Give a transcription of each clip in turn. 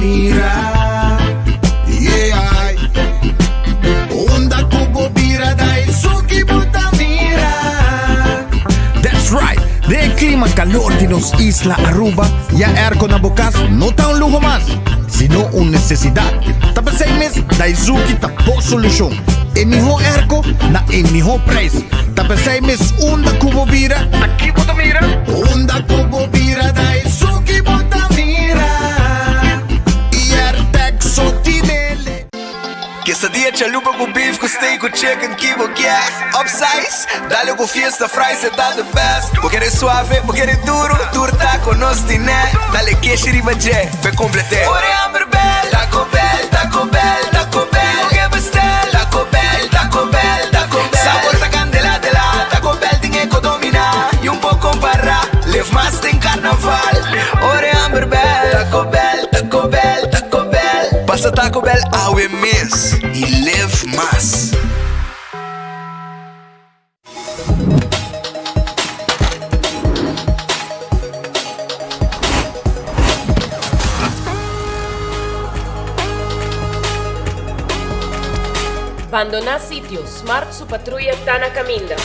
mira. Yeah. Unda ku bo bira Daisuki bo ta mira. That's right! Den e clima calor di nos isla Aruba, ya airco na bo cas no ta un luho mas, sino un necesidad. Ta p'esey mes Daizuki ta bo solucion. E miho airco na e miho prijs. Ta p'esey mes unda cu bo bira, ta ki bo ta mira? Unda cu bo bira Daizuki bo ta mira. Y Airtec so tinele. Quesadilla chalupa cu beef cu steak cu chicken ki bo kier Upsize, dale cu fiesta fries e ta the best Bo kere suave, bo kere duro, tur taco nos tine Dale keshi riba dje, p'e complete Ora e hamber bel, Taco Bell, Taco Bell, Taco Bell Bo ke bestel, Taco Bell, Taco Bell, Taco Bell Sabor ta candela de la, Taco Bell tin e co domina Y un por compara, live mas den carnaval Ora e hamber bel, Taco Bell, Taco Bell, Taco Bell Pasa Taco Bell awe mes y live mas. Bandoná sitio, Smart su patruya ta na kaminda.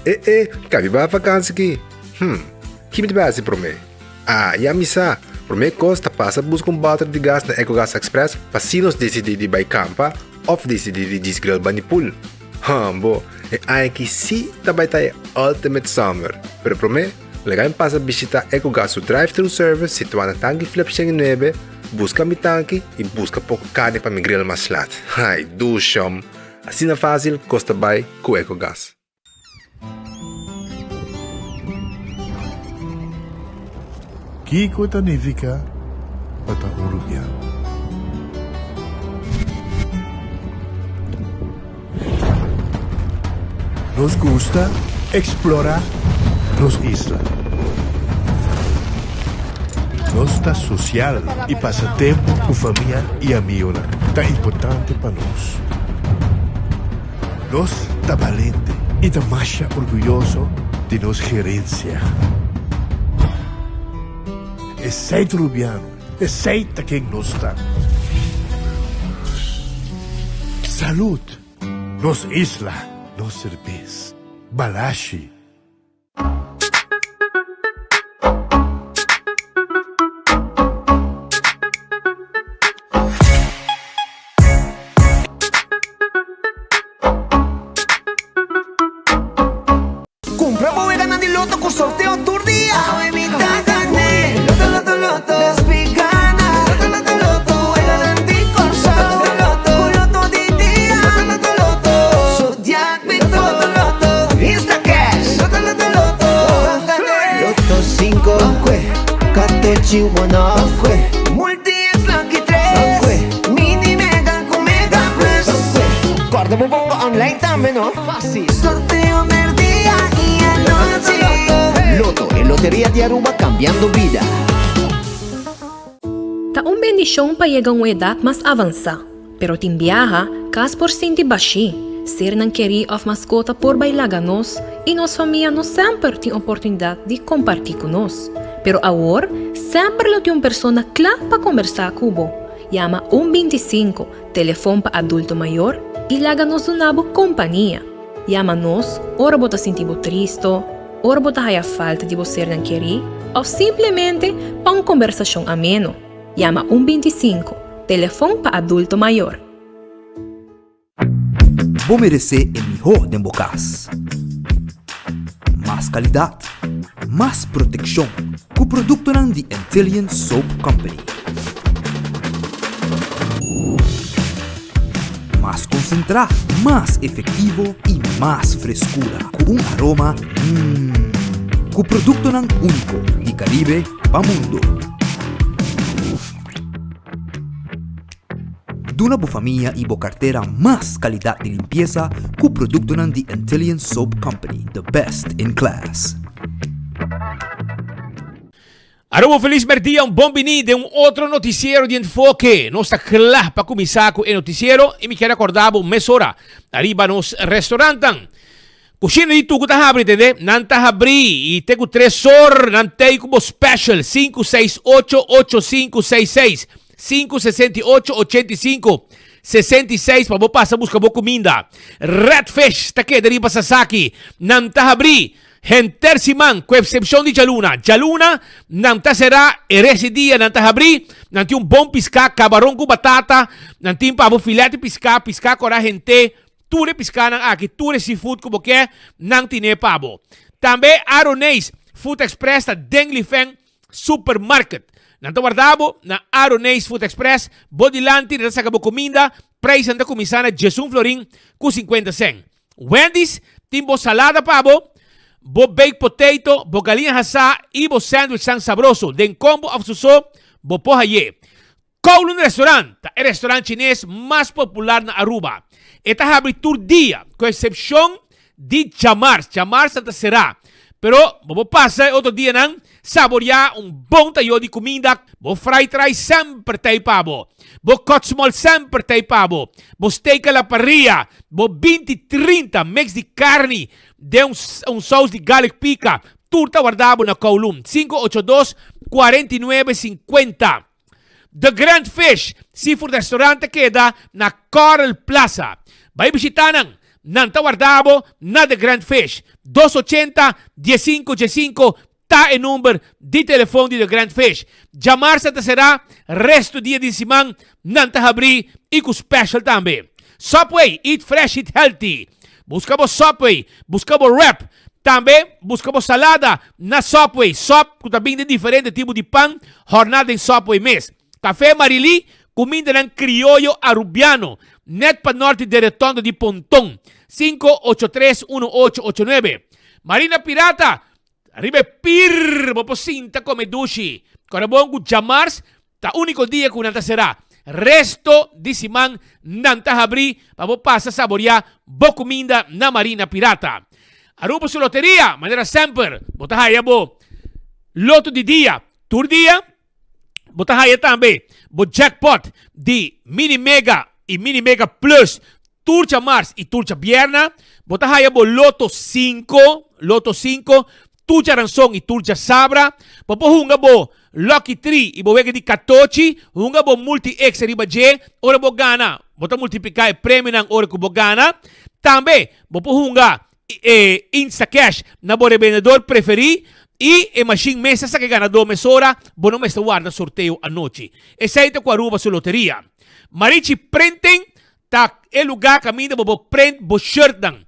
E e, ka mi bai vakansi ki? Hm, ki mi ta bai hasi promé? Ah, ya mi sa! Promé kos ta pasa buska un bòter di gas na Ecogas Express pa si nos disidí di bai kampa òf disidí di djis grill bani pool. Hòmbo, e aña aki sí ta bai ta e ultimate summer! Pero promé, laga mi pasa bishitá Ecogas su drive-thru service situá na Tanki Flip 109, buska mi tanki i buska poko karni pa mi grill mas lat. Ai, dushòm! Asina fásil kos ta bai ku Ecogas. Kiko ta nifiká pa ta un rubiano? Nos gusta eksplorá nos isla. Nos ta sosial i pasa tempu ku famia i amionan ta importante pa nos. Nos ta balente i ta masha orguyoso di nos gerensia. Esei ta Rubiano, esei ta ken nos ta. Salud! Nos isla, nos serbes. Balashi. Cumpra bo weganan di loto cu sorteo tur dia. Awe mi ta gane. Loto, loto, loto. Despi gana. Loto, loto, loto. Weganan di Corsou. Loto, loto, Cu loto di dia. Loto, loto, loto. Zodiac Loto, loto, loto. Instacash. Loto, loto, loto. Gane. Loto cinco. Katochi one off. Multi X Lucky tres. Mini Mega cu Mega Plus. Corda bo bongo online tambe no. Fácil. Sorteo merdia y anochi. Lotto, e loteria di Aruba cambiando bida. Ta un bendishon pa yega un edat mas avansá, pero tin biaha kas por sinti bashí, sernan kerí òf maskota por bai laga nos i nos famia no semper tin oportunidat di kompartí ku nos. Pero awor semper lo tin un persona kla pa kombersá ku bo. Yama un 25, telefon pa adulto mayor, i laga nos duna bo kompania. Yama nos ora bo ta sinti bo tristo, ora bo ta haya falta di bo sernan kerí òf simplemente pa un kombersashon ameno. Yama un 25, telefon pa adulto mayor. Bo meresé e mihó den bo kas. Mas kalidat, mas protekshon ku produktonan di Antillian Soap Company. Mas konsentrá, mas efektivo i mas freskura ku un aroma mmm. Ku produktonan úniko di Karibe pa mundu. Duna bo famia i bo kartera mas kalidat di limpiesa ku produktonan di Antillian Soap Company, the best in class. Aruba un felis merdia, un bon bini den un otro noticiero di Enfoke. Nos ta kla pa kuminsá ku e noticiero i mi kier akorda bo mesora ariba nos restaurantnan. Kushina di Tuku ta habri, tende? Nan ta habri i te ku tres or nan tei ku bo special, 568 8566, 568 85 66 pa bo pasa buska bo kuminda. Red Fish ta keda riba Sasaki, nan ta habri. Henter siman, ku eksepshon di djaluna. Djaluna, nan ta será, e rest di dia nan ta habrí. Nan tin un bon piská, kabaron ku batata, nan tin pa bo filet di piská, piská kòrá henter, tur e piskánan aki, tur e seafood ku bo ke, nan tine pa bo. Tambe Aroneis Food Express ta den Lifen Supermarket. Nan ta warda bo na Aroneis Food Express, bo dilanti nan ta saka bo kuminda, preisnan ta kuminsá na djesun florin ku sinkuenta sèn. Wendy's tin bo salada pa bo, bo baked potato, bo galiña hasá i bo sandwichnan sabroso. Den combo òf su so, bo por hay'é. Kowloon Restaurant ta e restaurant chines mas popular na Aruba. E ta habri tur dia, ku eksepshon di djamars. Djamars nan ta será. Pero bo por pasa e otro dianan saboriá un bon tayó di kuminda. Bo fried rice semper ta ei pa bo. Bo kotsmol semper ta ei pa bo. Bo steak a la parrilla, bo binti 30 mix di karni den un un saus di garlic pika, tur ta warda bo na Kowloon. 582 49 50. The Grand Fish Seafood Restaurant ta keda na Coral Plaza. Bai bishita nan, nan ta warda bo na The Grand Fish. 280 15 15 Ta e number di telefon di The Grand Fish. Djamarsa ta será, resto dia di siman nan ta habrí i ku special tambe. Subway, eat fresh, eat healthy. Buska bo Subway, buska bo wrap. Tambe buska bo salada na Subway, sop ku ta bin den diferente tipo di pan hòrná den Subway mes. Café Marilí, kumindanan krioyo arubiano, nèt pa nòrt di Deretondo di Ponton, 583 1889. Marina Pirata, Riba e pir bo por sinta come dushi. Kòrda bon ku djamars ta úniko dia ku nan ta será. Resto di siman nan ta habrí pa bo pasa saboriá bo kuminda na Marina Pirata. Aruba su loteria, manera semper, bo ta haya bo loto di dia tur dia. Bo ta haya tambe bo jackpot di Mini Mega y Mini Mega Plus tur djamars y tur djabierna. Bo ta haya bo Loto 5, Loto 5, tur djaranson y tur djasabra. Bo por hunga bo Lucky Tree y bo wega di katochi. Hunga bo Multi X riba dje. Ora bo gana, bo ta multiplica e premionan ora cu bo gana. Tambe bo por hunga e Instacash na bo rebendedor preferí i e mashin mes ta saka e ganadó mesora, bo no mester warda sorteo anochi. Esei ta ku Aruba su loteria. Marichi Printing ta e lugá kaminda bo por print bo shirtnan.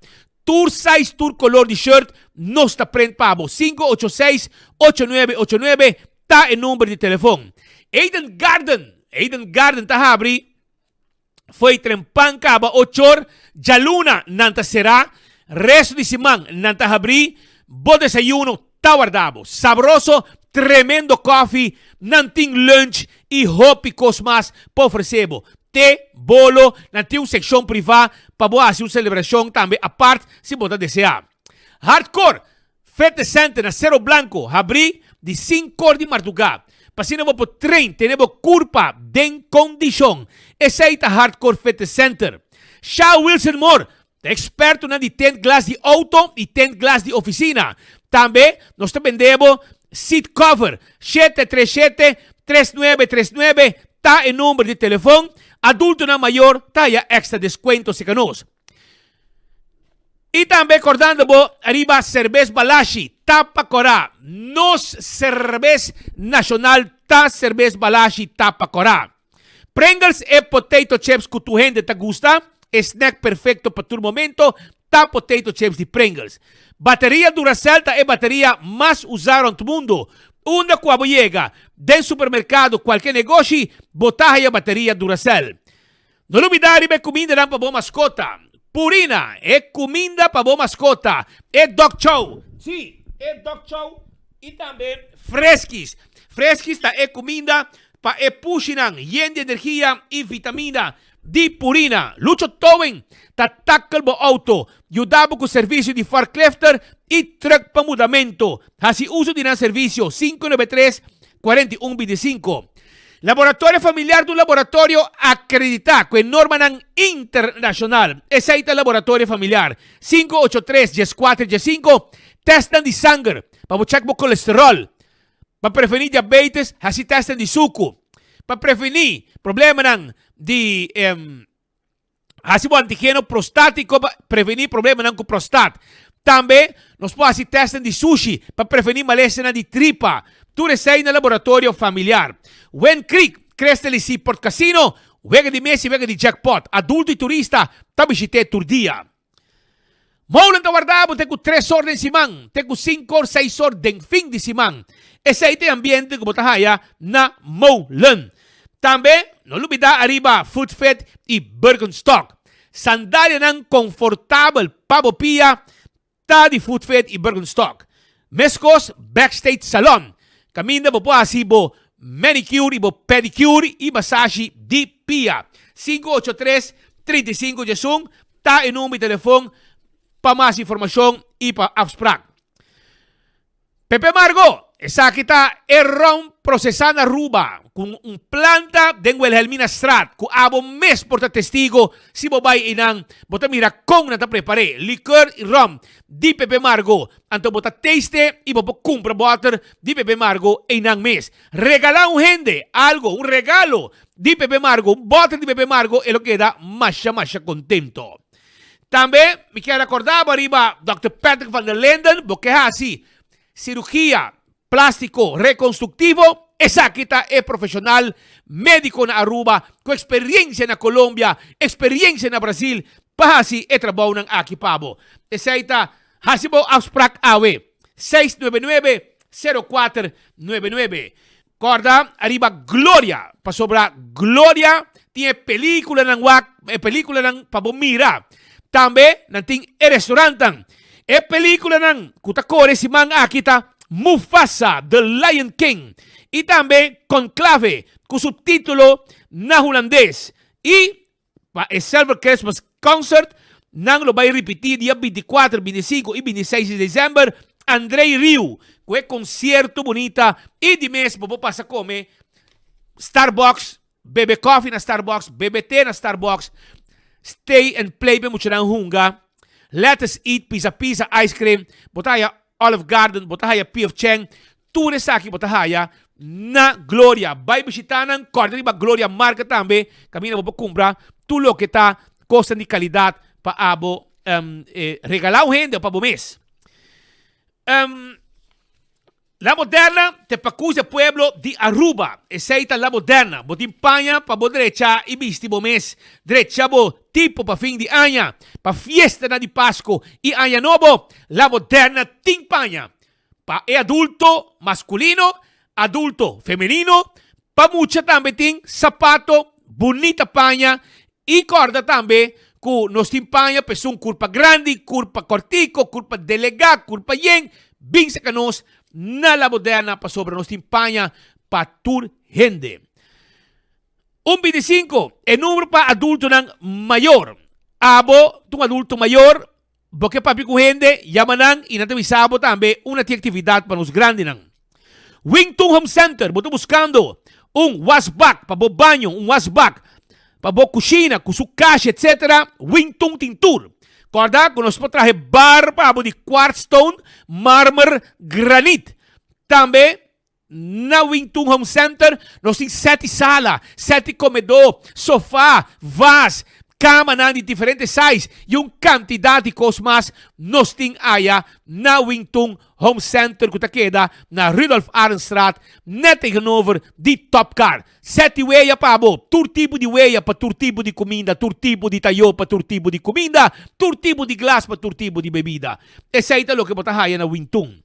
Tur size, tur kolor di shirt nos ta print pa bo. 586 8989 ta e number di telefon. Eden Garden, Eden Garden ta habri. Fo'i trempan kaba ochor, djaluna nan ta será, resto di siman nan ta habrí, bo desayuno ta warda bo. Sabroso, tremendo kòfi, nan tin lunch i hopi kos mas pa ofresé bo. Te, bolo, nan tin un sekshon privá pa bo hasi un selebrashon tambe apart si bo ta deseá. Hardcore! Fitness Center na Cerro Blanco habrí di sinkor di mardugá pa asina bo por train tene bo kurpa den kondishon. Esei ta Hardcore Fitness Center. Sha Wilson Moore ta ekspertonan di tent glas di outo i tent glas di ofisina. Tambe nos ta bende bo seat cover. 737 3939 ta e number di telefon. Adultonan mayor ta haya extra deskuento serka nos. I tambe kordando bo riba Serbes Balashi, Tapa Kòrá. Nos serbes nashonal ta Serbes Balashi, Tapa Kòrá. Pringles e potato chips ku tur hende ta gusta, e snack perfekto pa tur momento ta potato chips di Pringles. Bateria Duracell ta e bateria mas usá rònt mundu. Unda ku abo yega, den supermerkado, kualke negoshi, bo ta haya bateria Duracell. No lubidá riba e kumindanan pa bo maskota. Purina, e kuminda pa bo maskota. E dog chow, sí, e dog chow i tambe Friskies. Friskies ta e kuminda pa e pushinan yen di energia i vitamina di Purina. Lucho Towing ta tackle bo auto, yuda bo ku servisio di forklifter i truck pa mudamentu. Hasi uso di nan servisio, 593. 41 25. Laboratorio Familiar ta un laboratorio akreditá ku e normanan internashonal. Esei ta Laboratorio Familiar. 583 14 15 Tèstnan di sanger pa bo chèk bo kolesteròl. Pa prevení diabetes, hasi tèstnan di suku. Pa prevení problemanan di Hasi bo antigeno prostátiko pa prevení problemanan ku prostat. Tambe nos por hasi tèstnan di sushi pa prevení malesanan di tripa. Tur esei na laboratorio familiar. Wind Creek, Crystal i Seaport Casino, wega di mes i wega di jackpot. Adulto i turista ta bishit'é tur dia. Molen ta warda bo te ku tres or den siman, te ku sinku or, seis or den fin di siman. Esei ta e ambiente ku bo ta haya na Molen. Tambe no lubida ariba Food Fit i Birkenstock. Sandalianan konfortabel pa bo pia ta di Food Fit i Birkenstock. Meskos Backstage Salon, kaminda bo por hasi bo manicure i bo pedicure i masashi di pia. 583 35 11 ta e number di telefon pa mas informashon i pa afsprak. Pepe Margo, Esaki ta e ron prosesá na Aruba ku un planta den Wilhelminastraat ku abo mes por ta testigo si bo bai einan bo ta mira kon nan ta prepar'é likeur i rom di Pepe Margo anto bo ta taste i bo por kumpra bòter di Pepe Margo einan mes. Regalá un hende algo, un regalo di Pepe Margo, un bòter di Pepe Margo e lo keda masha masha kontento. Tambe mi kier recorda bo ariba Dòkter Patrick van der Linden, bo ke hasi cirugia plastico reconstructivo, esaki ta e profesional medico na Aruba cu experiencia na Colombia, experiencia na Brasil pa hasi e trabounan aki pa bo. Esey ta hasi bo afspraak awe, 699 0499. Corda ariba Gloria, pasobra Gloria tin e peliculanan wak, e peliculanan pa bo mira. Tambe nan tin e restaurantan. E peliculanan cu ta core siman aki ta Mufasa, The Lion King y tambe Conclave cu subtitulo na Hulandes y Pa e Silver Christmas Concert, nan lo bai ripití dia 24, 25 i 26 di desèmber Andrei Rieu ku e konsierto bunita i di mes bo por pasa kome Starbucks, bebe kòfi na Starbucks, bebe te na Starbucks, stay and play pa e muchanan hunga, let us eat, pisa pisa, ice cream, bo ta haya Olive Garden, bo ta haya P.F. Chang, tur esaki bo ta haya na Gloria. Bai bishita nan, kòrda riba Gloria marka tambe, kaminda bo por kumpra tur loke ta kosnan di kalidat pa abo regalá un hende òf pa bo mes. La Moderna te pakus e pueblo di Aruba. Esei ta La Moderna. Bo tin paña pa bo drecha i bisti bo mes. Drecha bo tipo pa fin di aña, pa fiestanan di Pasco i Aña Nobo. La Moderna tin paña pa e adulto masculino, adulto femenino, pa mucha tambe tin sapato, bunita paña i corda tambe cu nos tin paña pa esun curpa grandi, curpa cortico, curpa delega, curpa yen. Bin saca nos na La Moderna pasobra nos tin paña pa tur hende. Un 25, e numero pa adultonan mayor. Abo ta un adulto mayor, bo ke papia ku hende, yama nan i nan ta bisa bo tambe unda tin aktividat pa nos grandinan. Wington Home Center, bo ta buskando un wasbak pa bo baño, un wasbak pa bo kushina ku su kasha etc. Wington tin tur. Kòrda ku nos por traha e bar pa bo di quartz stone, marmer, granit. Tambe na Wington Home Center nos tin seti sala, seti komedó, sofá, vas, kamanan di diferente size i un kantidat di kos mas nos tin aya na Wington Home Center ku ta keda na Rudolf Arendstraat net tegenover di Topcar. Seti weya pa bo, tur tipo di weya pa tur tipo di kuminda, tur tipo di tayó pa tur tipo di kuminda, tur tipo di glas pa tur tipo di bebida. Esei ta loke bo ta haya na Wington.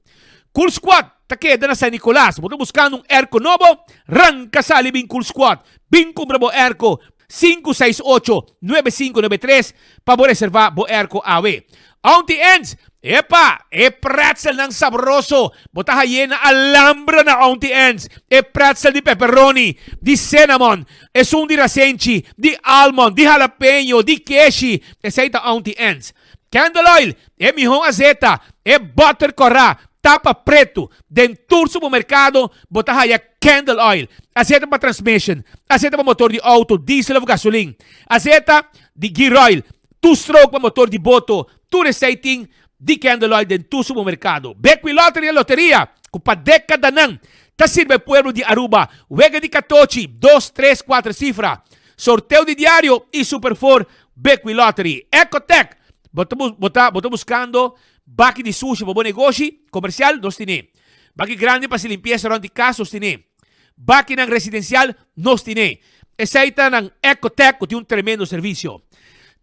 Cool Squad ta keda na San Nicolas. Bo ta buskando un airco nobo? Ranka sali bin Cool Squad. Bin kumpra bo airco 568 9593 pa bo reserva bo airco awe. Auntie Anne's, Epa! E pretzelnan sabroso! Bo ta haye na Alhambra na Auntie Anne's. E pretzel di pepperoni, di cinnamon, esun di rasenchi, di almond, di jalapeño, di keshi. Esei ta Auntie Anne's. Candle oil, e mihó azeta, e butter kòrá. Tapa pretu, Den tur supermerkado bo ta haya candle oil. Azeta pa transmission, azeta pa motor di auto, diesel of gasolin, azeta di gear oil, two stroke pa motor di boto, tur esei tin di candle oil den tur supermerkado. Bequi Lottery e loteria ku pa dekadanan ta sirbi e pueblo di Aruba. Wega di katochi, dos, tres, kuater sifra, sorteo di diario y super four Bequi Lottery. Ecotec, bo ta bo ta bo ta buskando Baki di sushi pa bo negoshi komersial, nos tine. Baki grandi pa hasi limpiesa rònt di kas, nos tine. Bakinan residensial, nos tine. Esei ta nan Ecotec ku tin un tremendo servisio.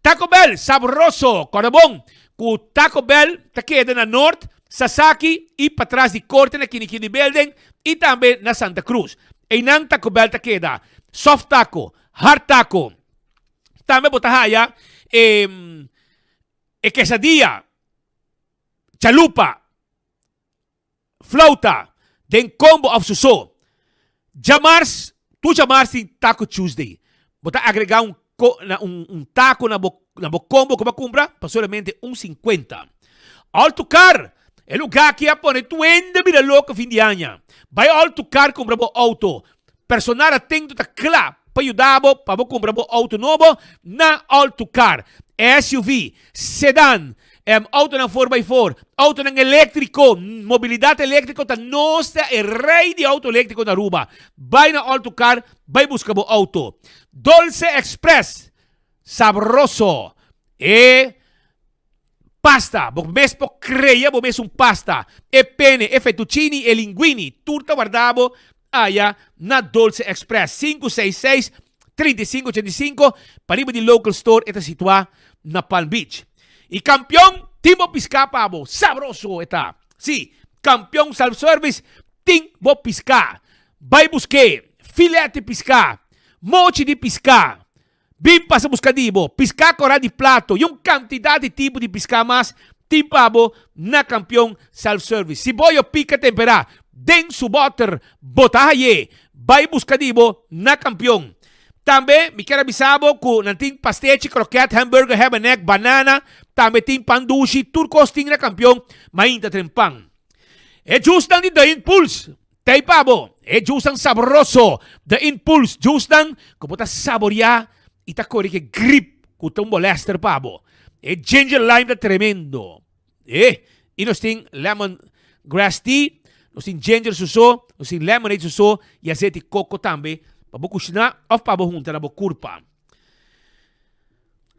Taco Bell, sabroso! Kòrda bon ku Taco Bell ta keda na Noord, Sasaki i patras di Korte na Kinikini Building i tambe na Santa Cruz. Einan Taco Bell ta keda. Soft taco, hard taco. Tambe bo ta haya e. E quesadilla, chalupa, flauta, den combo of su so. Djamars, tur djamars tin Taco Tuesday. Bo ta agrega un un taco na bo na bo combo cu bo a cumpra pa solamente un cincuenta. All to Car, e lugar aki a pone tur hende bira loco fin di aña. Bay All to Car cumpra bo auto. Personal atento ta kla pa yuda bo pa bo kumpra bo outo nobo na All To Car. SUV, sedan, outonan four by four, outonan eléktriko, mobilidat eléktriko ta nos ta e rei di outo eléktriko na Aruba. Bai na All To Car bai buska bo outo. Dolce Express, sabroso. E Pasta, bo mes por crea bo mes un pasta. E pene, e fettuccini, e linguini, tur ta warda bo aya na Dolce Express. Sinku seis seis, 35 85, pariba di Local Store e ta situa na Palm Beach. Y Campeon tin bo pisca pa bo, sabroso e ta. Si, Campeon Self Service tin bo pisca. Bay busque, filet di pisca, mochi di pisca, Bin pasa buska di bo piská korá di plato i un kantidat di tipo di piská mas tin pa bo na Kampion Self Service. Si boyo pika temperá den su bòter, bo ta hay'é. Bai buska di bo na Kampion. Tambe mi kier a bisa bo ku nan tin pastechi, kroket, hamburger, hebenek, banana, tambe tin pan dushi, tur kos tin na Kampion mainta tren pan. E jusnan di The Impulse Tei pa bo, e jusnan sabroso, The Impulse jusnan ku bo ta saboreá i ta kore ke grip ku ta un bolèster pa bo. E ginger lime ta tremendo. E, i nos tin lemon grass tea, nos tin ginger suso, nos tin lemonade suso i azeti koko tambe pa bo kushiná òf pa bo hunta na bo kurpa.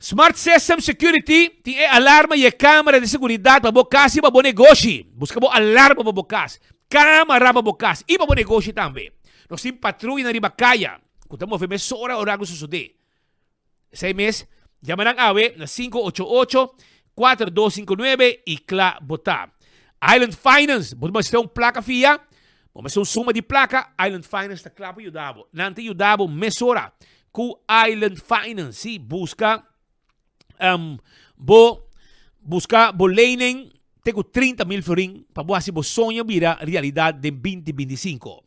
Smart System Security tin e alarma y e camera di seguridad pa bo cas y pa bo negoshi. Busca bo alarma pa bo cas, camara pa bo cas y pa bo negoshi tambe. Nos tin patruyanan riba caya cu ta move mesora ora algo sosode. Esey mes, yama nan awe na 588 4259 y cla bo ta. Island Finance, bo mester un placa fia? Bo mester un suma di placa? Island Finance ta cla pa yuda bo. Nan ta yuda bo mesora. Ku Island Finance, sí, buska um, bo buska bo lening te ku 30 mil florin pa bo hasi bo soño bira realidat den 2025.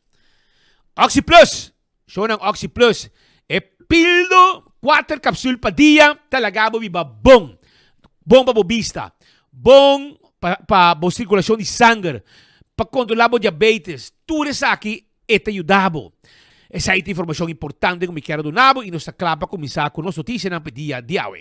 Oxi Plus, shownan Oxi Plus, e pildo 4 kapsul pa dia ta laga bo biba bon. Bon pa bo bista, bon pa, pa bo sirkulashon di sanger, pa kontrola bo diabetes, tur esaki E ta yuda bo. Esei ta informashon importante ku mi kier a duna bo i nos ta kla pa kuminsá ku nos notisianan pa e dia di awe.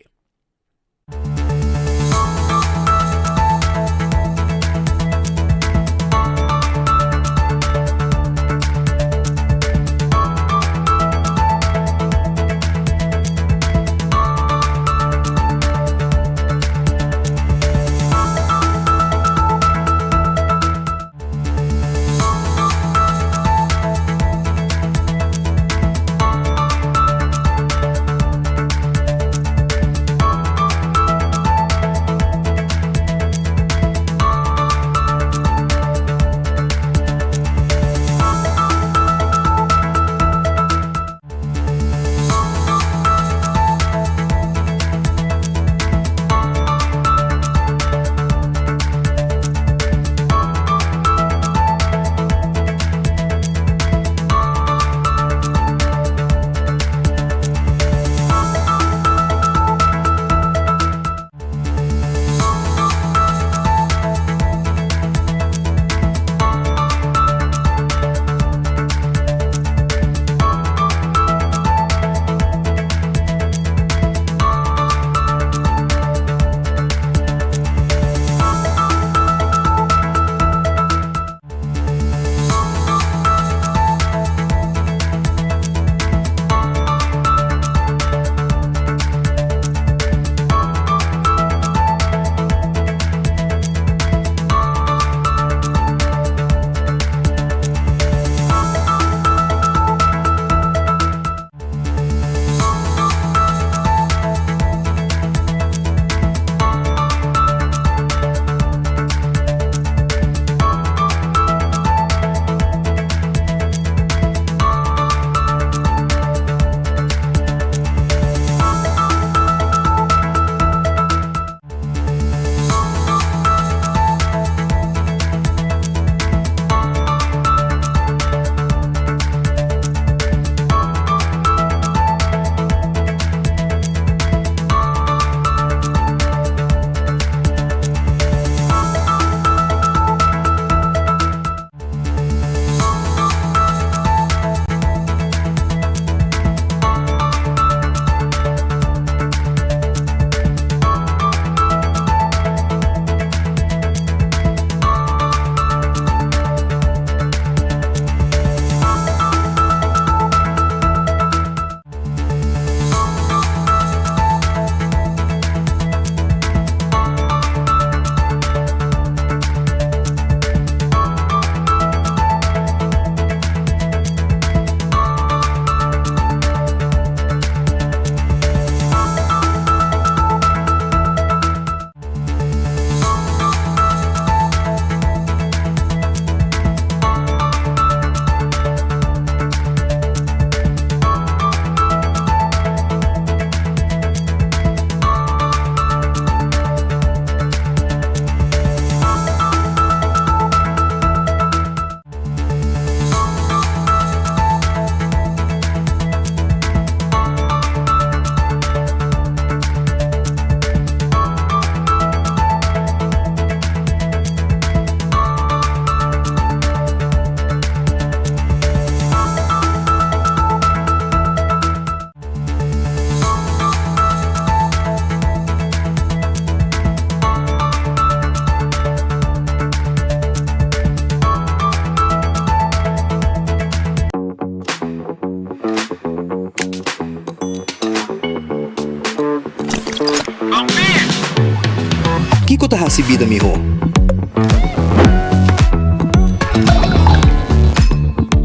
Kiko ta hasi bida mihó?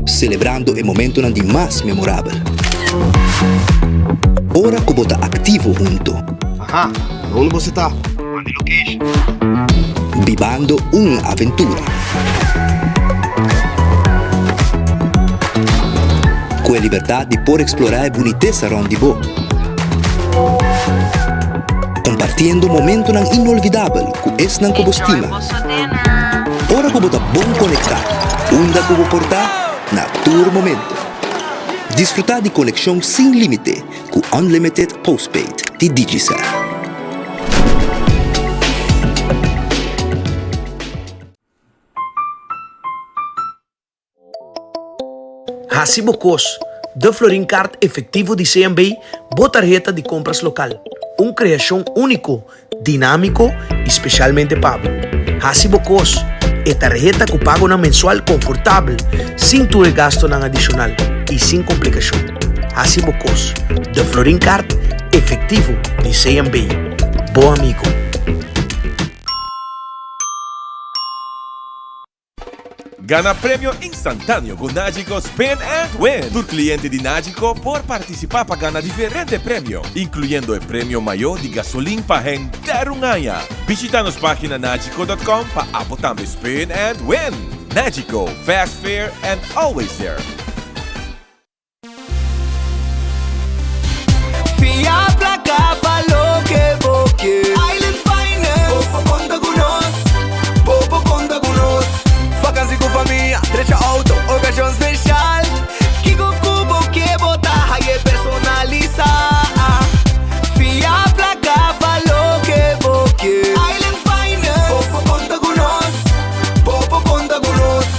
Selebrando e momentonan di mas memorabel. Ora ku bo ta aktivo hunto. Aha, unda boso ta? Manda e location. Bibando un aventura. Ku e libertat di por eksplorá e bunitesa rònt di bo. Kompartiendo momentonan inolvidabel ku esnan ku bo stima. Ora ku bo ta bon konektá, unda ku bo por ta, na tur momento. Disfrutá di konekshon sin límite ku Unlimited Postpaid di Digicel. Hasi bo kos, De Florin Card Efectivo di CMB, bo tarheta di kompras lokal. Un kreashon úniko, dinámiko i spesialmente pa bo. Hasi bo kos, e tarheta ku pagonan mensual konfortabel, sin tur e gastonan adishonal i sin komplikashon. Hasi bo kos, De Florin Card Efectivo di CMB, bo amigo. Gana premio instantáneo ku Nagico Spin and Win! Tur kliente di Nagico por partisipá pa gana diferente premio, inkluyendo e premio mayó di gasolin pa henter un aña. Bishita nos página nagico dot com pa abo tambe spin and win! Nagico, fast, fair and always there! Fia placa pa loke bo ke. Island Finance. Bo por conta cu nos. Bo por conta cu nos. Vakantie cu famia, drecha auto, ocasion special. Kico cu bo ke bo ta haye personalisa. Fia placa pa loke bo ke. Island Finance. Bo por conta cu nos. Bo por conta cu nos.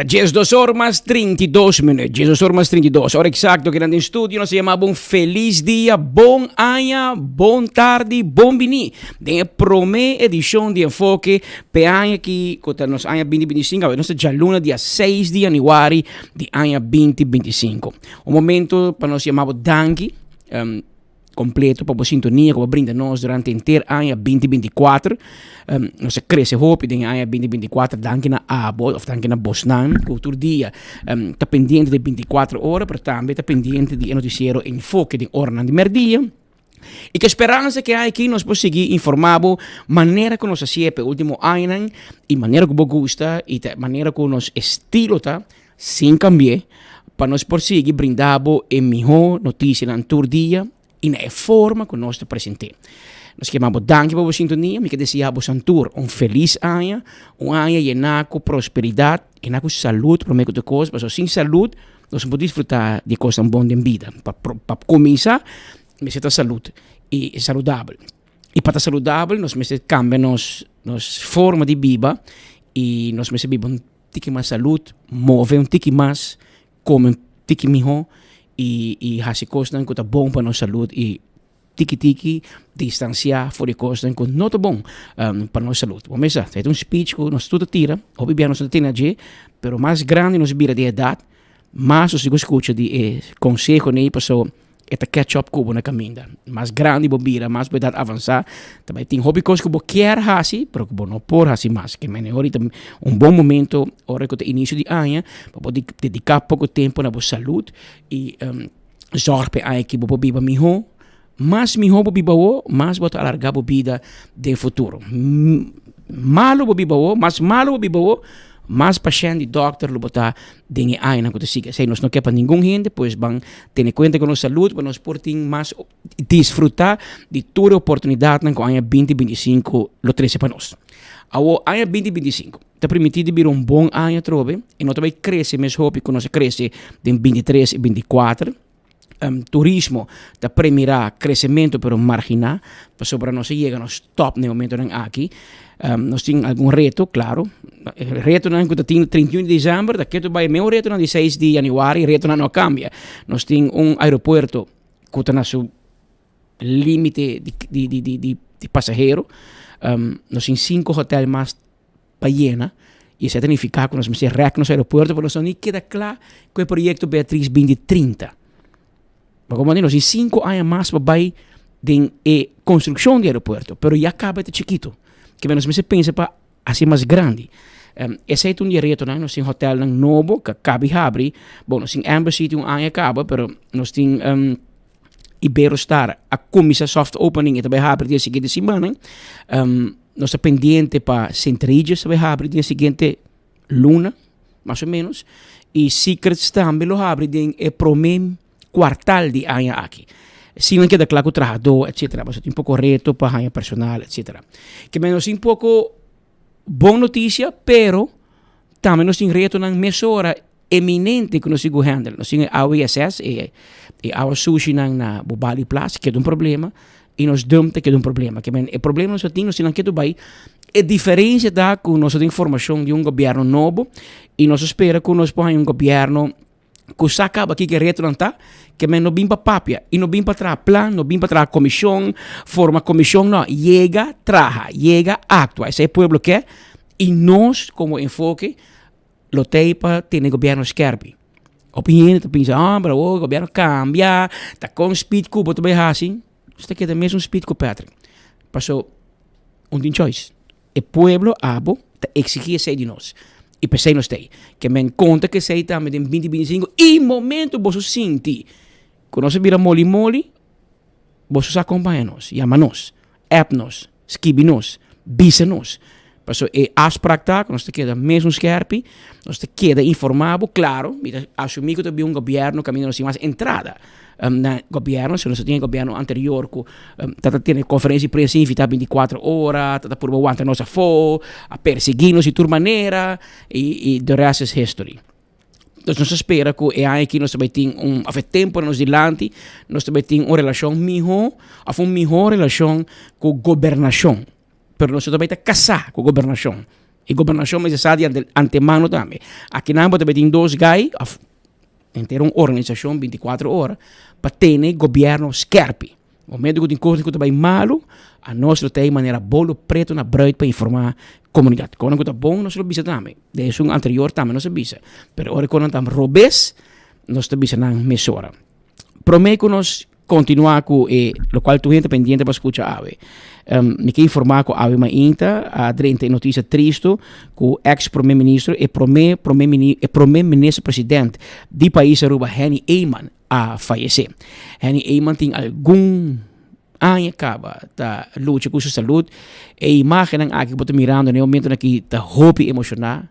12 or mas 32 minuut. 12 or mas 32. Ora exacto que den studio nos yama bon feliz dia, bon aña, bon tardi, bon bini. Den prome edicion di Enfoke pe aña ki kota nos aña 2025, awe nos ta djaluna dia 6 di januari di aña 2025. Un momento pa nos yama bo danki. Um, completo pa bo sintonia ku bo brinda nos durante henter aña 2024. Um, nos a crece hopi den aña 2024 danki na abo of danki na bosnan ku tur dia um, ta pendiente de 24 ora, pero tambe ta pendiente di e noticiero Enfoke den oranan di merdia. Y ke speransa ke hay aki nos por sigui informa bo manera ku nos a hasié pa e ultimo añanan y manera ku bo gusta y ta manera ku nos estilo ta sin cambi'é, pa nos por sigui brinda bo e mihó noticianan tur dia y na e forma cu nos ta present'é. Nos ke manda bo danki pa bo sintonia, mi ke desea bo santur un feliz aña, un aña yená cu prosperidad, yená cu salud prome cu tur cos, pasobra sin salud nos no por disfruta di e cosnan bon den bida. Pa pa cuminsa mester ta salud y saludabel. Y pa ta saludabel nos mester cambia nos nos forma di biba y nos mester biba un tiki mas salud, move un tiki mas, come un tiki miho y y haci cosnan cu ta bon pa nos salud y tiki tiki distancia for di cosnan cu no ta bon pa nos salud. Bo mesa, ta un speech cu nos tur ta tira, hopi bia nos no ta tene dje, pero mas grandi nos bira di edad, mas nos tin cu scucha di e consehonan ey pasobra e ta catch up ku bo na kaminda. Mas grandi bo bira, mas bo edat avansá, ta bai tin hopi kos ku bo kier hasi, pero ku bo no por hasi mas. Ke mene ora ta un bon momento, ora ku ta inisio di aña, pa bo dediká poko tempu na bo salud i zòrg pa e aña aki bo por biba mihó. Mas mihó bo biba awor, mas bo ta alargá bo bida den futuro. Malu bo biba awor, mas malu bo biba awor, mas pashènt di dòkter lo bo ta den e añanan ku ta sigui. Esei nos no ke pa ningun hende, pues ban tene kuenta ku nos salud pa nos por tin mas disfrutá di tur e oportunidatnan ku aña binti 25 lo trese pa nos. Awor aña binti 25 ta primintí di bira un bon aña atrobe i no ta bai krese mes hopi ku nos a krese den 23 i 24. Turismo ta premirá kresementu pero marginá pasobra nos a yega nos top na e momentonan aki. Nos tin algun reto, klaro. E retonan ku ta tin 31 di desèmber ta ketu bai e mesmo retonan di 6 di yanüari, retonan no a kambia. Nos tin un aeropuerto ku ta na su límite di pasahero. Nos tin sinku hotèl mas pa yena y esei ta nifica cu nos mester rek nos aeropuerto pero nos no ni keda cla cu e proyecto Beatriz binti 30. Pa como nos tin 5 aña mas pa bay den e construccion di aeropuerto pero ya caba e ta chikito ke nos mester pensa pa haci mas grandi. Esei ta un di e retonan, nos tin hotelnan nobo cu a cabi habri, bon nos tin Embassy tin un aña caba pero nos tin Iberostar a cuminsa soft opening y ta bay habri den e siguiente simannan. Nos ta pendiente pa Sint Regis ta bay habri den e siguiente luna, mas o menos. Y Secrets tambe lo habri den e prome cuartal di aña aki. Si nan keda cla cu trahador, etcetera. Pasobra tin poco reto pa haña personal, etcetera. Ke men nos tin poco bon noticia, pero tambe nos tin retonan mesora eminente ku nos tin ku handle. Nos tin e awa ISS, e e awa sushinan na Bobali Plaats, keda un problema, i nos dump ta keda un problema. Ke men e problema nos a tin, nos tin nan ketu bai. E diferensia ta ku nos a tin formashon di un gobièrnu nobo i nos a spera ku nos por haña un gobièrnu ku sa kaba kiko e retonan ta, ke men no bin pa papia i no bin pa traha plan, no bin pa traha komishon, forma komishon, no. Yega traha, yega aktua. Esei e pueblo ke i nos komo enfoke Lo t'ei pa tene gobierno skerpi. Hopi hende ta pensa, ah, pero awor gobierno cambia, ta con speed cu bo ta bay haci? Nos ta keda mesun speed cu Patrick. Paso, un tin choice. E pueblo, abo, ta exigi esey di nos. Y p'esey nos t'ei. Ke men conta cu esey tambe den binti 25 y momento boso sinti cu nos a bira moli moli, Boso sa acompaña nos, yama nos, app nos, skibi nos, bisa nos. Paso e afspraak ta ku nos ta keda mesun skerpi, nos ta keda informa bo, klaro, mi ta asumi ku ta bin un gobièrnu kaminda nos tin mas entrada na gobièrnu, si nos a tin e gobièrnu anterior ku ta ta tene konferensia di prensa invitá 24 ora, ta ta purba wanta nos afó, a persiguí nos di tur manera i the rest is history. Nos ta spera ku e aña aki nos ta bai tin un òf e tempu nos dilanti nos ta bai tin un relashon mihó òf un mihó relashon ku gobernashon. Pero nos no ta bai ta kasá ku gobernashon. E gobernashon mester sa di antemano tambe. Akinan bo ta tin dos gai òf henter un organisashon bintikuater ora pa tene gobièrnu skèrpi. Momento ku tin kos ku ta bai malu, anos lo ta ei manera bolo pretu na bruid pa informá komunidat. Konan ku ta bon nos lo bisa tambe. Den esun anterior tambe nos a bisa. Pero ora ku nan ta robes, nos ta bisa nan mesora. Promé ku nos kontinuá ku e lokual tur hende ta pendiente pa skucha awe, mi ke informá ku awe mainta a drenta e notisia tristu ku eks promé ministro, e promé promé mini e promé minister president di pais Aruba Henny Eman a fayesé. Henny Eman tin algun aña kaba ta lucha ku su salud. E imágennan aki ku bo ta mirando na e momentonan aki ta hopi emoshoná,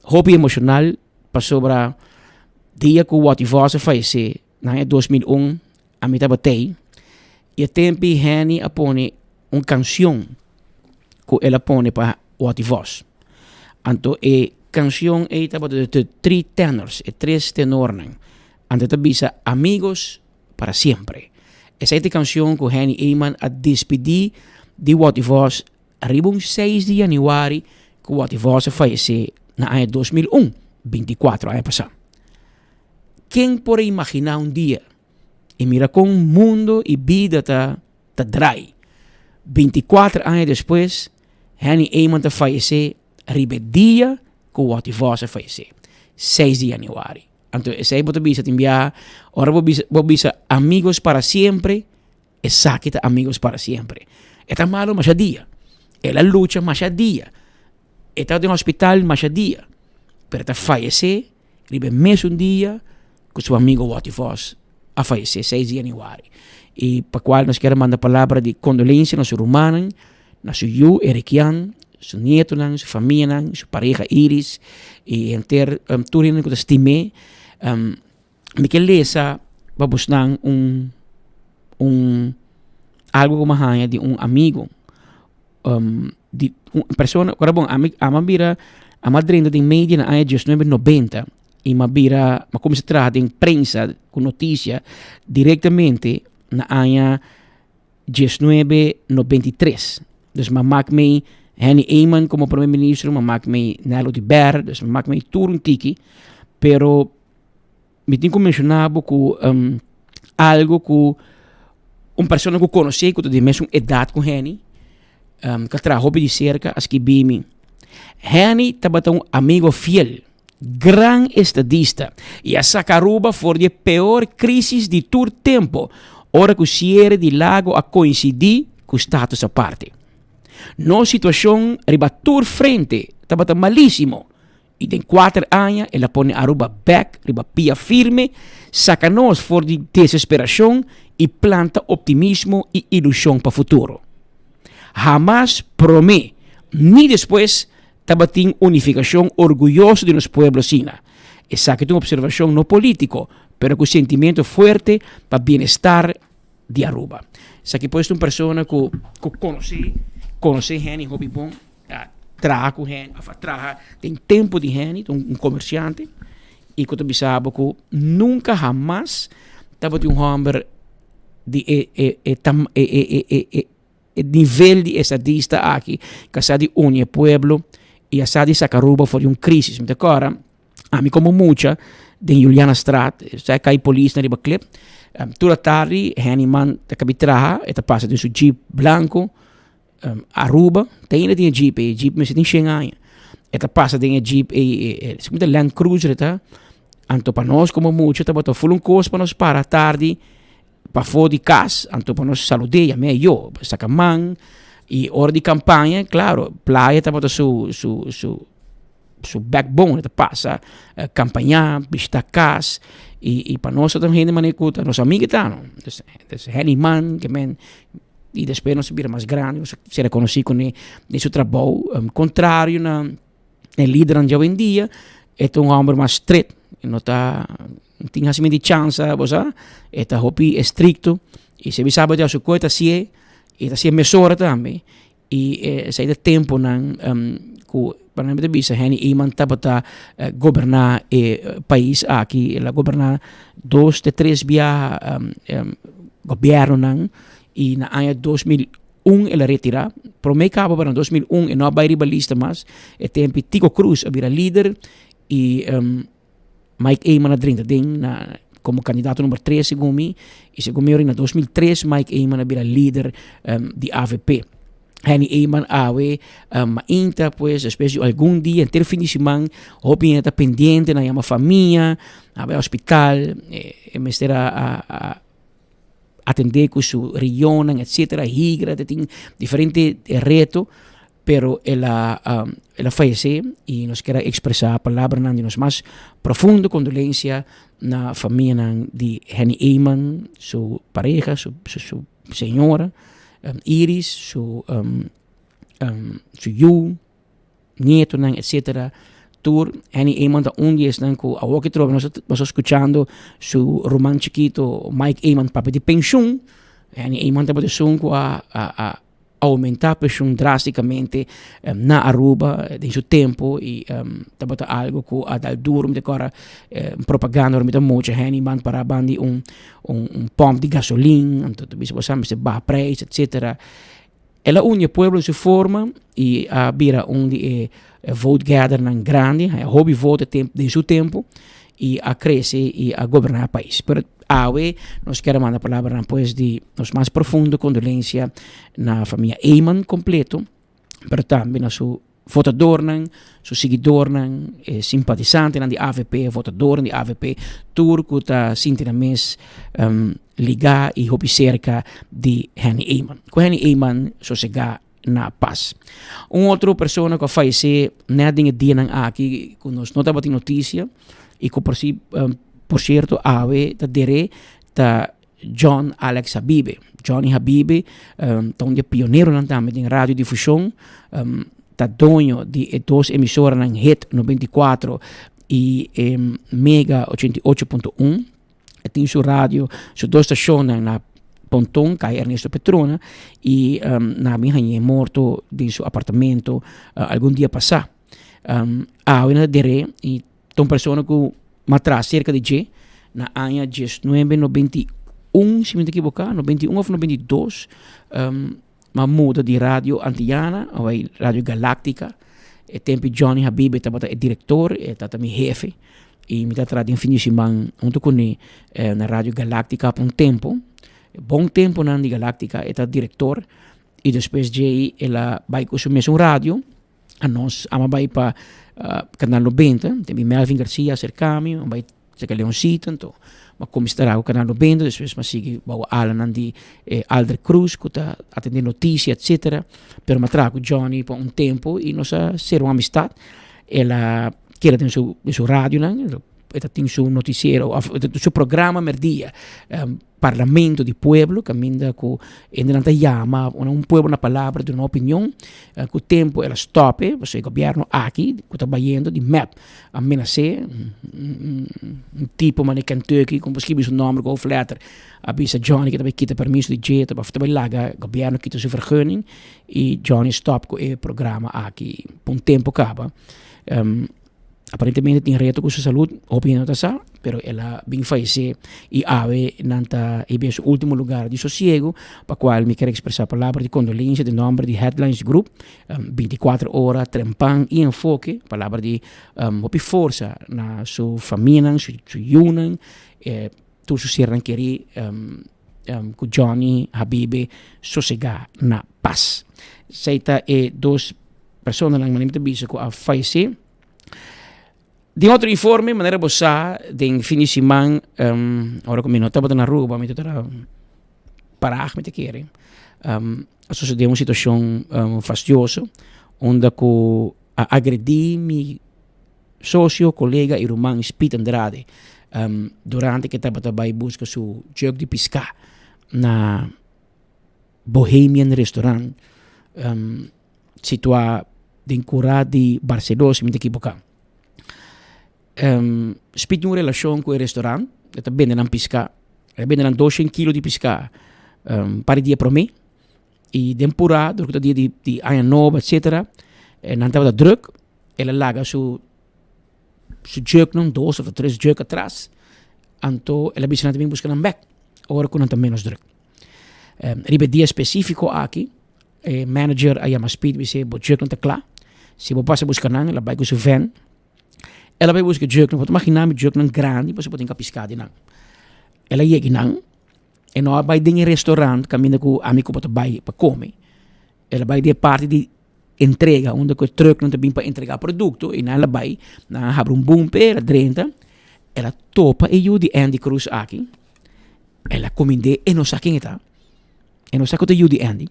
hopi emoshonal pasobra dia ku Watty Vos a fayesé na aña 2001 ami tabat'ei i e tempi Henny a pone un kanshon ku el a pone pa Watty Vos. Anto e kanshon ei tabata de The Three Tenors, e tres tenornan. Anto e ta bisa Amigos para siempre. Esei ta e kanshon ku Henny Eman a despidí di Watty Vos riba un seis di yanüari ku Watty Vos a fayesé na aña 2001, 24 aña pasá. Ken por a imaginá un dia i mira kon mundo i bida ta ta drai. 24 aña despues Henny Eman ta fayesé riba e dia ku Watty Vos a fayesé, seis di yanüari. Anto esei bo ta bisa tin biaha, ora bo bisa bo bisa amigos para siempre, esaki ta amigos para siempre. E ta malo masha dia, el a lucha masha dia, e ta den hospital masha dia, pero e ta fayesé riba e mesun dia ku su amigo Watty Vos a fayesé, seis di yanüari. I pa kual nos kier a manda palabra di kondolensia na su rumannan, na su yu Erikian, su nietonan, su famianan, su pareha Iris i henter tur hende ku ta stim'é. Mi ke lesa pa bosnan un un algu ku mi a haña di un amigu di un persona ora bon ami ami a bira ami a drenta den media na aña diesnuebe nobenta i mi a bira mi a kuminsá traha den prensa ku notisia direktamente na aña 1993. Dus m'a mak mei Henny Eman komo prome ministro, m'a mak mei Nel Oduber, dus m'a mak mei tur un tiki. Pero mi tin ku menshoná bo ku um, algo ku un persona ku konosé ku ta di mesun edat ku Henny, um, ku a traha hopi di serka, a skibi mi. Henny tabata un amigo fiel, gran estadista y a saca Aruba for di e peor crisis di tur tempo ora cu ciere di Lago a coincidi cu Status Aparte. Nos situacion riba tur frente tabata malisimo y den cuater aña el a pone Aruba bek riba pia firme, saca nos for di desesperacion y planta optimismo y ilusion pa futuro. Hamas prome ni despues Tabatin unifikashon orguyoso di nos pueblo asina. Esaki ta un observashon no politico, pero cu sentimento fuerte pa bienestar di Aruba. Esaki pues ta un persona cu cu conoce conoce Henny hopi bon, a traha cu Henny of a traha den tempo di Henny, ta un comerciante y cu ta bisa bo cu nunca hamas tabatin un homber di e e e e e e E nivel di estadista aki ka sa di uni e pueblo y a sa di saca Aruba for di un crisis. Mi ta acorda, ami como mucha den Julianastraat, sa cay polis na riba klip, tur atardi Henny Man ta cabi traha, e ta pasa den su jeep blanco, Aruba, te ainda tin e jeep ey, e jeep mester tin shen aña. E ta pasa den e jeep ey, si ta Land Cruiser e ta, anto pa nos como mucha tabata ful un cos pa nos para atardi, Pafó di kas, anto pa nos salud'é, yam'é yo, saka man, i ora di kampaña, klaro, Playa tabata su su su su backbone, e ta pasa kampañá, bishitá kas, i i pa nos ta un hende manera ku ta nos amigu ta no. Dus dus Henny Man ke men i despues nos a bira mas grandi, nos a ser rekonosí kuné den su trabou, kontrario na e lidernan di awendia, e ta un hòmber mas stret, e no ta tin hasi di chansa, bo sa, e ta hopi estricto, y si e bisa bo di su koe ta hacié, e ta hacié mesora tambe, y esei ta temponan ku pa nan ta bisa Henny Eman tabata goberná e pais aki, el a goberná dos te tres biaha gobiernonan, y na aña 2000. 2001 el a retira, prome caba pero na 2001 e no a bay riba lista mas, e tempo Tico Cruz a bira lider y Mike Eman a drenta den na como candidato number 3 segun mi y segun mi na 2003 Mike Eman a bira lider di avp. Henny Eman awe mainta pues despues di algun dia henter fin di siman hopi hende ta pendiente nan yama famia nan a bai hospital e mester a atende cu su rionnan etcetera higra ta tin diferente reto pero el a el a fayece y nos kier a expresa palabranan di nos mas profundo condolencia na famianan di Henny Eman su pareha su su señora Iris su su yu nietonan etcetera tur Henny Eman ta un di esnan ku awor ki trobe nos ta skuchando su ruman chikito Mike Eman papia di penshun Henny Eman tabata esun ku a a oumenta penshun drasticamente na Aruba den su tempo y tabata algo ku a dal duro mi ta kòrda propaganda ora mi ta mucha Henny Eman para banda di un un pòmp di gasolin anto ta bisa bo sa mester baha prijs etcetera. El a uni e pueblo den su forma y a bira un di e vote gathernan grandi, a hopi voto den su tempo y a crece y a goberna e pais. Pero awe nos kier a manda palabranan pues di nos mas profundo condolencia na famia Eman completo, pero tambe na su votadornan, su siguidornan, e simpatisantenan di avp, e votadornan di avp, tur ku ta sinti nan mes ligá i hopi serka di Henny Eman. Ku Henny Eman sosegá na pas. Un otro persona ku a fayesé nèt den e dianan aki ku nos no tabatin notisia i ku por si por sierto awe ta der'é ta John Alex Habibe. Johnny Habibe ta un di e pioneronan tambe den radiodifusion, ta doño di e dos emisoranan Hit 94 i Mega 88.1. E tin su radio, su dos stashonnan na Ponton, Calle Ernesto Petrona, i nan a bin hañ'é morto den su apartamento algun dia pasá. Awe nan ta der'é i Ta un persona ku m'a traha serka di dje na aña diesnuebe 91, si mi no ta ekiboká, 91 òf 92, m'a muda di Radio Antiana a bai Radio Galactica. E tempu Johnny Habibe tabata e direktor, e tabata mi hefe i mi ta traha den fin di siman huntu kuné na Radio Galactica pa un tempu. Bon tempunan di Galactica e ta direktor i despues djei el a bai ku su mesun radio. Anos ama bai pa Canal 90, te mi Melvin Garcia acerca mi, a bai cerca Leoncito, anto m'a cuminsa traha cu Canal 90, despues m'a sigui bao alanan di Alder Cruz cu ta atende noticia etcetera, pero m'a traha cu Johnny pa un tempo y nos a cera un amistad, el a keda den su den su radionan, e ta tin su noticiero of su programa merdia. Parlamento di pueblo caminda cu hendenan ta yama un pueblo na palabra duna opinion cu tempo el a stop e pasobra e gobierno aki cu ta bayendo di mep a menase un tipo mane Kentucky como por scribi su nomber cu hoofdletter a bisa Johnny cu ta bay kita permiso di dje ta bay laga gobierno kita su vergunning y Johnny stop cu e programa aki pa un tempo caba. Aparentemente tin reto cu su salud, hopi hende no ta sa, pero el a bin fayece y awe nan ta hiba su ultimo lugar di sosiego, pa cual mi kier expresa palabra di condolencia den nomber di Headlines Group, 24 ora, Trempan y Enfoke, palabra di hopi forsa na su famianan, su yunan, tur su sernan keri cu Johnny Habibe sosega na paz. Esey ta e dos personanan manera mi ta bisa cu a fayece. Den otro informe, manera bo sa, den fin di siman, ora cu mi no tabata na Aruba, mi tabata parag mi ta kere, a sucede un situacion fastioso unda cu a agredi mi socio, colega y ruman Speed Andrade durante cu e tabata bay busca su jug di pisca na Bohemian Restaurant situá den kurá di Barceló si mi ta ekiboká. Speed tin un relashon ku e restaurant, e ta bende nan piská, e ta bende nan doshen kilo di piská un par di dia promé i den purá dor ku ta dia di aña nobo etsetera nan tabata drùk, el a laga su su jùknan dos òf tres jùk atras, anto el a bisa nan ta bin buska nan bèk ora ku nan ta ménos drùk. Riba e dia spesífiko aki. E manager a yama Speed bis'é, Bo juknan ta kla. Si bo pasa buska nan, el a bai ku su van. El a bai buska juknan. Bo ta maginá mi juknan grandi pasobra bo tin ka piská di nan. El a yega nan, e no a bai den e restaurant kaminda ku ami ku bo ta bai pa kome. El a bai den e parti di entrega unda ku e trùknan ta bin pa entregá produkto i nan el a bai, nan a habri un bum p'e, el a drenta, el a topa e yu di Andy Cruz aki, el a kumind'é, e no sa ken e ta. E no sa ku ta yu di Andy.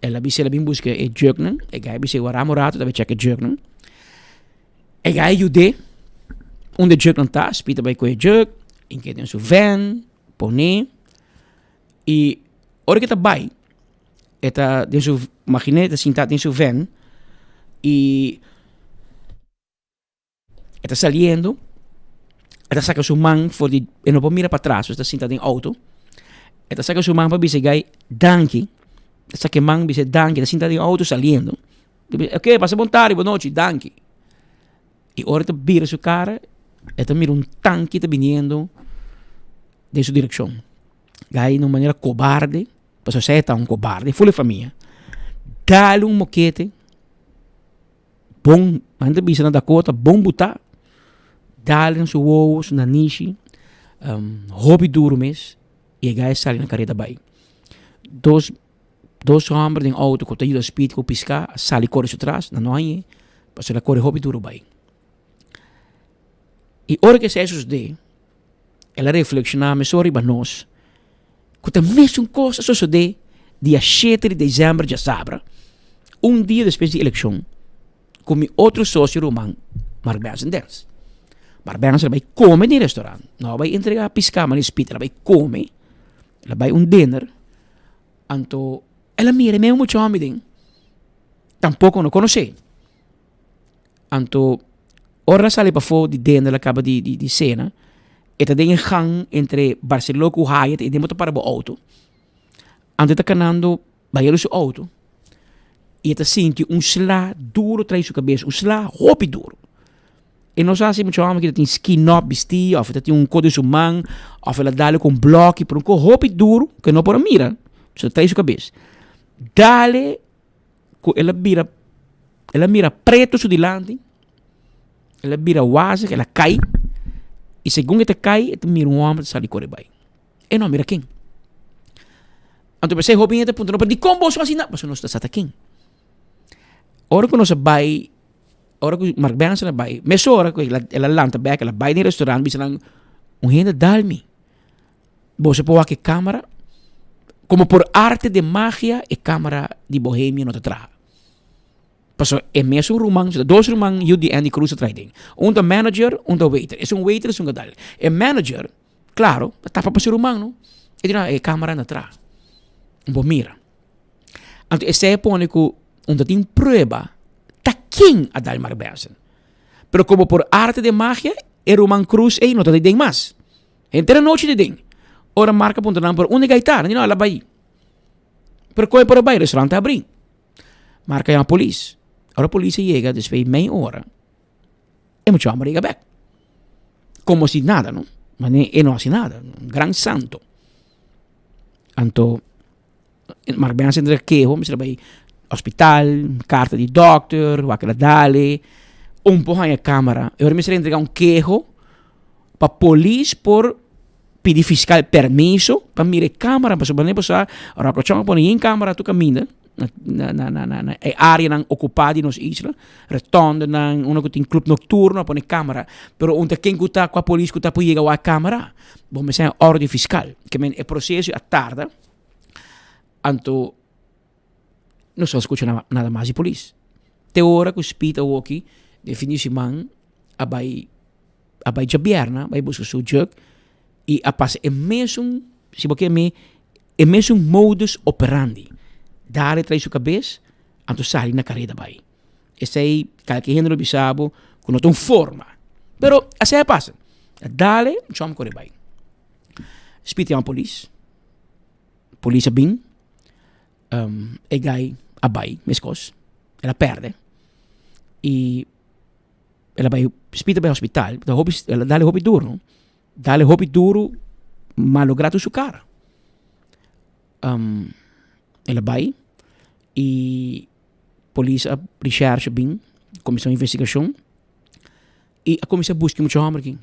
El a bisa el a bin buska e juknan. E gai a bisa wara un rato ta bai chek e juknan. E gai a yud'é unda e juknan ta. Speed a bai ku e juk, hink'é den su van, pon'é. I ora ku e ta bai, e ta den su, maginé e ta sinta den su van i. E ta saliendo, e ta saka su man for di, e no por mira patras, e ta sinta den auto. E ta saka su man pa bisa e guy danki. E saka e man bisa e danki, e ta sinta den auto saliendo. Ok, pasa bon tardi, bon nochi, danki. I ora e ta bira su kara, e ta mira un tanki ta biniendo den su direkshon. Guy na un manera kobarde, pasobra esei ta un kobarde, ful e famia, dal un mokete. Bon, nan ta bisa na Dakota, bon butá, dal den su wowo, su nanishi, hopi duru mes, i e gai sali na kareda bai. Dos, dos hòmber den outo ku ta yuda Speed ku piská a sali kore su tras, nan no hañ'é, pasobra el a kore hopi duru bai. I ora ku esei a sosodé, el a reflekshoná mesora riba nos, ku ta mesun kos a sosodé dia shete di desèmber djasabra, un dia despues di elekshon, ku mi otro sosio ruman Mark Benson Dens. Mark Benson a bai kome den restorant, no a bai entregá piská manera spit, el a bai kome, el a bai un dinner, anto el a mira e mesmo mucha hòmber den, tampoko no konosé. Anto ora el a sali pafó di denter el a kaba di di sena, e ta den e gang entre Barceló ku Hyatt i den bo ta para bo outo. Anto e ta kanando bai su outo i e ta sinti un sla duru trai su kabes, un sla hopi duru. E no sa si mucha hòmber ki ta tin skinòp bistí òf e ta tin un kos den su man òf el a dal ku un blòki pero un kos hopi duru ku e no por a mira, so trai su kabes. Dale ku el a bira, el a mira pretu su dilanti, el a bira wazig, el a kai, i segun e ta kai, e ta mira un hòmber ta sali kore bai. E no a mira ken. Anto p'esei hopi hende ta puntra nos, pero dikon boso hasi na? Pasobra nos ta sa ta ken. Ora ku nos a bai, ora ku Mark Benson a bai, mesora ku el a lanta bèk, el a bai den restaurant, bisa nan, un hende dal mi. Boso por wak e camera? Como por arte de magia e camera di Bohemia no ta traha. Pasobra e mesun ruman, so ta dos ruman yu di Andy Cruz ta traha den. Un ta manager, un ta waiter. Esun waiter, esun ta dal. E manager, claro, ta tapa pa su ruman no. E di no, e camera no ta traha. Un por mira. Anto esei a pone cu un ta tin prueba ta ken a dal Mark Benson. Pero como por arte de magia e ruman Cruz ei no ta den mas. Henter anochi di den. Ora Mark a puntra nan por unda e gai ta, nan di no, el a bai. Pero kon e por a bai? Restaurant ta abrí. Mark a yama polis. Ora polis a yega despues di mei ora, e mucha homber a yega bek. Como si nada no, mane e no hasi nada, un gran santo. Anto Mark Ben a sintra keho, mester a bai hospital, karta di dòkter, wak el a dale, un por haña kamera. E ora mester a entrega un keho pa polis por pidi fiskal permiso pa mira e kamera, pasobra bo sa Ròkòchòn a pone yen kamera tur kaminda na na na na na e areanan okupá di nos isla, retòndenan, unda ku tin klùp nokturno a pone kamera, pero un ta ken ku ta kua polis ku ta por yega wak kamera? Bo mester haña òrdu di fiskal. Ke men e proseso a tarda. Anto nos a skucha nada mas di polis. Te ora ku Speed awoki den fin di siman a bai a bai djabièrnè bai buska su jug i a pasa e mesun si bo ke mi e mesun modus operandi. Dale trae su kabes anto sali na kareda bai. Esei kalke hende lo bisa bo ku no ta un forma pero asei a pasa. Dale chòm kore bai. Speed yama polis. Polis a bin, e guy a bai meskos, el a perde i el a bai spita bai hospital, ta hopi el a dal hopi duru no, dal hopi duru malogra tur su kara. El a bai. I polis a recherche bin, kuminsá un investigashon i a kuminsá buska e mucha hòmber aki.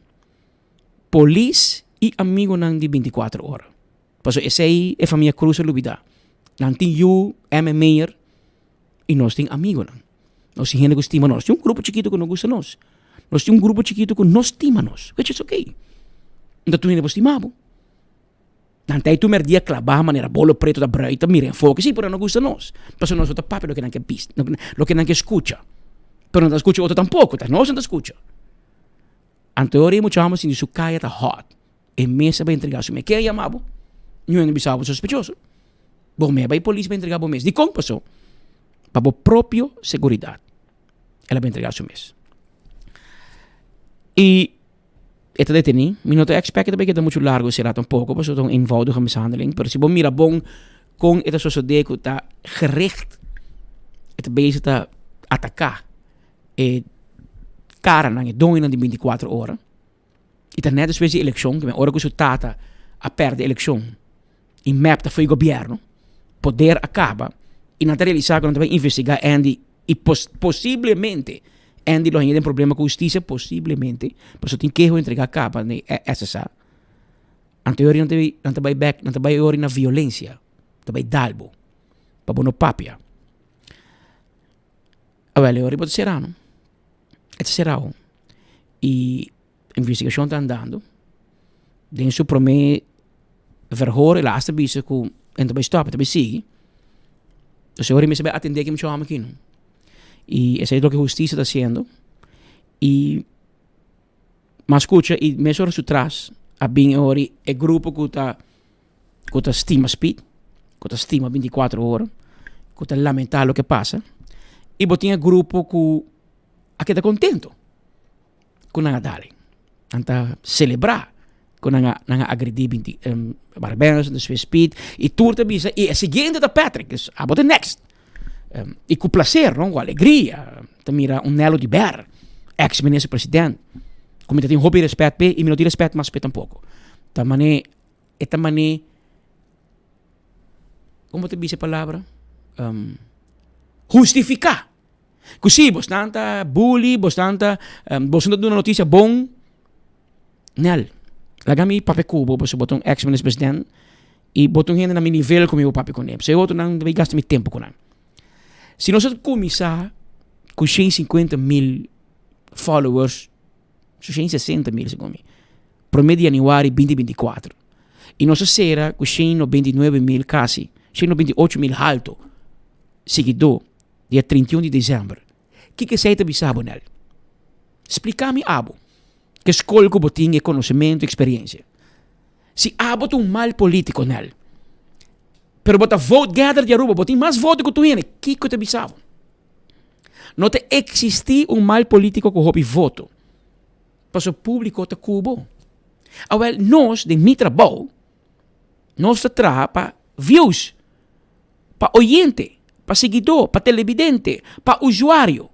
Polis i amigonan di binti kuater ora. Pasobra esei e famia Cruz a lubidá. Nan tin yu, MM'er i nos tin amigonan. Nos tin hende ku stima nos. Tin un grupo chikitu ku no gusta nos. Nos tin un grupo chikitu ku no stima nos, which is okay. No ta tur hende por stima bo. Nan ta ei tur merdia klabá manera bolo preto ta brui ta mira enfoke. Sí, pero nan no gusta nos. Pasobra nos no ta papia loke nan ke bis, loke nan ke skucha. Pero nan ta skucha otro tampoko, ta nos nan ta skucha. Anto e ora ei mucha hòmber sinti su kaya ta hòt. E mes a bai entregá su mes. Ken a yama bo? Niun hende bisa bo sospechoso. Bo mes a bai polis pa entregá bo mes. Dikon? Paso pa bo propio seguridat el a bai entregá su mes. I e ta detení. Mi no ta expect ku ta bai keda muchu largu será tampoko pasobra ta un eenvoudige mishandeling. Pero si bo mira bon kon e ta sosodé ku ta gericht e ta bezig ta ataká e karanan, e doñonan di bintikuater ora. I ta net despues di elekshon, ke men ora ku su tata a pèrdè elekshon i mep ta fo'i gobièrnu, poder a kaba i nan ta realisá ku nan ta bai investigá Andy i posiblemente Andy lo haña den problema ku hustisia, posiblemente, pasobra tin keho entregá kaba na e SSA. Anto e ora nan ta bai nan ta bai bèk, nan ta bai e ora na violensia, ta bai dal bo pa bo no papia. Awèl e ora bo ta será no, e ta será ho. I investigashon ta andando. Den su promé verhoor el a hasta bisa ku e no ta bai stòp, e ta bai sigui. Dus e ora mester bai atendé ki mucha hòmber aki no. I esei ta loke hustisia ta hasiendo. I mas skucha i mesora su tras a bin e ora e grupo ku ta ku ta stima Speed, ku ta stima 24 ora, ku ta lamentá loke pasa. I bo tin e grupo ku a keda kontento ku nan a dal. Nan ta selebrá ku nan a nan a agredí binti Barbenz, despues Speed i tur ta bisa i e siguiente ta Patrick, dus abo ta next. I ku plaser no, ku alegria ta mira un Nelo di Ber, ex minister president, ku mi ta tin hopi rèspèt p'e i mi no tin rèspèt mas p'e tampoko. Ta manera E ta man'é, como ta bisa e palabra? Um, hustifiká. Ku si, bosnan ta bully, bosnan ta, um, bosnan ta duna notisia bon. Nel, laga mi papia ku bo, pasobra bo ta un ex minister president i bo ta un hende na mi nivel ku mi por papia kuné. Pasobra e otronan ta bai gasta mi tempu ku nan. Si nos a kuminsá ku 150 mil followers, 160 mil segun mi, prome di januari 2024 y nos a cera cu 199 mil casi, 198 mil halto siguidor dia 31 di december. Kiko esey ta bisa bo Nel? Splica mi abo ke scol cu bo tin e conocemento y experiencia. Si abo ta un mal politico Nel, pero bo ta vote gather di Aruba, bo tin mas voto cu tur hende, kiko ta bisa bo? No ta existi un mal politico cu hopi voto. Pasobra publico ta cu bo. Awel, nos den mi trabou, nos ta traha pa views, pa oyente, pa siguidor, pa televidente, pa usuario.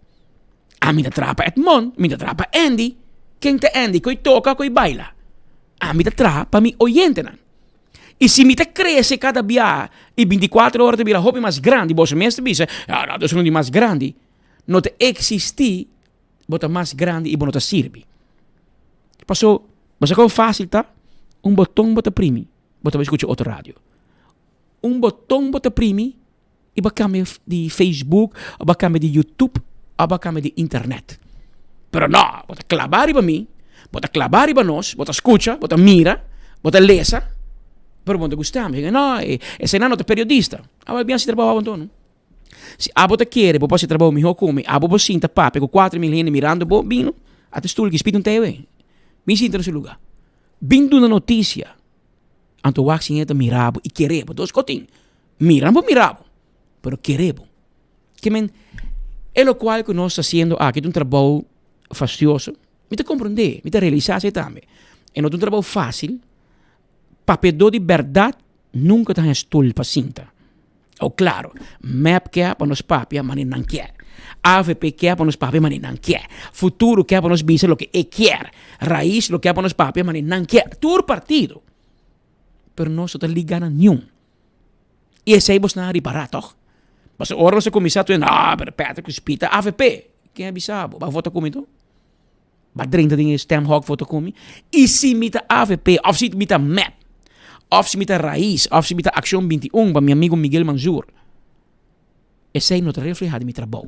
Ami ta traha pa Edmond, mi ta traha pa Andy. Ken ta Andy? Koe toka, koe baila. Ami ta traha pa mi oyentenan. I si mi ta krese kada biaha i bintikuater ora ta bira hopi mas grandi, boso mes ta bisa, ah, no, nos un di mas grandi. No ta eksistí bo ta mas grandi i bo no ta sirbi. Paso, bo sa kon fásil ta? Un boton bo ta primi, bo ta bai skucha otro radio. Un boton bo ta primi i bo a kambia di Facebook, o bo a kambia di YouTube, o bo a kambia di internet. Pero no, bo ta klabá riba mi, bo ta klabá riba nos, bo ta skucha, bo ta mira, bo ta lesa, pero bo no ta gusta mi. No, eseinan no ta periodista. Awor bien hasi trabou abo anto no. Si abo ta kere bo por hasi trabou mihó ku mi, abo por sinta papia ku 4000 hende mirando bo, bin no. Ata e stul ki spit un tv. Bin sinta na su lugá. Bin duna notisia. Anto wak si hende ta mira bo i kere bo. Dos kotin. Mira no por mira bo, pero kere bo. Ke men, e lokual ku nos ta hasiendo aki ta un trabou fastioso. Mi ta komprondé, mi ta realisá esei tambe. E no ta un trabou fásil. Papiadó di bèrdat nunka ta haña stul pa sinta. Oh claro, mep ke pa nos papia mane nan kier. Avp ke pa nos papia mane nan kier. Futuro ke pa nos bisa loke e kier. Raiz lo ke pa nos papia mane nan kier. Tur partido. Pero nos no ta liga na niun. I esei bosnan a ripará tòg? Pasobra ora nos a kuminsá tur ah, pero Patrick ku Speed ta avp. Ken a bisa bo? Bo a vota ku mi to? Bo a drenta den e stemhok vota ku mi? I si mi ta avp òf si mi ta mep òf si mi ta Raiz òf si mi ta Akshon 21 pa mi amigo Miguel Manzur, esei no ta reflehá den mi trabou.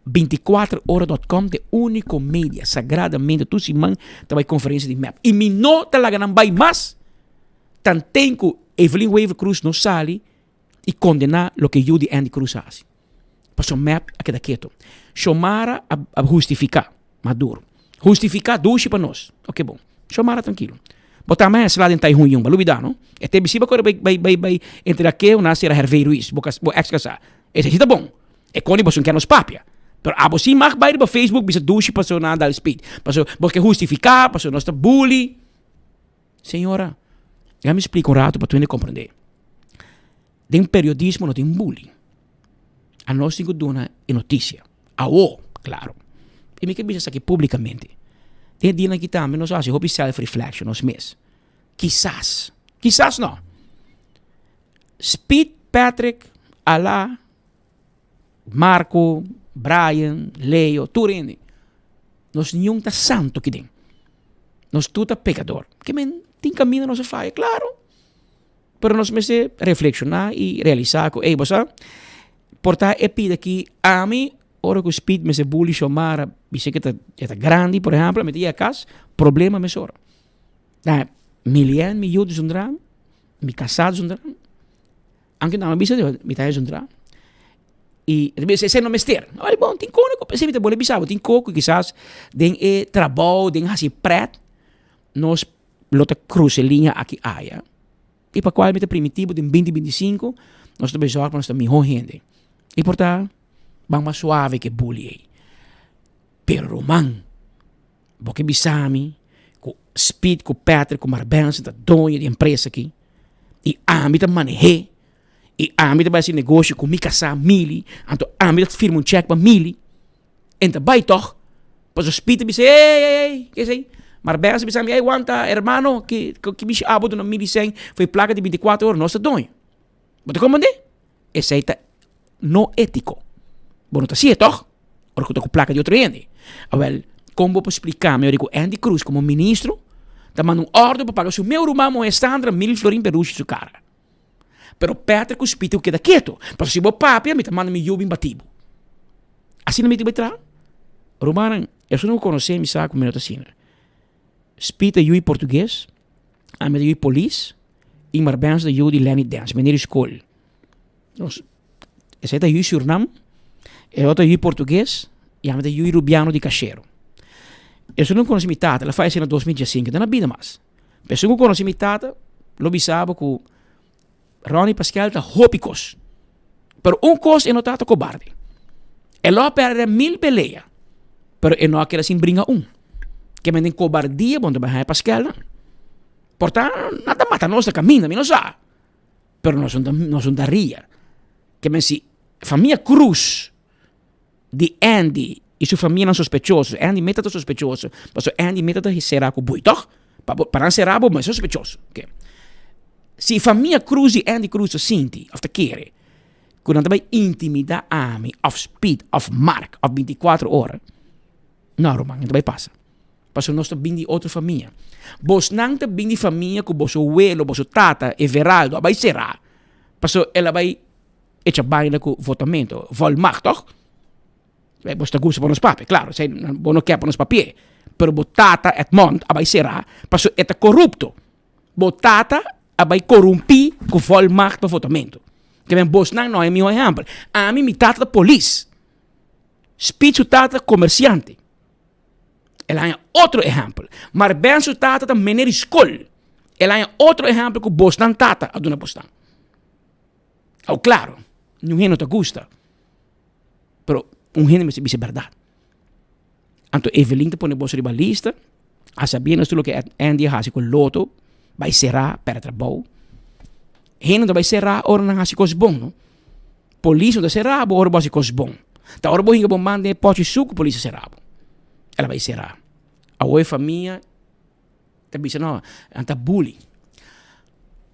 24ora.com ta e úniko media sagradamente tur siman ta bai konferensia di mep. I mi no ta laga nan bai mas tanten ku Evelyn Wever Croes no sali i kondená loke yu di Andy Cruz a hasi. Pasobra mep a keda keto. Xiomara a a hustifiká Maduro. Hustifiká dushi pa nos. Oke bon. Xiomara trankilo. Bo tambe a sla den Taihun Yun, bo lubidá no? E te bisiba kore bai bai bai bai entre akeo na sera Hervé Ruiz, bo kas bo eks kasá. Esei si ta bon. E koni boso no ke nos papia. Pero abo si mag bai riba Facebook bisa dushi pasobra nan a dal speed. Pasobra bo ke hustifiká, pasobra nos ta bully. Señora, laga mi splika un rato pa tur hende komprendé. Den periodismo no tin bully. Anos tin ku duna e notisia. Awo, klaro. I mi ke bisa esaki públikamente. Den e dianan aki tambe nos a hasi hopi self reflection nos mes. Kisas, kisas no. Speed Patrick, Ala, Marco, Brian, Leo, tur hende. Nos niun ta santo ki den. Nos tur ta pecador. Ke men tin caminda nos a faya, claro. Pero nos mester reflexiona y realisa cu, ey, bo sa, por ta e pida aki ami, ora cu Speed mester bully Xiomara, bisa cu e ta grandi, por ehempel, ami ta yega cas, problema mesora. Na, Milian, mi yu dizundra, mi casá dizundra. Aunke nan a bisa mi ta hesundra. I e ta bisa esei no mester. Ai bon tin kone ku p'esei mi ta bole bisa bo tin ko ku kisas den e trabou den hasi pret nos lo ta krusa e liña aki aya. I pa kual mi ta primiti bo den binti 25 nos ta bai zòrg pa nos ta mihó hende. I por ta ban mas suave ku e bully ei. Pero ruman. Bo ke bisa mi ku Speed ku Patrick ku Marbenson ta doño di empresa aki i ami ta maneh'é i ami ta bai hasi negoshi ku mi kasá Mili anto ami ta firma un chèk pa Mili en ta bai tòg pasobra Speed ta bisa ey ey ey ke esei Marbenson bisa mi ey wanta hermano ki ki mishi abo duna Mili sèn for e plaka di 24 ora nos ta doño bo ta komprende? Esei ta no étiko. Bo no ta hasié tòg? Ora ku ta ku plaka di otro hende. Awèl, kon bo por splika mi ora ku Andy Cruz komo ministro ta manda un òrdu pa paga su meu ruman muhé Sandra mil florin pa rushi su kara? Pero Patrick ku Speed ku keda ketu, pasobra si bo papia mi ta manda mi yu bin bati bo. Asina mi ta bai traha? Rumannan, esun ku konosé mi sa ku mi no ta asina. Speed ta yui portugues, ami ta yui polis. Ingmar Benz ta yu di Lenny Dens, meneer di skol. Nos, esei ta yu Surnam, e otro ta yu portugues, i ami ta yu Rubiano di Cachero. Esun ku konosi mi tata, el a fayesé na 2015, e ta na bida mas. Pero esun ku konosi mi tata, lo bisa bo ku Ronnie Paskel ta hopi kos. Pero un kos e no ta, ta kobarde. E lo a pèrdè mil pelea, pero e no a keda sin bringa un. Ke men den kobardia bo no ta bai haña Paskel nan. Por ta nan ta mata nos na caminda, mi no sa. Pero nos no ta, nos no ta ria. Ke men si famia Cruz di Andy y su famianan sospechoso, Andy meta ta sospechoso, pasobra Andy meta ta sera cu bui, toch? Pa bo, pa nan sera bo, bo sospechoso. Okay. Si famia Cruz di Andy Cruz ta sinti of ta kere cu nan ta bay intimida ami of Speed of Mark of 24 ora, no ruman, no ta bay pasa. Pasobra nos ta bin di otro famia. Bosnan ta bin di famia ku boso welo, boso tata, Everaldo, a bai será. Pasobra el a bai echa baina ku votamento, volmacht, toch? Bos ta gusta pa nos papia, klaro, esei bo no ke pa nos papi'é. Pero bo tata, Edmond, a bai será pasobra e ta korupto. Bo tata a bai korumpí ku volmacht pa votamento. Ke men bosnan no e mihó ehèmpel. Ami, mi tata ta polis. Speed su tata ta komersiante. El haña otro ehèmpel. Mar Ben su tata ta meneer di skol. El haña otro ehèmpel ku bosnan tata a duna bosnan. Au klaro, niun hende no ta gusta. Pero un hende mester bisa bèrdat. Anto Evelyn ta pone bos riba lista, a sabiendo tur loke Andy a hasi ku Lotto, bai será, pèrdè trabou. Hende no ta bai será ora nan hasi kos bon, no. Polis no ta sera bo ora bo hasi kos bon. Ta ora bo hinka bo man den e pochi suku polis ta sera bo. El a bai sera. Awor e famia ta bisa no, nan ta bully.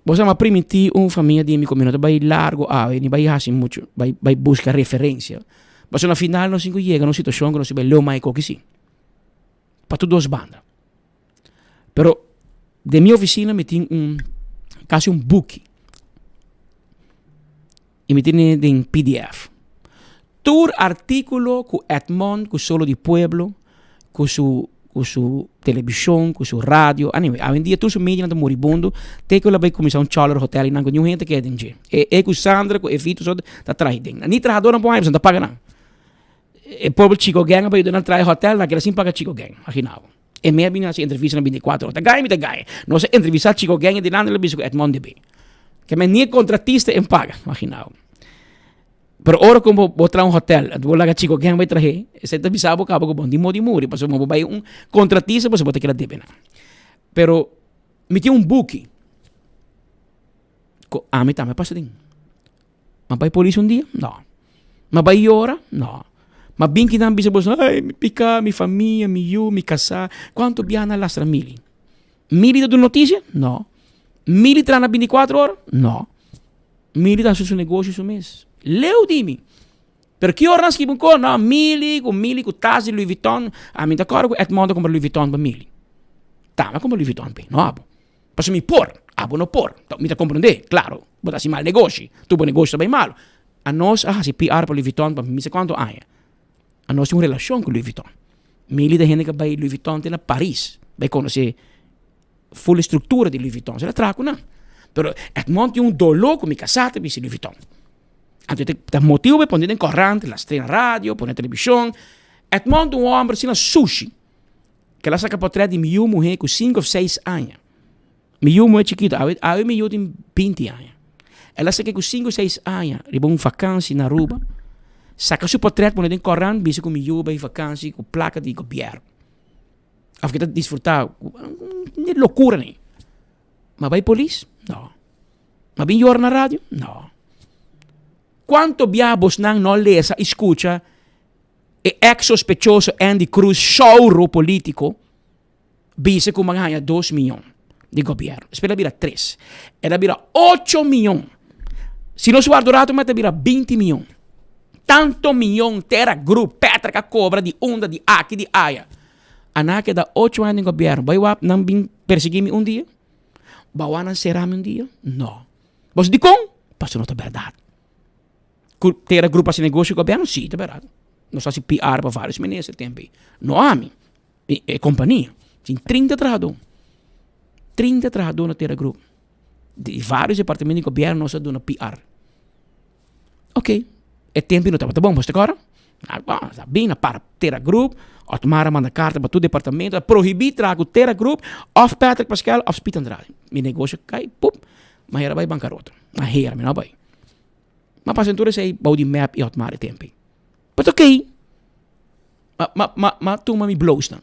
Bo sa, m'a primintí un famia di mi ku mi no ta bai largu awe ni bai hasi muchu, bai bai buska referensia. Pasobra na final nos tin ku yega na un situashon ku nos tin bai leu mai koki si. Pa tur dos banda. Pero den mi ofisina mi tin un kasi un buki i mi tene den pdf. Tur artíkulo ku Edmond ku Solo di Pueblo ku su ku su televishon ku su radio anyway awendia tur su medianan ta moribundo te ku el a bai kuminsá un cholor hotel i nan ku niun hende ta keda den dje. E e ku Sandra ku Evito so ta traha den. Ni trahadornan por haña pasobra nan ta paga nan. E pober Chico Gang a bai yuda nan traha e hotel nan keda sin paga Chico Gang, imagina bo. E mei a bini hasi entrevista na binticuatro ora. Ta gaya mi ta gaya. Nos a entrevista Chico Gang i dilanti el a bisa ku Edmond debe. Ke men ni e kontratista en paga, imagina bo. Pero ora ku bo bo traha un hotel, anto bo laga Chico Gang bai trah'é, esei ta bisa bo kaba ku bo no tin modo di muri, pasobra bo bai un kontratista pasobra bo ta keda debe nan. Pero mi tin un buki ku ami tambe a pasa den. M'a bai polis un dia? No. M'a bai yora? No. M'a bin kinan bisa boso, ay, mi piká, mi famia, mi yu, mi kasá. Kuantu biaha nan lastra Mili? Mili ta duna notisia? No. Mili traha na bintikuatro ora? No. Mili ta hasi su negoshi su mes. Leu di mi. Pero ki ora nan skibi un kos? No, Mili ku Mili ku tas di Louis Vuitton. Ami ta kòrda ku Edmond a kumpra Louis Vuitton pa Mili. Tama a kumpra Louis Vuitton p'e, no abo. Pasobra mi por, abo no por. Mi ta komprendé, klaro, bo ta hasi mal negoshi, tur bo negoshi ta bai malu. Anos a hasi PR pa Louis Vuitton pa mi sa kuantu aña. Anos tin un relashon ku Louis Vuitton. Mili ta hende ku a bai Louis Vuitton te na Paris, bai konosé ful e struktura di Louis Vuitton. Esei ta traha ku nan. Pero Edmond tin un doló ku mi kasá ta bisti Louis Vuitton. Anto ta motibu pa e pone den korant, lastr'é na radio, pone na televishon. Edmond ta un hòmber asina sushi. Kel a saka potret di mi yu muhé ku sinku òf seis aña. Mi yu muhé chikitu, awe awe mi yu tin binti aña. El a saka ku sinku seis aña riba un vakansi na Aruba, saka su potret pone den korant bisa ku mi yu bai vakansi ku plaka di gobièrnu. Òf ke ta disfrutá ku lokura nei. Ma bai polis? No. Ma bin yora na radio? No. Kuantu bia bosnan no lesa i skucha E ex sospechoso Andy Cruz shouro politico bisa cu man haya dos miyon di gobierno. Despues el a bira tres. El a bira ocho miyon. Si nos warda un rato mas ta bira binti miyon. Tanto miyon Terra Group, Patrick a cobra di unda, di aki, di aya. A nan a keda ocho aña den gobierno. Bay wak nan bin persegui mi un dia? Bay wak nan sera mi un dia? No. Boso dicon? Pasobra no ta berdad. Ku tera grupo hasi negoshi ku gobièrnu? Sí, ta bèrdat. Nos hasi PR pa vários minister tempu ei. No ami, e kompania. Tin trinta trahadó. Trinta trahadó na tera grupo. Di vários departamento di gobièrnu nos a duna PR. Ok, e tempu ei no tabata bon, bo ta kòrda? A bin a para tera grupo, Otmar a manda karta pa tur departamento, a prohibí traha ku tera grupo òf Patrick Pascal òf Speed Andrade. Mi negoshi a kai, pup, mi a hera bai bankarota. Mi a hera, mi no a bai. Ma pasa tur esei bou di mep i Otmar e tempu ei. But ok, ma ma ma ma tuma mi bloosnan,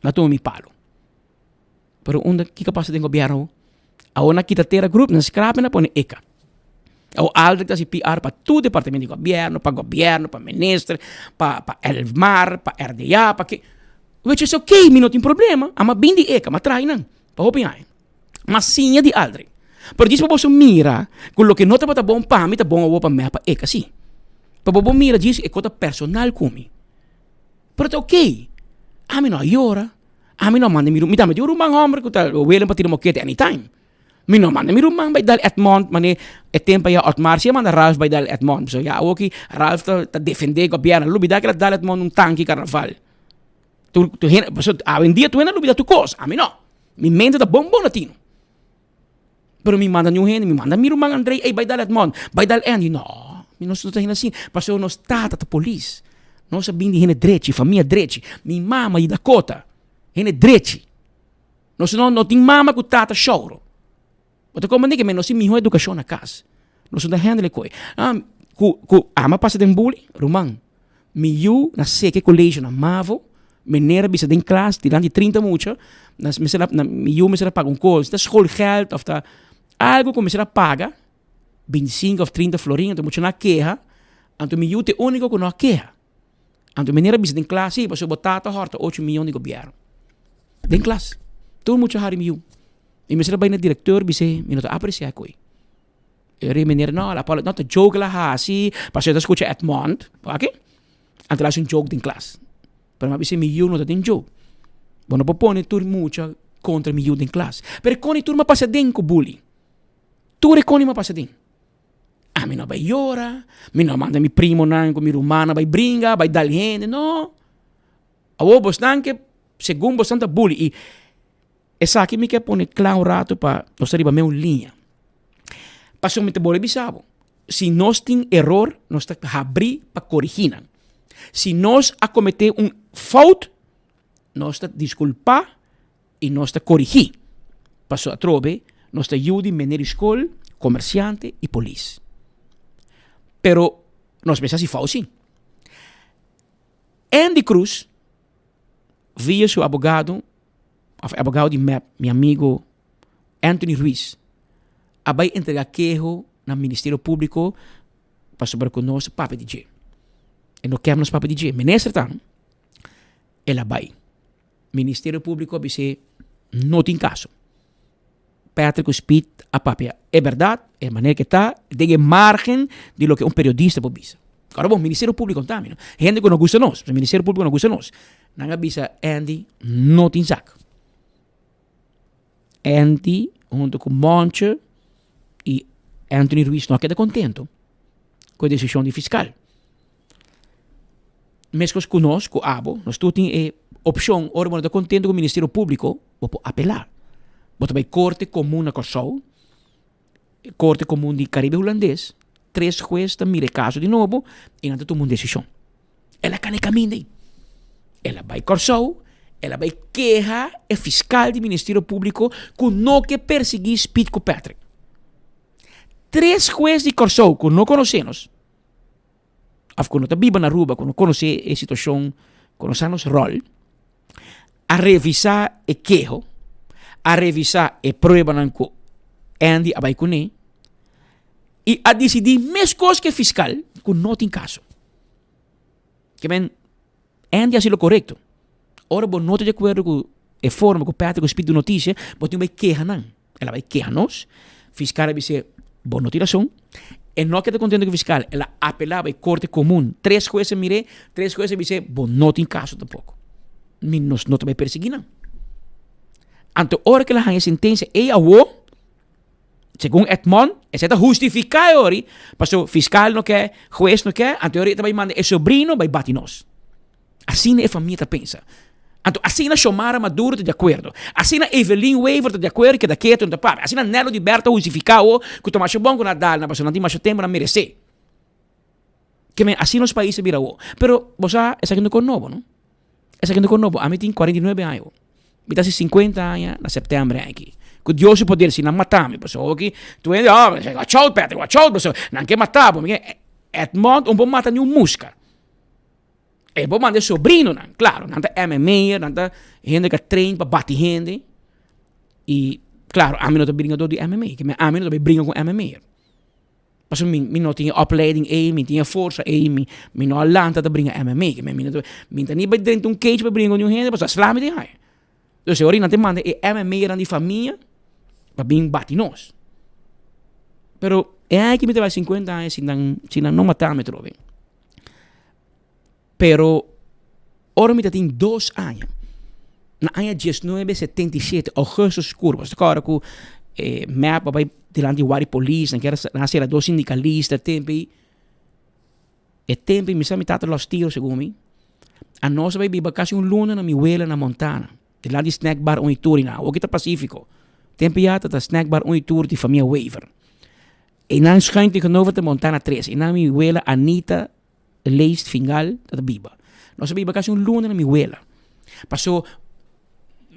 ma tuma mi palo. Pero unda kiko a pasa den gobièrnu? Awor nan kita Tera Group, nan skrap i nan pone Eka. Awor Aldrich ta hasi PR pa tur departamento di gobièrnu, pa gobièrnu, pa minister, pa pa Elmar, pa RDA, pa ke. Which is ok, mi no tin problema, a mi a bin di Eka, mi a traha einan pa hopi aña. M'a siña di Aldrich. Pero djis pa boso mira ku loke no tabata bon pa mi ta bon awor pa mep pa Eka si. Pa bo bo mira djis e kos ta personal ku mi. Pero ta ok. Ami no a yora. Ami no a manda mi ruman. Mi tambe tin un ruman hòmber ku ta willing pa tira mokete anytime. Mi no a manda mi ruman bai dal Edmond manera e tempu aya Otmar si a manda Ralph bai dal Edmond. So ya awoki Ralph ta ta defendé gobièrnu. Lubidá kila dal Edmond un tanki karnaval. Tur tur hende pasobra awendia tur hende a lubidá tur kos. Ami no. Mi mente ta bon bon latino. Pero mi manda niun hende, mi manda mi ruman Andrei, ey bai dal Edmond, bai dal Andy. No, mi no ta hende asin. Pasobra nos tata ta polis. Nos a bin di hende drechi, famia drechi. Mi mama di Dakota, hende drechi. Nos no no tin mama ku tata shouro. Bo ta komprende ke nos tin mihó edukashon na kas. Nos no ta handle e koi. Ku ku ama pasa den bully, ruman. Mi yu na seke kolegio na mavo, meneer a bisa den klas dilanti 30 mucha, na mester a na mi yu mester a paga un kos, ta schoolgeld of ta algo ku mester a paga, bintisinko of trinta florin, anto muchanan a keha, anto mi yu ta e uniko ku no a keha. Anto meneer a bisa den klas, si, pasobra bo tata hòrta ocho miyon di gobièrnu. Den klas. Tur mucha hari mi yu. Mi mester a bai na directeur bis'é mi no ta apreciá koe. E ora e meneer no, la no ta joke la hasi, pasobra e ta scucha Edmond, wak? Anto el a hasi un joke den klas. Pero mi a bisa mi yu no ta den joke. Bo no por pone tur mucha contra mi yu den klas. Pero e koni tur mi a pasa den ku bully. Tur e koni mi a pasa den. Ami no a bai yora, mi no a manda mi primonan ku mi rumannan bai bringa, bai dal hende, no. Awor bosnan ke segun bosnan ta bully i esaki mi ke pone kla un rato pa nos ta riba meun liña. Pasobra mi ta bolbe bisa bo, si nos tin eror nos ta habri pa korigí nan. Si nos a kometé un fout nos ta diskulpá i nos ta korigí. Pasobra atrobe nos ta yu di meneer di skol, komersiante i polis. Pero nos mester hasi fout sí. Andy Cruz, via su abogado, of abogado di mep, mi amigo Anthony Ruiz, a bai entrega keho na Ministerio Publico pasobra cu nos papia di dje. E no kier nos papia di dje. Minister tan, el a bai. Ministerio Publico a bis'é no tin caso. Patrick cu Speed a papia e berdad, e manera ke ta, den e margen di loke un periodista por bisa. Ora bon, Ministerio Publico ta mi, no? Hende cu no gusta nos, Ministerio Publico no gusta nos. Nan a bisa Andy no tin zak. Andy hunto cu Monche y Anthony Ruiz no a keda contento cu e decision di fiscal. Meskos ku nos, ku abo, nos tur tin e opshon ora bo no ta kontento ku Ministerio Públiko, bo por apelá. Bo ta bai Korte Komun na Kòrsou, Korte Komun di Karibe Hulandes, tres hues ta mira e kaso di nobo i nan ta tuma un desishon. El a kana e kaminda ei. El a bai Kòrsou, el a bai keha e fiskal di Ministerio Públiko ku no ke persiguí Speed ku Patrick. Tres hues di Kòrsou ku no konosé nos, of ku no ta biba na Aruba, ku no konosé e situashon, ku no sa nos ròl, a revisá e keho, a revisá e pruebanan ku Andy a bai kuné i a disidí meskos ku e fiskal ku no tin kaso. Ke men, Andy a hasi lo korekto. Ora bo no ta di akuerdo ku e forma ku Patrick a spit di notisia, bo tin ku bai keha nan. El a bai keha nos, fiskal a bis'é, Bo no tin rason. E no a keda kontento ku fiskal, el a apelá bai korte komun. Tres hues a mir'é, tres hues a bis'é, Bo no tin kaso tampoko. Mi nos no ta bai persiguí nan. Anto ora ku el a haña e sentensia ei awó, segun Edmond, esei ta hustifiká e ori, pasobra fiskal no ke, hues no ke, anto e ori e ta bai manda e sobrino bai bati nos. Asina e famia ta pensa. Anto asina Xiomara Maduro ta di akuerdo. Asina Evelyn Wever ta di akuerdo i keda ketu no ta papia. Asina Nelo di Berta hustifiká awo ku ta masha bon ku nan a dal nan pasobra nan tin masha tempu nan meresé. Ke men asina nos pais a bira awo. Pero bo sa esaki no kon nobo no. Esaki no kon nobo. Ami tin 49 aña awo. Mi ta hasi 50 aña na sèptèmber aki. Ku Dios su poder si nan mata mi pasobra awo aki tur hende oh watch out Patrick watch out pasobra nan ke mata bo. Edmond un por mata ni un muska. E por manda e sobrinonan, claro, nan ta MMA'er, nan ta hende ku a train pa bati hende. I claro, ami no ta bringador di MMA, ke ami no ta bai bringa ku MMA'er. Pasobra mi mi no tin e opleiding ei, mi tin e forsa ei, mi mi no a lanta ta bringa MMA, ke mi no ta mi ta ni bai drenta un cage pa bringa ku niun hende pasobra sla mi tin haña. Dus e ora nan ta manda e MMA'ernan di famia pa bin bati nos. Pero e aña aki mi ta bai sinkuenta aña si nan si nan no mata mi atrobe. Pero ora mi ta tin dos aña, na aña diesnuebe setenta i shete, augustus skur, bo ta kòrda ku e mep a bai dilanti wari polis, nan kier nan a sera dos sindikalista tempu ei, e tempu ei mi sa mi tata lòs tiro segun mi, anos a bai biba kasi un luna na mi wela na Montana, dilanti snack bar un i tur, i awor ki ta Pasifiko, tempu ya ta ta snack bar un i tur di famia Wever. Einan schuin tegenover ta Montana tres. Einan mi wela Anita Leest Fingal ta ta biba. Nos a biba kasi un luna na mi wela. Paso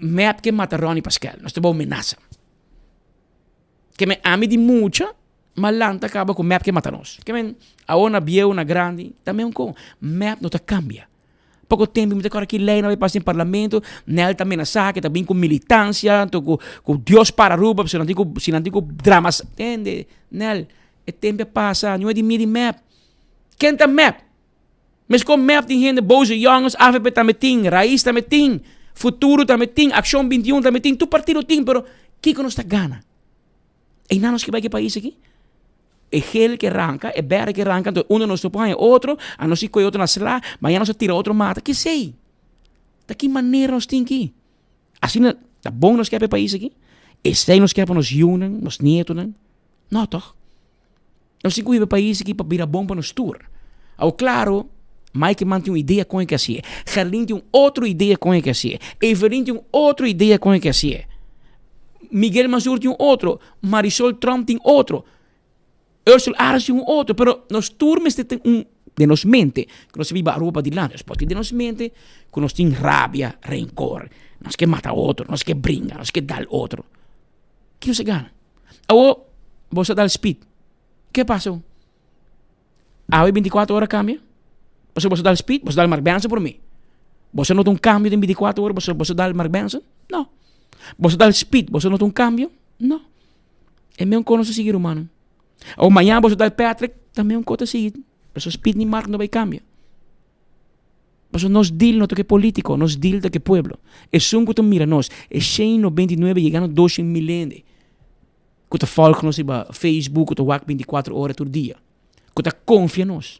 mep ke mata Ronnie Paskel. Nos ta bou menasa. Ke men ami di mucha ma lanta kaba ku mep ke mata nos. Ke men awor na bieu na grandi ta meun kon. Mep no ta kambia. Poko tempu mi ta kòrda ki lei nan bai pasa den parlamento, Nel ta menasá ke ta bin ku militancia, anto ku ku Dios para Aruba, si nan tin ku si nan tin ku drama, tende Nel, e tempu a pasa, niun e di midi mep. Ken ta mep? Meskos mep tin hende boze yònges, avp tambe tin, Raiz tambe tin, Futuro tambe tin, Akshon 21 tambe tin, tur partido tin, pero. Kiko nos ta gana? Einan nos ke bai ku e pais aki? E gel ke ranka, e berde ke ranka, anto unda nos no por haña otro, a nos si kohe otro na sla, mañana nos ta tira otro mata. Kesei? Ta ki manera nos tin ki? Asina ta bon nos ke pa e pais aki? Esei nos ke pa nos yunan, nos nietonan? No tòg. Nos tin ku hiba e pais aki pa bira bon pa nos tur. Awor klaro, Mike Eman tin un idea kon e ke hasié, Gerlin tin un otro idea kon e ke hasié, Evelyn tin un otro idea kon e ke hasié, Miguel Mansur tin un otro, Marisol Tromp tin otro, Ursel Arends tin un otro, pero nos tur mester tin un den nos mente ku nos ta biba Aruba padilanti, nos por tin den nos mente ku nos tin rabia, renkor, nos ke mata otro, nos ke bringa, nos ke dal otro. Ki nos a gana? Awor bo sa dal speed. Ke pasa? Awe 24 ora cambia? Pasobra bo sa dal speed, bo sa dal Mark Benson por mi. Bo sa nota un cambio den 24 ora, bo sa, bo sa dal Mark Benson? No. Bo sa dal speed, bo sa nota un cambio? No. E meun ko no sa sigui rumannan. Awor mañana bo sa dal Patrick, ta meun ko ta sigui. Pasobra speed ni Mark no bay cambia. Pasobra nos deal no ta ku e politico, nos deal ta ku e pueblo. Esun ku ta mira nos, e shen 99 yegando 200 mil hende ku ta volg nos riba Facebook, ku ta wak 24 ora tur dia, ku ta konfia nos.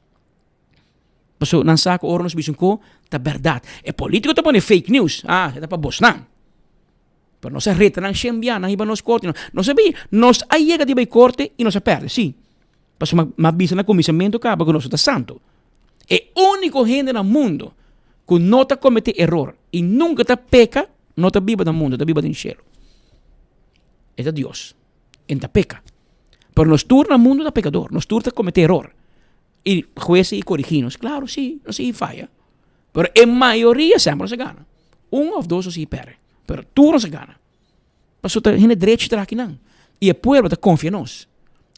Pasobra nan sa ku ora nos bisa un ko, ta bèrdat. E politico ta pone fake news, ah, e ta pa bosnan. Pero nos a reta nan shen bia, nan hiba nos korte. Nos a bi, nos a yega di bai korte i nos a pèrdè, sí. Pasobra m'a bisa na kuminsamentu kaba ku nos no ta santu. E úniko hende na mundu ku no ta kometé eror i nunka ta peka, no ta biba na mundu, ta biba den shelu. E ta Dios. E no ta peka. Pero nos tur na mundu ta pekador, nos tur ta kometé eror. I hues i korigí nos, klaro, sí, nos i faya. Pero e mayoria semper nos a gana. Un of dos nos i pèrdè. Pero tur nos a gana. Pasobra ta hende drechi traha akinan. I e pueblo ta konfia nos.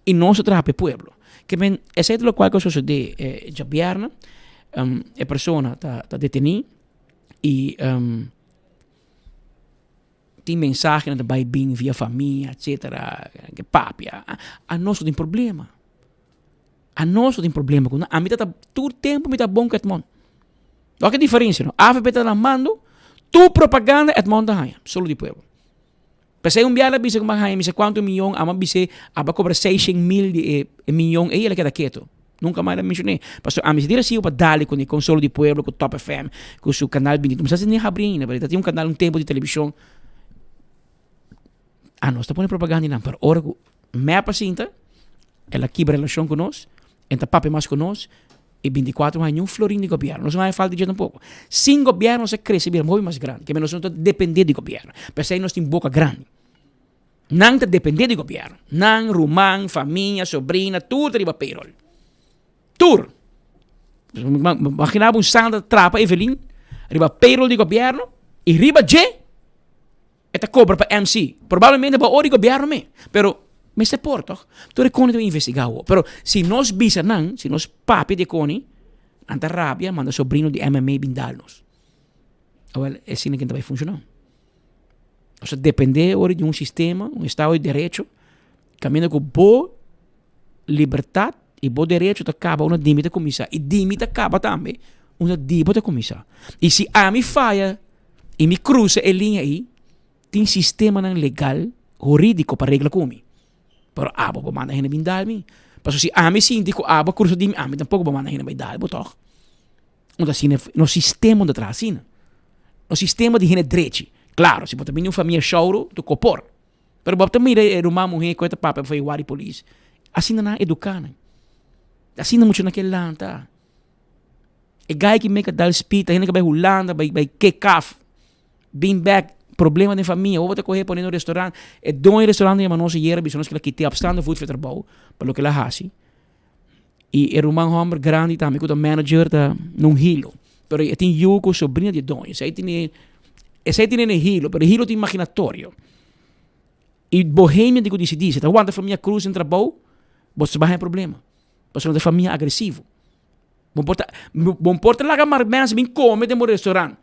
I nos ta traha pa e pueblo. Ke men, esei ta lokual ku a sosodé djabièrnè. E persona ta ta detení i tin mensahenan ta bai bin via famia etsetera, ke papia. Anos no tin problema. Anos no tin problema ku nan. Ami ta ta tur tempu mi ta bon ku Edmond. Wak e diferensia no. Avp ta na mando, tur propaganda Edmond ta haña, solo di pueblo. P'esei un biaha el a bisa ku mi a haña mi sa kuantu miyon, amo a bis'é abo a kobra seishent mil di e e miyon ei, el a keda ketu. Nunka mas el a menshon'é. Pasobra ami si tin resibo pa dale kuné kon Solo di Pueblo, ku Top FM, ku su kanal binti. Mi sa si ni habri ainda, pero e ta tin un kanal un tempu di televishon. Anos ta pone propaganda einan, pero ora ku mep a sinta, el a kibra relashon ku nos, e ta papia mas ku nos, i 24 haña niun florin di gobièrnu. Nos no haña falta di dje tampoko. Sin gobièrnu nos a krese bira hopi mas grandi, keme nos no ta dependé di gobièrnu. P'esei nos tin boka grandi. Nan ta dependé di gobièrnu. Nan, ruman, famia, sobrina, tur ta riba payroll. Tur! Imagina bo un Sandra ta trapa Evelyn riba payroll di gobièrnu i riba dje E ta cobra pa MC. Probablemente bo a ora di gobierno me. Pero mester por toch? Tur e coni ta investiga awo. Pero si nos bisa nan, si nos papia di e coni, nan ta rabia manda sobrino di MMA bin dal nos. Awel, asina ken ta bay funciona. Nos ta depende ora di un sistema, un estado di derecho, caminda cu bo libertad y bo derecho ta caba unda di mi ta cuminsa. Y di mi ta caba tambe unda di bo ta cuminsa. Y si ami faya y mi crusa e liña ey, tin sistemanan legal, huridico pa regla cu mi. Pero abo bo manda hende bin dal mi. Pasobra si ami sinti cu abo a crusa di mi, ami tampoco bo manda hende bay dal bo toch. Unda asina, nos sistema no ta traha asina. Nos sistema di hende drechi. Claro, si bo ta bini di un famia shouro, tu copor. Pero bo ta mira e ruman muhé ku e ta papia for e wari polis. Asina nan a eduká nan. Asina muchanan ke lanta. E gai ki meka dal spita, hende ke bai Hulanda, bai bai kick off, bin bek, problema den famia, bo ta kohe pone na un restaurant, e doño di restaurant a yama nos ayera bisa nos ke la kite op staande voet for e trabou pa loke el a hasi. I e ruman hòmber grandi tambe ku ta manager ta na un hilo. Pero e tin yu ku sobrina di e doño. Esei tene esei tene na e hilo, pero e hilo ta imaginatorio. I bohemia tin ku disidí, si ta wanta famia Cruz den trabou, bo ta baha e problema. Pasobra ta famia agresivo. Bo por ta bo por ta laga mar mens bin kome den bo restaurant,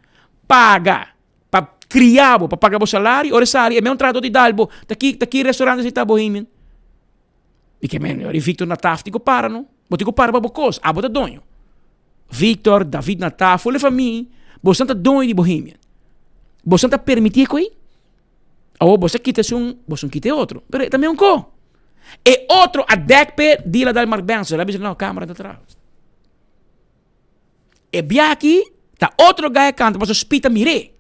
paga pa kria bo, pa paga bo salario, ora e sali e mes un trahadó di dal bo, ta ki ta ki restaurant esei ta bohemian? Mi ke men, ora Victor Nataf tin ku para no. Bo tin ku para pa bo kos, abo ta doño. Victor, David Nataf, ful e famia, boso ta doño di Bohemian. Boso ta permití e koi? Awor boso a kita esun, boso no kita e otro. Pero e ta meun ko. E otro a dek p'e dila dal Mark Benson. El a bisa, no, camera ta traha. E bia aki ta otro guy a canta pasobra Speed a mir'é.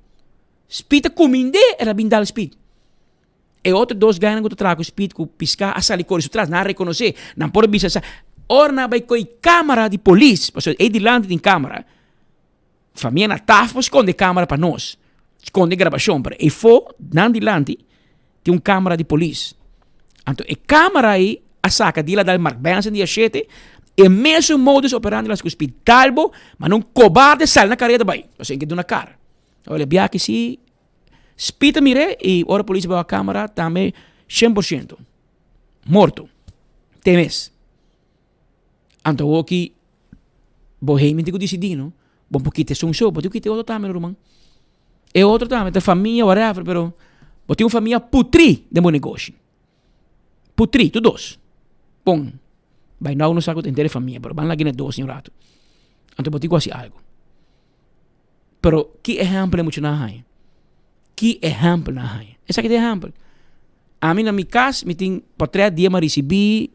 Speed a cumind'é, el a bin dal Speed. E otro dos guynan cu ta traha cu Speed cu pisca a sali core su tras, nan a reconoce, nan por a bisa sa. Ora nan a bay coy camera di polis, pasobra ey dilanti tin camera, famia na taf por sconde camera pa nos, sconde grabacion, pero eyfo nan dilanti tin un camera di polis. Anto e camera ey a saca di la dal Mark Benson dia shete, e mesun modus operandi las cu Speed dal bo, ma nun cobarde sali na careda bay, pasobra e ke duna cara. Awor e biaha aki si Speed a mir'é y ora polis a bai wak camera tambe 100% morto te mes. Anto awoki bo hende tin ku disidí no, bo por kita esun so, bo tin ku kita e otro tambe no ruman. E otro tambe ta famia whatever pero bo tin un famia putrí den bo negoshi. Putrí, tur dos. Bon, bai nou no sa ku ta henter e famia pero ban laga e dos un rato. Anto bo tin ku hasi algu. Pero ki ehèmpel e muchanan a haña? Ki ehèmpel nan a haña? Esaki ta e ehèmpel. Ami na mi kas mi tin potrèt dia mi a risibí,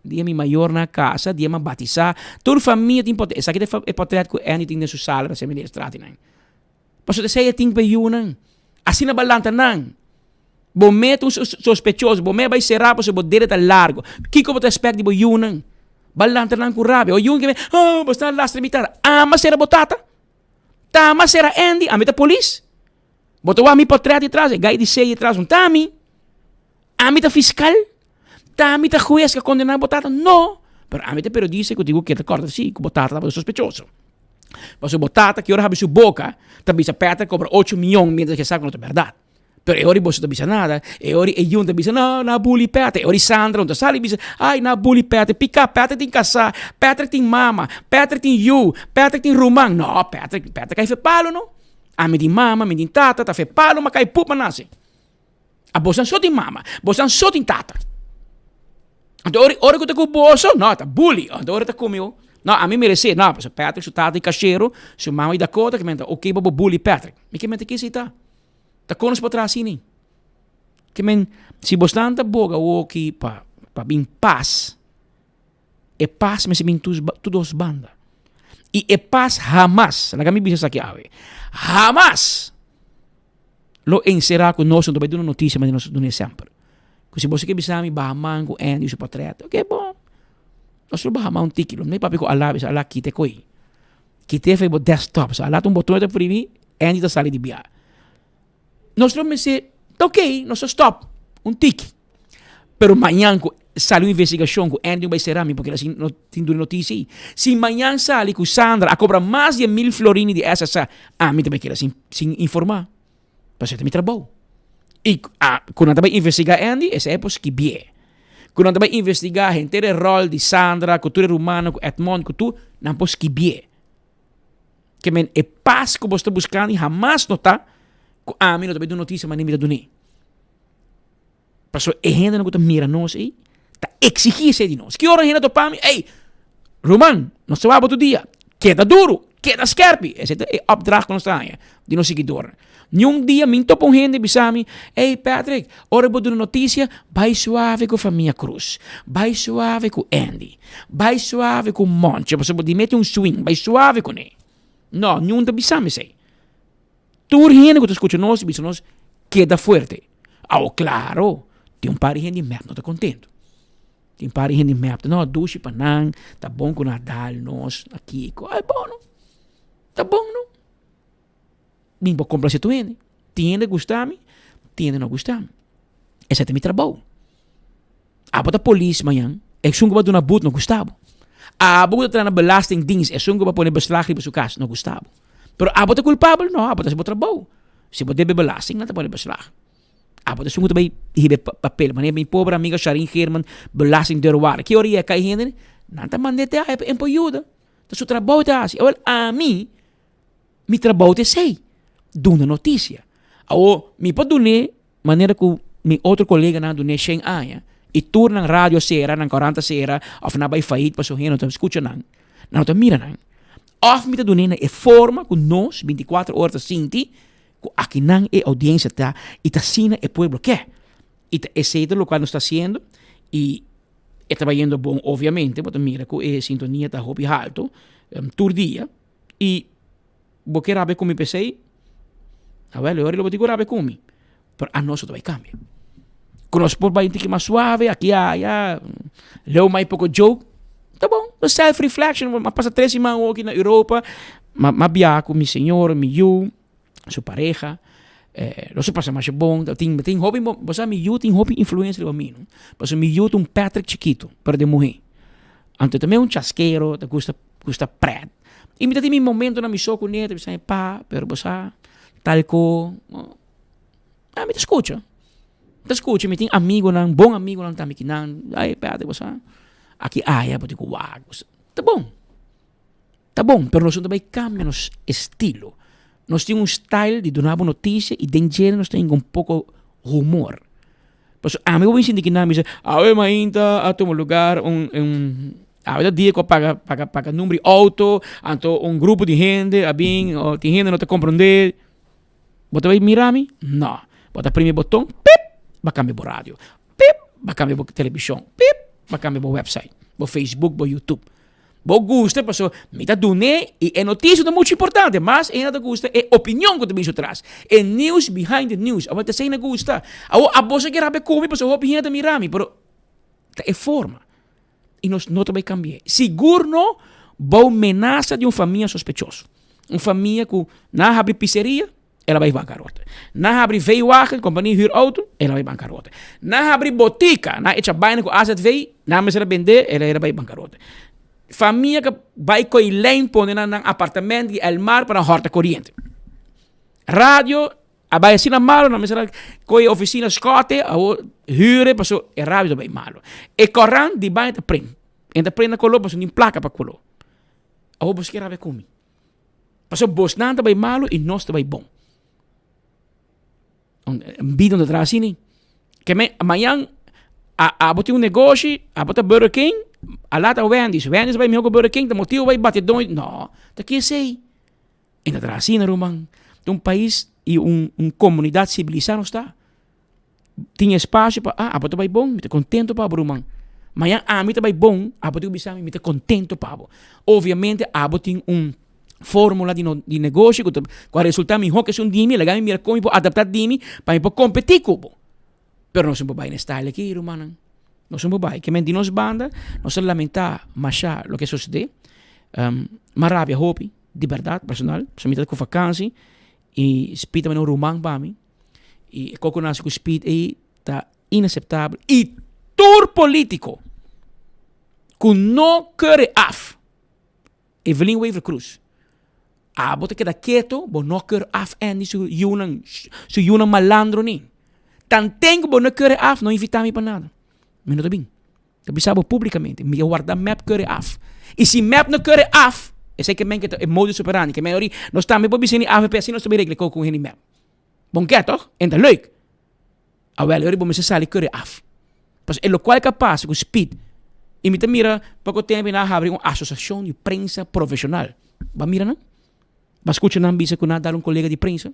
dia mi mayornan a kasa, dia mi a batisá. Tur famia tin potrèt. Esaki ta e potrèt ku Andy tin den su sala na Seminderstraat einan. Pasobra esei e tin pa e yunan. Asina bo a lanta nan. Bo mete un sospechoso, bo me bai será pasobra bo dede ta largo. Kiko bo ta expect di bo yunan? Bo a lanta nan ku rabia. O yun ke me, oh, bo sta lastra mi tata. Ama sera bo tata? Ta ama sera Andy? Ami ta polis? Bo ta wak mi portret di tras, e gai di sey di tras, un ta ami? Ami ta fiscal? Ta ami ta hues ku a kondena bo tata? No! Pero ami ta periodista ku tin ku keda kòrda si ku bo tata tabata sospechoso. Pasobra bo tata ki ora habri su boka ta bisa Peter kobra ocho miyon mientras ke sa ku no ta bèrdat. Pero e ora boso ta bisa nada, e ora e yun ta bisa no, na buli Peter, e ora Sandra no ta sali bisa ay na buli Peter, pika Peter tin kasá, Peter tin mama, Peter tin yu, Peter tin ruman, no Peter, Peter kai fe palo no, ami tin mama, mi tin tata, ta fe palo ma kai pupa nase. A bosan so tin mama, bosan so tin tata. Anto ora, ora ku ta ku boso, no, ta bully. Anto ora ta ku mi, no, ami meresé. No, pasobra Patrick su tata di kashero, su mama di Dakota, ke men ta oké pa bo bully Patrick. Mi ke men ta kis ei ta. Ta kon nos por traha asina ei? Ke men, si bosnan ta boga awoki pa, pa bin pas, e pas mester bin tur, tur dos banda. I e pas hamas, laga mi bisa esaki awe, hamas lo enserá ku nos no ta bai duna notisia manera nos ta duna e semper. Ku si boso ke bisa mi baha man ku Andy su portret, oké bon. Nos lo baha man un tiki, lo no papia ku Alá, bisa Alá kita e koi. Kita e bo desktop, so Alá ta un boton e ta primi, Andy ta sali di bia. Nos lo mester ta ok, nos ta stop un tiki. Pero mañan ku sali un investigashon ku Andy bai sera mi porque asina no tin duna notisia ei. Si mañan sali ku Sandra a kobra mas di e mil florini di SSA, ami ta bai keda sin sin informa. Pasobra ta mi trabou. I ku nan ta bai investigá Andy, esei por skibié. Ku nan ta bai investigá henter e ròl di Sandra ku tur e rumannan ku Edmond ku tur, nan por skibié. Ke men e pas ku bo sta buskando i hamas no ta ku ami no ta bai duna notisia manera mi ta dun'é. Pasobra e hendenan ku ta mira nos ei ta eksigí esei di nos. Ki ora hende topa mi? Ey, ruman, nos ta wak bo tur dia. Keda duru, keda skèrpi. Esei ta e opdracht ku nos ta haña di nos siguidornan. Niun dia mi topa un hende bisa mi, Ey, Patrick, ora bo duna notisia, bai suave ku famia Cruz, bai suave ku Andy, bai suave ku Moncho, pasobra bo di mete un swing, bai suave kuné. No, niun ta bisa mi esei. Tur hende ku ta skucha nos bisa nos, keda fuerte. Awo, klaro, tin un par di hende di mep no ta kontentu. Tin un par di hende di mep ta, no, dushi pa nan, ta bon ku nan a dal nos na kiko. Ay, bon no, ta bon no. Mi por complace tur hende. Tin hende gusta mi, tin hende no gusta mi. Esei ta mi trabou. Abo ta polis mañan, esun ku bo a duna but no gusta bo. Abo ku ta traha na belastingdienst, esun ku bo a pone beslag riba su kas no gusta bo. Pero abo ta kulpabel? No, abo ta hasi bo trabou. Si bo debe belasting, nan ta pone beslag. Abo ta esun ku ta bai hiba e papel. Manera mi pober amiga Sharin Geerman, belastingdeurwaarder. Ki ora e kai hende, nan ta mand'é te aya pa e por yuda. Ta su trabou e ta hasi. Awel, ami. Mi trabou ta esei, duna notisia. Awor, mi por dun'é manera ku mi otro koleganan a dun'é shen aña i tur nan radio a sera, nan korant a sera òf nan a bai fayit pasobra hende no ta skucha nan, nan no ta mira nan. Òf mi ta dun'é na e forma ku nos binti kuater ora ta sinti. Ku akinan e audiencia ta y ta asina e pueblo ke. Y ta esey ta locual nos ta haciendo y e ta bayendo bon obviamente, bo ta mira cu e sintonia ta hopi halto tur dia y bo ke rabia cu mi p'esey, awel e ora lo bo tin cu rabia cu mi, pero anos no ta bay cambia. Cu nos por bay un tiki mas suave aki aya, leu mai poco joke, ta bon, self reflection, m'a pasa tres siman awo aki na Europa, m'a biaha cu mi señora, mi yu, su pareha, nos a pasa masha bon, tin tin hopi bo sa mi yu tin hopi influencia riba mi no, pasobra mi yu ta un Patrick chikito pero den muhé, anto ta un chaskero ta gusta gusta pret y mi ta tin mi momentonan mi so kuné ta bisa mi pa pero bo sa tal ko ah mi ta skucha mi ta skucha mi tin amigonan bon amigonan tambe kinan ay Patrick bo sa aki aya bo tin ku wak ta bon. Ta bon, pero nos no ta bai cambia nos estilo. Nos tin un style di duna bo noticia y den djene nos ta hinca un poco humor. Pasobra ami bo bin sinti kinan bisa, awe mainta a tuma lugar un un awe ta dia cu a paga paga paga number di auto, anto un grupo di hende a bin, tin hende no ta comprende. Bo ta bai mira mi? No. Bo ta primi e boton, pip, bo a cambia bo radio, pip, bo a cambia bo television, pip, bo a cambia bo website, bo Facebook, bo YouTube. Bo gusta paso mi ta dun'é y e noticia ta mucho importante, mas e hende ta gusta e opinion cu ta bin su tras, e news behind the news, awor ta esey na gusta. Awor abo sa kier rabia cu mi pasobra hopi hende ta mira mi, pero ta e forma y nos no ta bay cambi'é. Sigur no bou menasa di un famia sospechoso, un famia cu nan a habri pizzeria, El a bai bankarote. Nan habri V-wagen, kompania huur auto, el a bai bankarote. Nan habri botika, nan echa baina ku AZV, nan mester a bende, el a bai bankarote. Famia ka bai koi lijn pone na nan apartamento di El Mar pa nan hòrta koriente. Radio a bai asina malo, nan mester a koi ofisina skòte, awor huur e paso e radio ta bai malo. E korant di baño ta prende. E ta prende na koló paso tin plaka pa koló. Awor bo kier rabia ku mi. Pasobra bosnan ta bai malu i nos ta bai bon. Un bida no ta traha asina. Ke men mañan abo tin un negoshi, abo ta Burger King, ala ta Wendy's. Wendy's bai mihó ku Burger King, ta motibu bai bati don. No, ta ki esei? E no ta traha asina ruman. Ta un pais i un komunidat sibilisá nos ta. Tin espasio pa, ah, abo ta bai bon, mi ta kontento pa bo ruman. Mañan ami ta bai bon, abo tin ku bisa mi, mi ta kontento pa bo. Obviamente abo tin un formula di no di negoshi ku ta ku a resulta mihó ku esun di mi, laga mi mira kon mi por adapta di mi pa mi por kompetí ku bo. Pero nos no por bai na e style aki rumannan. Nos no por bai. Ke men di nos banda nos ta lamentá mashá loke a sosodé. M'a rabia hopi, di bèrdat, personal, pasobra mi ta ku vakansi i Speed ta manda un ruman pa mi. Y e koko nace cu speed ey ta inaceptabel. Y tur politico cu no keur e af, Evelyn Wever Croes, abo ta keda keto, bo no keur af Andy su yiunan, su yiunan malandro ni. Tanten cu bo no keur e af, no invita mi pa nada. Mi no ta bin. Ta bisa bo publicamente, mi a warda mep keur e af. Y si mep no keur e af, esey ke men ke ta e modus operandi, ke men ori, nos tambe por bisa hende avp, asina nos ta bin regla e koko cu hende mep. Bon ke toch? En ta leuk. Awel, e ora bo mester sali kore af. Pasobra e lokual ka pasa ku speed, i mi ta mira poko tempu nan a habri un asosiashon di prensa profeshonal. Bo a mira nan? Bo a skucha nan bisa ku nan a dal un kolega di prensa?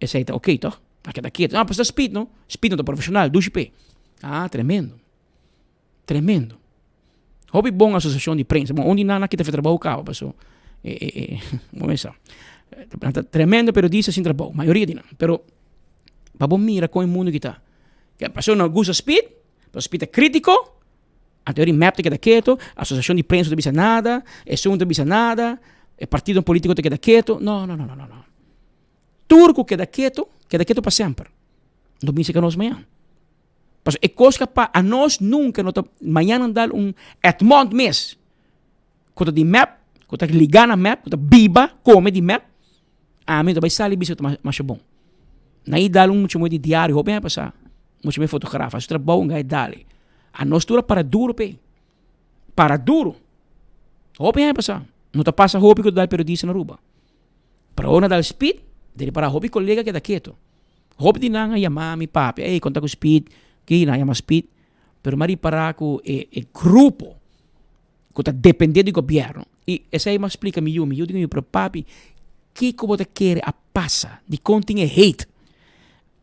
Esei ta oké toch? A keda ketu. No, pasobra ta speed no. Speed no ta profeshonal, dushi p'e. Ah, tremendo. Tremendo. Hopi bon asosiashon di prensa. Bon, un di nan a kita fe trabou kaba, paso e e e bo mesa. Nan ta tremendo periodista sin trabou, mayoria di nan. Pero pa bo mira kon e mundu ki ta. Ke paso no gusta Speed, paso Speed ta kritiko, anto eri mep ta keda keto, asosiashon di prensa no ta bisa nada, esun no ta bisa nada, e partido politiko ta keda keto. No, no, no, no, no. Tur ku keda keto, keda keto pa semper. No bin seka nos mañan. Pasobra e kos ka pa anos nunka no ta mañana dal un Edmond mes ku ta di mep, ku ta ligá na mep, ku ta biba, kome di mep, ami no ta bai sali bisa ku ta masha bon. Nan i dal un mucha muhé di diario hopi aña pasá, mucha muhé fotograf, hasi trabou un gai dal. Anos tur a para duro p'e, para duro. Hopi aña pasá, no ta pasa hopi ku ta dal periodista na Aruba. Pero ora nan dal speed, debe para hopi kolega keda keto. Hopi di nan a yama mi papia, ey konta ku Speed, ki nan a yama Speed, pero mi a ripara ku e e grupo ku ta depende di gobièrnu i esei mi a splika mi yu, mi yu di mi pero papi. Kiko bo ta kere a pasa? Dikon tin e hate?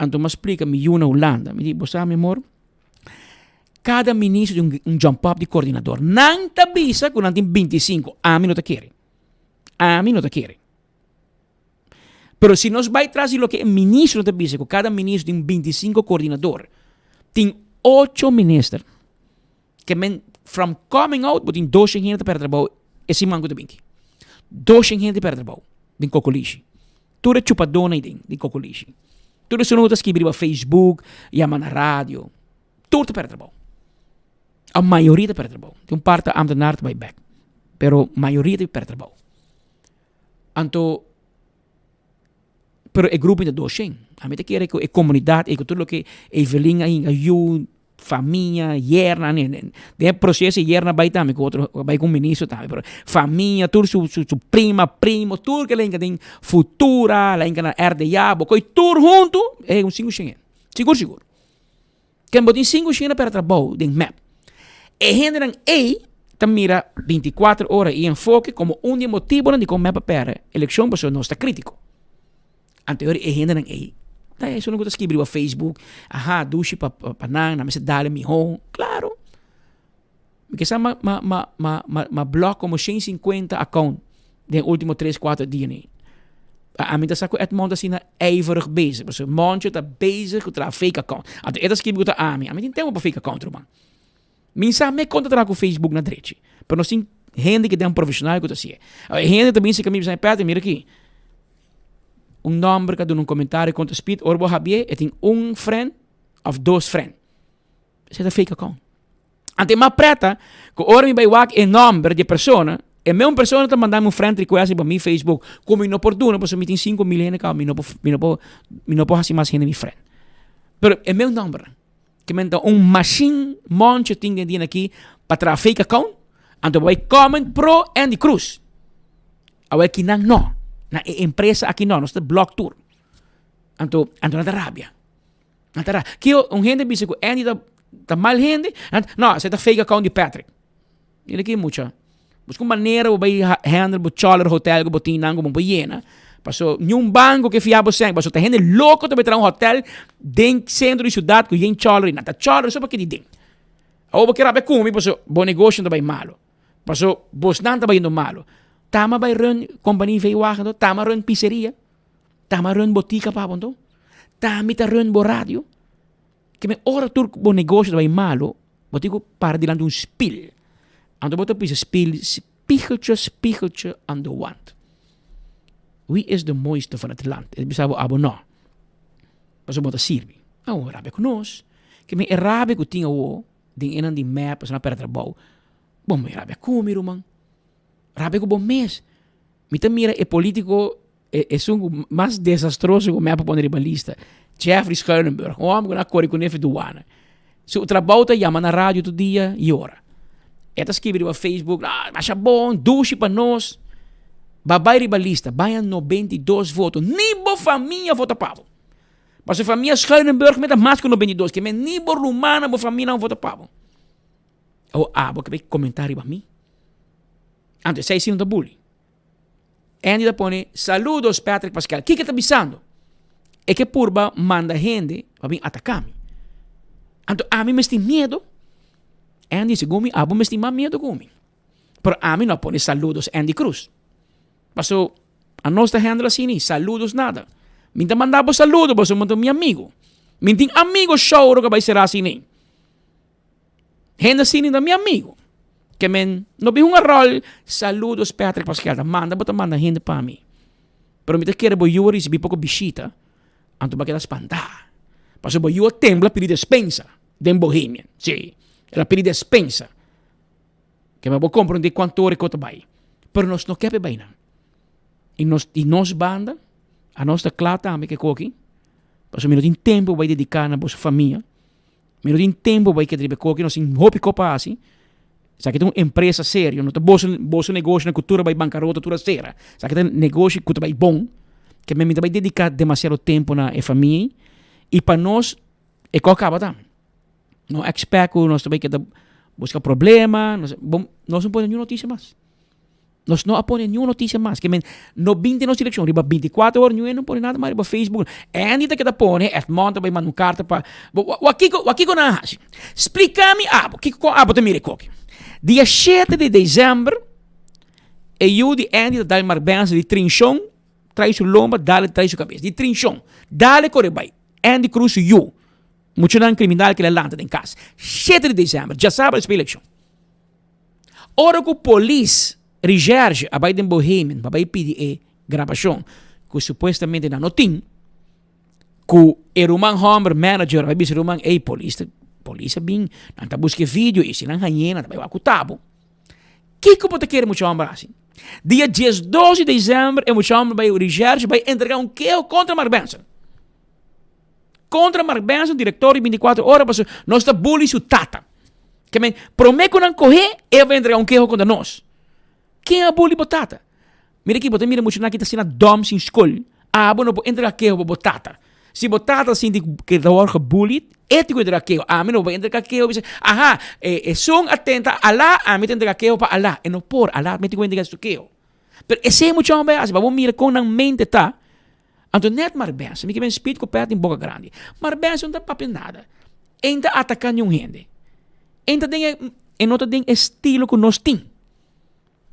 Anto mi a splika mi yu na Hulanda, mi di, bo sa mi amor, kada minister tin un jump up di koordinador. Nan ta bisa ku nan tin 25, ami no ta kere. Ami no ta kere. Pero si nos bai tras di loke e ministro ta bisa, ku kada ministro tin 25 koordinador, tin ocho minister ke men from coming out bo tin doshen hende ta perde trabou e siman ku ta binti. Doshen hende ta perde trabou den kokolishi. Tur e chupadónan ei den di kokolishi. Tur esun ku ta skibi riba Facebook, yama na radio, tur ta perde trabou. A mayoria ta perde trabou. Tin un parti ambtenaar ta bai bek, pero mayoria ta perde trabou. Anto, pero e grupo ta doshen. Ami ta kere ku e komunidat ei ku tur loke Evelyn a hinka yu, famia, yerna, den e proseso e yerna bai tambe ku otro, bai ku un ministro tambe, pero famia, tur su su su prima, primo, tur ke la hinka den Futura, la hinka na RDA, bo koe tur huntu e un sinku shen hende, sigur sigur. Ken bo tin sinku shen hende pèrdè trabou den mep. E hendenan ei ta mira 24 ora i Enfoke komo un di e motibonan dikon mep a pèrdè elekshon pasobra nos ta kritiko. Anto e hendenan ei ta esun ku ta skibi riba Facebook, aha dushi pa pa nan, nan mester dale mihó. Klaro. Mi ke sa ma ma ma ma ma ma blòk komo 150 account den último tres kuater dia ni. Ami ta sa ku Edmond ta asina ijverig bezig, pasobra Moncho ta bezig ku traha fake account. Anto e ta skibi ku ta ami. Ami tin tempu pa fake account ruman. Mi sa me kon ta traha ku Facebook na drechi, pero nos tin hende ku den profeshonal ku ta hasié. E hende ta bin serka mi bisa mi, Patrick, mira aki. Un nòmber ku a duna un komentario kontra Speed, ora bo habié e tin un friend òf dos friend. Esei ta fake account. Anto e mas preta ku ora mi bai wak e nòmber di e persona, e mesun persona ta manda mi un friend request riba mi Facebook ku mi no por duna pasobra mi tin 5000 hende kaba mi no por mi no por mi no por hasi mas hende mi friend. Pero e mesun nòmbernan. Ke men ta un machine moncho tin den dia aki pa traha fake account, anto bo bai comment pro Andy Cruz. Awel kinan no, na e empresa aki no, nos ta block tur. Anto anto nan ta rabia. Nan ta rabia. Kio un hende bisa ku Andy ta ta mal hende, nan no, esei ta fake account di Patrick. Mira ki mucha. Busca un manera bo bai handle bo choler hotel ku bo tin nan ku bo por yena. Paso niun banco ke fia bo sèn. Paso ta hende loko ta bai traha un hotel den sentro di siudat ku yen choler i nan ta choler so pa keda den. Awor bo ke rabia ku mi paso bo negoshi ta bai malo. Paso bosnan ta bayendo malo. Tama bai run kompania veewagen to, tama run pizzeria, tama run botika pa bo anto, tami ta run bo radio. Ke men ora tur bo negoshi ta bai malo, bo tin ku para dilanti un spil. Anto bo ta bisa spil, spiegeltje, spiegeltje aan de wand. Wie is de mooiste van het land? E bisa bo abo no. Pasobra bo ta sirbi. Awor rabia ku nos. Ke men e rabia ku tin awor den enan di mep, esnan a perde trabou. Bo mi rabia ku mi ruman. Rabia ku bo mes. Mi ta mira e politico e esun ku mas desastroso ku mi a pone riba lista. Jeffrey Schuilenburg, un hòmber ku nan a kore kuné for duana. Su trabou ta yama na radio tur dia yora. E ta skibi riba Facebook, ah, masha bon, dushi pa nos. Ba bai riba lista, bai a 92 voto. Ni bo famia vota pa bo. Pasobra famia Schuilenburg meta mas ku 92, ke men ni bo rumannan, bo famia nan vota pa bo. Awor abo ke bai komentá riba mi? Anto esei si no ta bully. Andy ta pone, Saludos Patrick Pascal. Kiko e ta bisando? E ke purba manda hende pa bin ataká mi. Anto ami mes tin miedo? Andy, segun mi, abo mes tin mas miedo ku mi. Pero ami no a pone saludos Andy Cruz. Paso anos ta handle asina, saludos nada. Mi ta manda bo saludo pasobra bo ta mi amigo. Mi tin amigo shouro ku a bai sera asina. Hende asina ta mi amigo. Ke men no bin hunga rol, saludos Patrick Pascal ta manda bo ta manda hende pa mi. Pero mi ta kere bo yu a risibi poko bishita, anto bo a keda spantá. Pasobra bo yu a tembla pidi despensa den Bohemian. Sí, el a pidi despensa. Ke men bo komprondé kuantu ora e kos ta bai. Pero nos no ke pa e bai nan. I nos di nos banda, anos ta kla tambe ke koki, pasobra mi no tin tempu pa bai dediká na boso famia. Mi no tin tempo pa keda riba e koki, nos tin hopi kos pa hasi. Esaki ta un empresa serio, no ta boso boso negoshi ku tur a bai bankarota, tur a sera. Esaki ta negoshi ku ta bai bon, ke mi ta bai dediká demasiado tempo na e famia ei. I pa nos e kos kaba ta. No expect ku nos ta bai keda buska problema, nos bon nos no pone niun notisia mas. Nos no a pone niun noticia mas. Ke men no bin den nos direccion. Riba 24 ora niun hende no pone nada mas riba Facebook. Andy ta keda pone, Edmond ta bai manda un carta pa Wak kiko, wak kiko nan a haci? Splica mi abo, kiko kon abo ta mira e koki. Dia shete di december, e yu di Andy ta dal Mark Benson di trinshon, trai su lomba, dale trai su cabes. Di trinshon, dale kore bai. Andy Cruz su yu, muchanan criminal ke la lanta den cas. Shete di december, djasabra despues eleccion. Ora ku polis recherche a bai den Bohemen pa bai pidi e grabashon ku supuestamente nan no tin, ku e ruman hòmber manager a bai bisa e ruman, ey polis ta polis a bin nan ta buska e video i si nan hañ'é nan ta bai wak ku tabo. Kiko bo ta kere mucha hòmber hasi? Dia diesdos di desèmber e mucha hòmber bai recherche bai entrega un keho kontra Mark Benson. Kontra Mark Benson, direktor di 24 ora, pasobra nos ta bully su tata. Ke men, promé ku nan kohé, e a entrega un keho kontra nos. Ken a bully bo tata? Mira aki, bo ta mira muchanan ki ta asina dòm sin skol, abo no por entrega keho pa bo tata. Si bo tata sinti ku e ta wòrdu gebullied, e tin ku entrega keho. Ami no por entrega keho bisa, aha, esun a tenta Alá, ami ta entrega keho pa Alá. E no por, Alá mes tin ku entrega su keho. Pero esei mucha homber a hasi, pa bo mira kon nan mente ta. Anto net Mark Benson, mi ke ben speed ku pet den boka grandi. Mark Benson no ta papia nada. E no ta ataka niun hende. E no ta den e, e no ta den e stilo ku nos tin.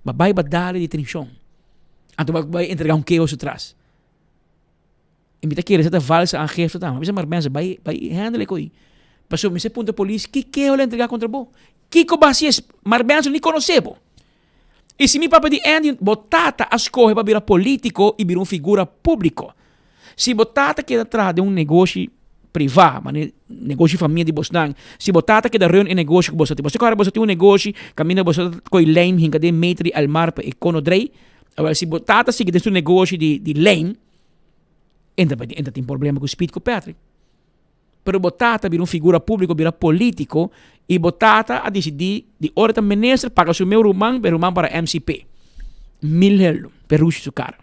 Ba bai ba dale di trinshon. Anto ba bai entrega un keho su tras. I mi ta kere sa ta valse aangifte tambe. Mi bisa Mark Benson, bai, bai handle e koi. Pasobra mi sa puntra polis, ki keho lo entrega kontra bo? Kiko ba hasi es? Mark Benson ni konosé bo. I si mi papia di Andy, bo tata a skohe pa bira polítiko i bira un figura públiko. Si bo tata keda traha den un negoshi privá, manera negoshi famia di bosnan, si bo tata keda run e negoshi ku boso tin, boso kòrda boso tin un negoshi kaminda boso ta kohe lijm hinka den meter di almar pa e kono drei? Awèl, si bo tata sigui den su negoshi di lijm, e ta tin problema ku Speed ku Patrick. Pero bo tata bira un figura publico, bira politico y bo tata a dicidi di ora ta minister paga su meu ruman pa e ruman para MCP. Mil heldo pa e rushi su cara.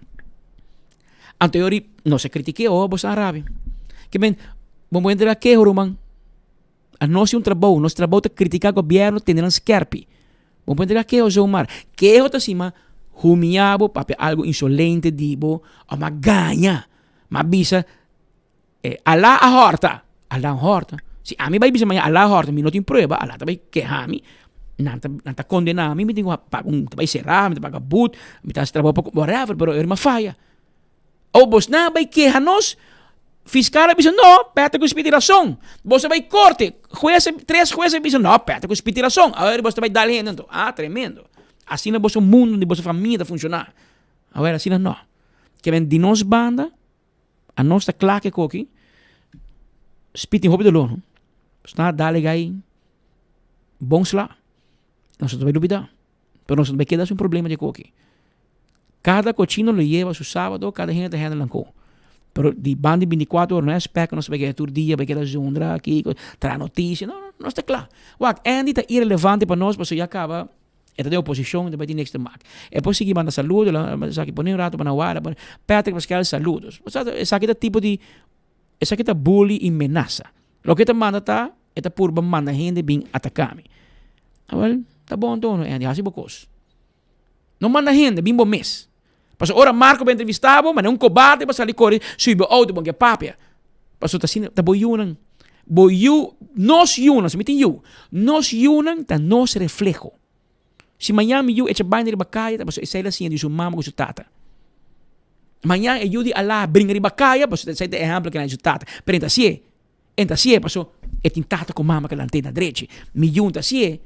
Anto e ori nos a critique oh bo sa rabia. Ke men bo bo entrega keho ruman. A nos tin un trabou, nos trabou ta critica gobierno tene nan skerpi. Bo por entrega keho zomaar. Keho ta sima humiya bo, papia algo insolente di bo, of ma gaña, ma bisa. E Alá a hòrta. Alá a hòrta. Si ami bai bisa mañana Alá a hòrta, mi no tin prueba, Alá ta bai keha mi, nan ta nan ta kondená mi, mi tin ku paga un, mi ta bai será, mi ta paga but, mi ta hasi trabou pa whatever, pero e ma faya. Ora bosnan a bai keha nos, fiskal a bisa no, Patrick ku Speedy rason. Bos a bai korte, hues a tres hues a bisa no, Patrick ku Speedy rason. Awor bos ta bai dal hende anto. Ah, tremendo. Asina boso mundu di boso famia ta funshoná. Awor asina no. Ke men di nos banda. A nos ta kla ke koki. Speed tin hopi dolor no. Nos a dale gai bon sla. Nos no ta bai lubida. Pero nos no ta bai keda sin problema di koki. Kada kochino lo yeba su sabado, kada hende ta hende nan ko. Pero di banda di binticuatro ora no expect ku nos ta bai keda tur dia, bai keda zundra kiko, traha notisia. No, no, nos ta kla. Wak, Andy ta irelevante pa nos pasobra ya kaba. E ta den oposicion, e ta bai tin niks te mak. E por sigui manda saludo, esaki pone un rato pa nan wara, pone Patrick Pascal saludos. Osea, esaki ta tipo di, esaki ta bully y menasa. Loke e ta manda ta, e ta purba manda hende bin ataka mi. Awel, ta bon anto, Andy, hasi bo kos. No manda hende, bin bo mes. Pasobra ora Marco bai entrevista bo, manda un cobarde pa sali kore subi bo auto bo ke papia. Pasobra ta asina, ta bo yunan. Bo yu, nos yunan, si mi tin yu, nos yunan ta nos refleho. Si mañan mi yu echa baina riba kaya, ta pasobra esei la siña di su mama ku su tata. Mañan e yu di Alá bringa riba kaya, pasobra esei ta e ehèmpel ku nan di su tata. Pero e ta hasié, E ta hasié paso e tin tata ku mama ku lant'é na drechi. Mi yu ta hasié,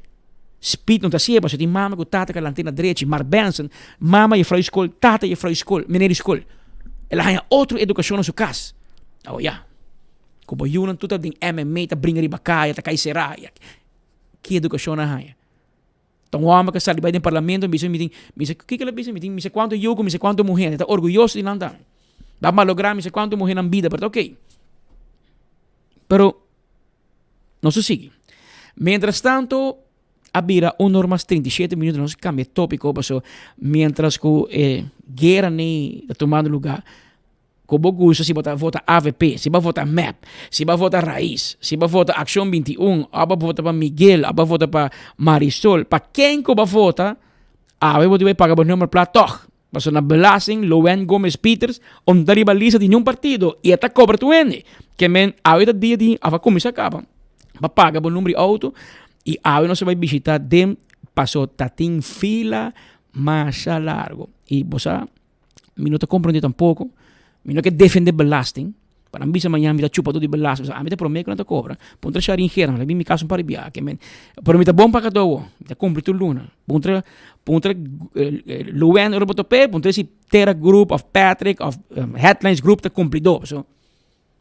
Speed no ta hasié paso e tin mama ku tata ku lant'é na drechi. Mark Benson, mama yefrou di skol, tata yefrou di skol, meneer di skol. El a haña otro edukashon na su kas. Awo ya, ku bo yunan tur ta den MMA ta bringa riba kaya, ta kai será. Ki edukashon nan a haña? Ta un hòmber ku a sali bai den parlamento mi bisa mi tin mi bisa kiko el a bisa mi tin mi sa kuantu yu ku mi sa kuantu muhé e ta orguyoso di nan ta ba malogra mi sa kuantu muhé nan bida pero ta oke pero nos a sigui mientras tanto a bira un or mas 37 minuto nos a kambia topiko paso mientras ku e guera nei ta tumando luga. Ku bo gusta si bo ta vota avp, si bo vota mep, si bo vota Raiz, si bo vota Accion 21, of bo vota pa Miguel, of bo vota pa Marisol, pa ken ku bo vota, Awe bo tin bai paga bo nummerplaat tòg. Pasobra na belasting Lowen Gomez Pieters on ta riba lista di niun partido i e ta kobra tur hende. Ke men awe ta dia di òf a kuminsá kaba pa paga bo number di outo i awe nos a bai bishita den paso ta tin fila masha largo. I bo sa mi no ta komprondé tampoko, mi no ke defendé belasting. Pa nan bisa mañan mi ta chupa tur di belasting, ami ta promé ku nan ta kobra. Puntra Sharin Gerard, mi ta bin mi kas un par di biaha ke men. Pero mi ta bon pa kato, mi ta kumpli tur luna. Puntra puntra Luwen ora bo top'é, puntra si Terra Group of Patrick of Headlines Group ta kumplidó. So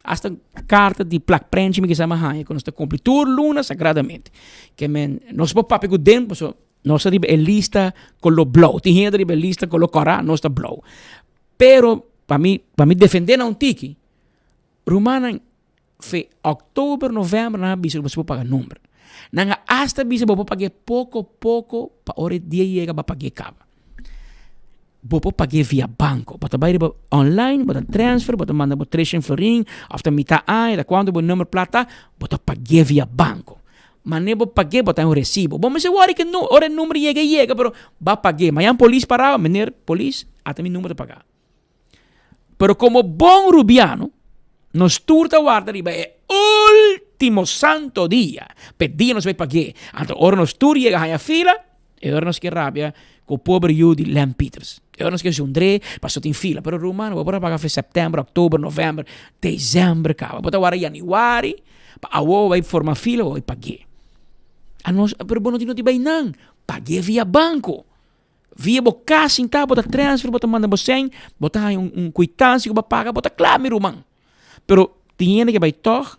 hasta karta di plak prenchi mi kisa mi a haña ku nos ta kumpli tur luna sagradamente. Ke men nos por papia ku den pasobra nos ta riba e lista koló blou. Tin hende riba e lista koló kòrá, nos ta blou. Pero pa mi pa mi defende nan un tiki, rumannan fe oktober, november nan a bisa ku bo por paga number. Nan a hasta bisa bo por pag'é poko poko pa ora e dia yega bo a pag'é kaba. Bo por pag'é via banko, bo ta bai riba online, bo ta transfer, bo ta manda bo treshen florin òf ta mitá aña, ta kuantu bo number plat ta, bo ta pag'é via banko. Mane bo pag'é bo ta un resibo. Bo mester wòri ke nu ora e number yega e yega pero ba pag'é. Mañan polis paraba, meneer polis ata mi number ta pagá. Pero komo bon rubiano nos tur ta warda riba e ultimo santo dia p'e dia nos bai pag'é. Anto ora nos tur yega haña fila e ora nos ke rabia ku pober yu di Len Pieters. E ora nos ke zundr'é pasobra tin fila. Pero ruman bo por a paga fe sèptèmber, òktober, novèmber, desèmber kaba. Bo ta warda yanüari. Pa awo bo bai forma fila bo bai pag'é. Anos, pero bo no tin no tin bai nan. Pag'é via banko. Via bo kas sintá bo ta transfer, bo ta manda bo sèn, bo ta haña un un kuitansia ku bo a paga, bo ta kla mi ruman. Pero tin hende ke bai tòg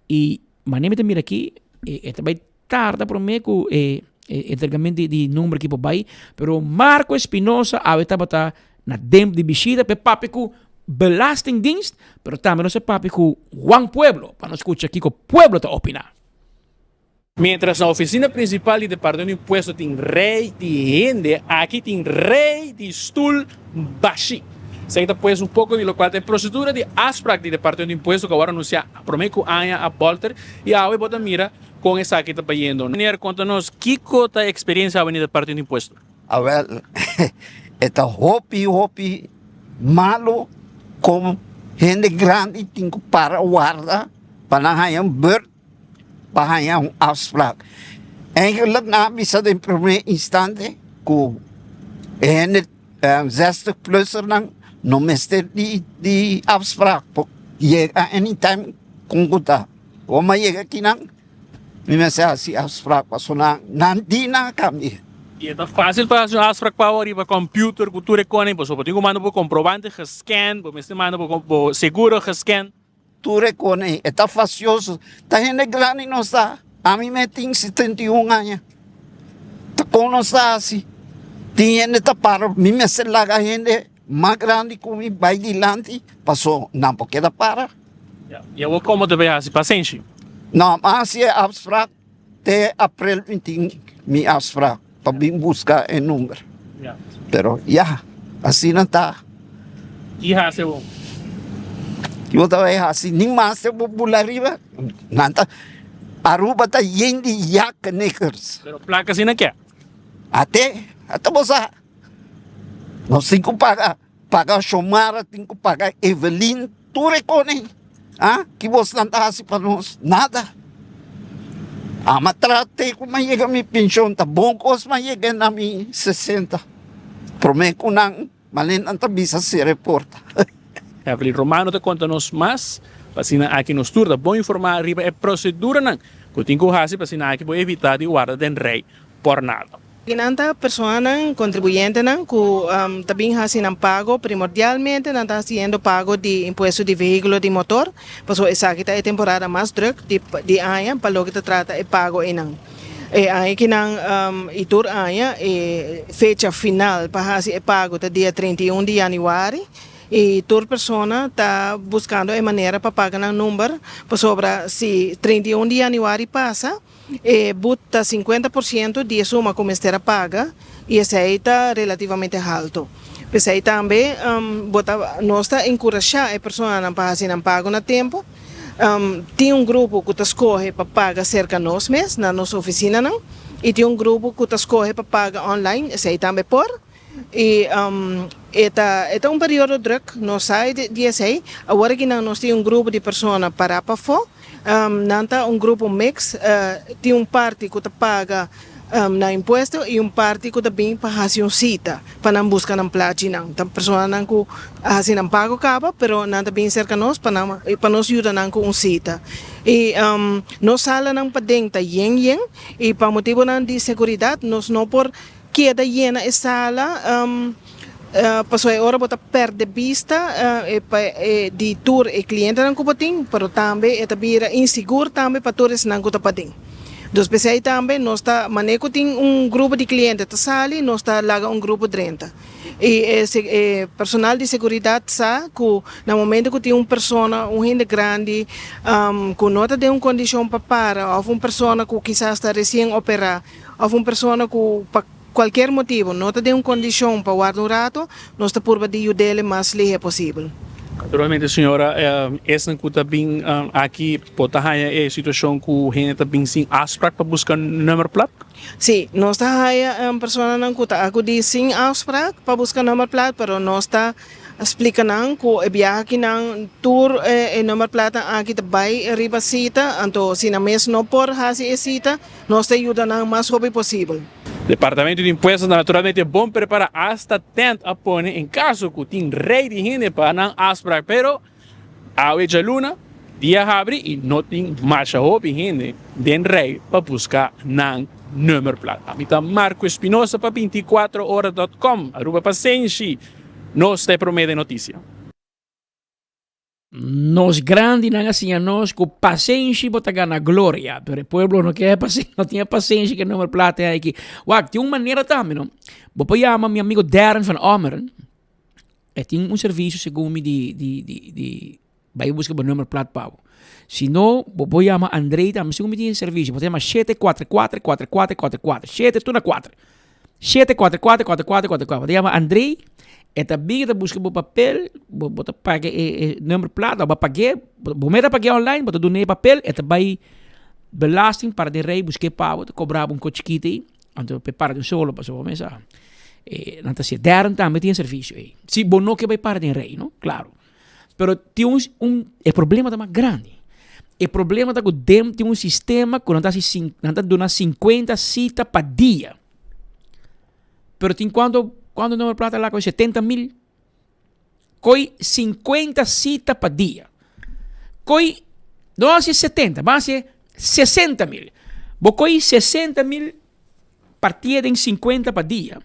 i manera mi ta mira aki e e ta bai tarda promé ku e e entregamentu di di number aki por bai, pero Marco Espinosa awe tabata na demp di bishita p'e papia ku Belastingdienst, pero tambe nos a papia ku Juan Pueblo pa nos skucha kiko pueblo ta opiná. Mientras na oficina principal di Departamento di Impuesto tin rij di hende, aki tin rij di stoel bashi. Esaki ta pues un poco di locual ta e procedura di afspraak di Departamento di Impuesto cu awor anuncia prome cu aña a bolter y awe bo ta mira con esaki ta bayendo. Meneer, conta nos kico ta e experiencia awe na Departamento di Impuesto? Awel, e ta hopi hopi malu kon hende grandi tin ku para warda pa nan haña un bùrt pa haña un afsprak. Eigenlijk nan a bisa den promé instante ku e hende zestig plussernan no mester di di afsprak por yega anytime kon ku ta. Ora mi a yega akinan Mi mester hasi afsprak pasobra nan di nan a kambia. I e ta fásil pa hasi un afsprak pa bo riba computer ku tur e kone, pasobra bo tin ku manda bo komprobante gescan, bo mester manda bo seguro gescan. Tur e kone, e ta fasioso. Ta hende grandi nos ta. Ami me tin 71 aña. Ta kon nos ta hasi? Tin hende ta para, mi mester laga hende mas grandi ku mi bai dilanti pasobra nan por keda para. I awor komo ta bay hasi pasenshi? No, mi a hasi e afsprak te aprel mi tin mi afsprak pa bin buska e number. Pero ya, asina ta. Ki hasi awor? Ki bo ta bay hasi? Ni mas te bo bula riba. Nan ta, Aruba ta yen di yakenikers. Pero plaka asina ke? Ate, ata bo sa. Nos tin ku paga. Paga Shomara tin ku paga Evelyn tur e kone ah ki bosnan ta hasi pa nos nada ama trate ku mi a yega mi penshon ta bon kos mi a yega na mi 60 prome ku nan mane nan ta bisa sera e porta. Evelyn Romano ta konta nos mas pa asina aki nos tur ta bon informa riba e proseduranan ku tin ku hasi pa asina aki bo evita di warda den rei por nada. Nan ta personanan, kontribuyentenan, ku ta bin hasi nan pago, primordialmente nan ta hasiendo pago di impuesto di vehíkulo di motor, pasobra esaki ta e temporada mas drùk di di aña pa loke ta trata e pago einan. E aña kinan i tur aña e fecha final pa hasi e pago ta dia 31 di yanüari i tur persona ta buskando e manera pa paga nan number pasobra si 31 di yanüari pasa, E but ta 50% di e suma ku mester a paga i esei ta relativamente haltu. P'esei tambe bo ta nos ta enkurashá e personanan pa hasi nan pago na tempu. Tin un grupo ku ta skohe pa paga serka nos mes na nos ofisinanan. i tin un grupo ku ta skohe pa paga online, esei tambe por. I e ta e ta un periodo druk, nos sa di esei. Awor aki nan nos tin un grupo di persona pará pafó, nan ta un grupo mix, tin un parti ku ta paga nan impuesto i un parti ku ta bin pa hasi un sita pa nan buska nan plachinan. Ta personanan ku a hasi nan pago kaba pero nan ta bin serka nos pa nan pa nos yuda nan ku un sita. I nos salanan paden ta yen yen i pa motibonan di seguridat nos no por Keda yena e sala, pasobra e ora bo ta perde bista di tur e klientenan ku bo tin, pero tambe e ta bira insigur tambe pa tur esnan ku ta paden. Dus p'esei tambe nos ta, manera ku tin un grupo di kliente ta sali, nos ta laga un grupo drenta. I e personal di seguridat sa ku na momento ku tin un persona, un hende grandi ku no ta den un kondishon pa para òf un persona ku kisas ta resien operá, Of un persona ku pa kualkier motibu no ta den un kondishon pa warda un ratu, nos ta purba di yud'el e mas lihé posibel. Naturalmente señora, esnan ku ta bin aki por ta haña e situashon ku hende ta bin sin afsprak pa buska nummerplaat? Sí, nos ta haña personanan ku ta akudí sin afsprak pa buska nummerplaat, pero nos ta Splika nan ku e biaha aki nan tur e nummerplaatnan aki ta bai riba sita, anto si nan mes no por hasi e sita, nos ta yuda nan mas hopi posibel. Departamento di Impuesto ta naturalmente bon prepara, hasta tent a pone en caso cu tin rey di hende pa nan afspraak, pero awe djaluna dia habri y no tin masha hopi hende den rey pa busca nan nummerplaat. Ami ta Marco Espinosa pa binticuatro ora dot com, Aruba Pasenshi. Nos ta e promé den notisia. Nos grandinan a siña nos ku pasenshi bo ta gana gloria, pero e pueblo no ke pasenshi, no tin e pasenshi ke nomber plata e aki. Wak, tin un manera tambe no. Bo por yama mi amigo Darren van Ommeren. E tin un servisio segun mi di di di di bai buska bo number plat pa bo. Si no, bo por yama André tambe segun mi tin e servisio. Bo ta yama 744 4444. Shete tur na kuater. 744 4444. Bo ta yama André, e ta bin e ta buska bo papel, bo bo ta paga e e number plat, bo a pag'é, bo mester a pag'é online, bo ta dun'é e papel, e ta bai belasting para den rei busk'é pa bo, ta kobra bo un kos chikito ei, anto p'e para den solo pasobra bo mester a nan ta hasié. Dèrn tambe tin e servisio ei, si bo no ke bai para den rei no, klaro. Pero tin un, un, e problema ta mas grandi. E problema ta ku dem tin un sistema ku nan ta hasi, nan ta duna 50 sita pa dia. Pero tin kuanto, kuanto numero plata la 70 mil. Koi 50 sita pa dia. Koi, no hasi 70, ma hasi 60 mil. Bo koi 60 mil Partié den 50 pa dia.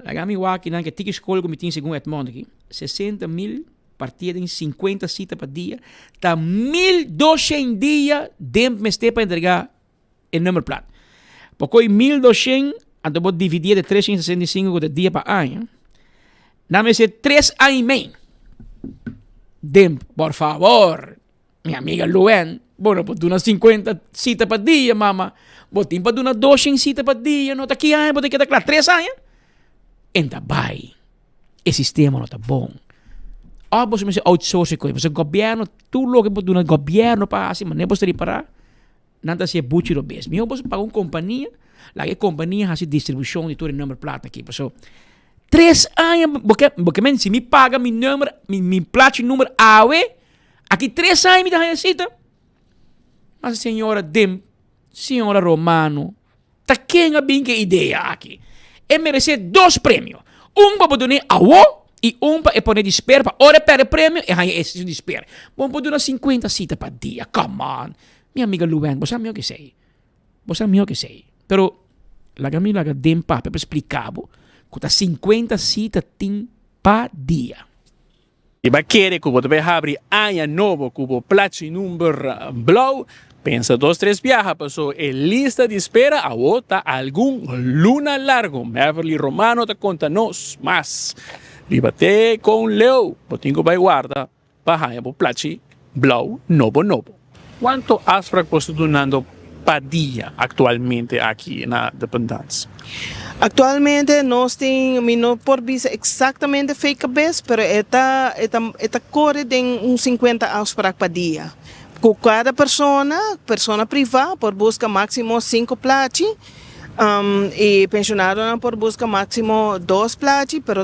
Laga mi wak kinan ke tiki skol ku mi tin segun Edmond aki. 60 mil partié den 50 sita pa dia ta 1200 dia den mester pa entregá e nummerplaat. Bo koe 1200 anto bo dividié de 365 ku ta dia pa aña. Nan mester tres aña i mei. Den, por favor. Mi amiga Luen, bo no por duna 50 cita pa dia, mama. Bo tin pa duna 200 cita pa dia, no ta ki aña bo ta keda kla? Tres aña? En ta bai. E sistema no ta bon. Of bo mester outsource koe, pasobra gobierno, tur loke bo duna gobierno pa hasi, manera bo ta ripará, nan ta hasi e buchi robes. Mihó bo paga un kompania, laga e kompania hasi distribushon di tur e nummerplaat aki, pasobra tres aña bo ke, bo ke men si mi paga mi nummer, mi mi plachi nummer awe, Aki tres aña mi ta haña sita. Mas señora Dim, señora Romano, ta ken a bin ke idea aki? E meresé dos premio. Un pa bo dun'é awo i un pa e pone di sper pa ora e pèrdè premio e haña e di sper. Bo por duna sinkuenta sita pa dia, come on. Mi amiga Luann, bo sa mihó ke esei. Bo sa mihó ke esei. Pero laga mi laga Dim papia pa splika bo ku ta sinkuenta sita tin pa dia. I ba kere ku bo ta bai habri aña nobo ku bo plachi number blou? Pensa dos tres biaha paso e lista di spera awo ta algun luna largo. Beverly Romano ta konta nos mas riba te kon leu bo tin ku bai warda pa haña bo plachi blou nobo nobo. Cuanto afspraak bo sta dunando pa dia actualmente aki na Dependance? Actualmente nos tin, mi no por bisa exactamente fei cabes, pero e ta e ta e ta core den un cincuenta afspraak pa dia. Ku kada persona, persona privá por buska máksimo sinku plachi i penshonadonan por buska máksimo dos plachi, pero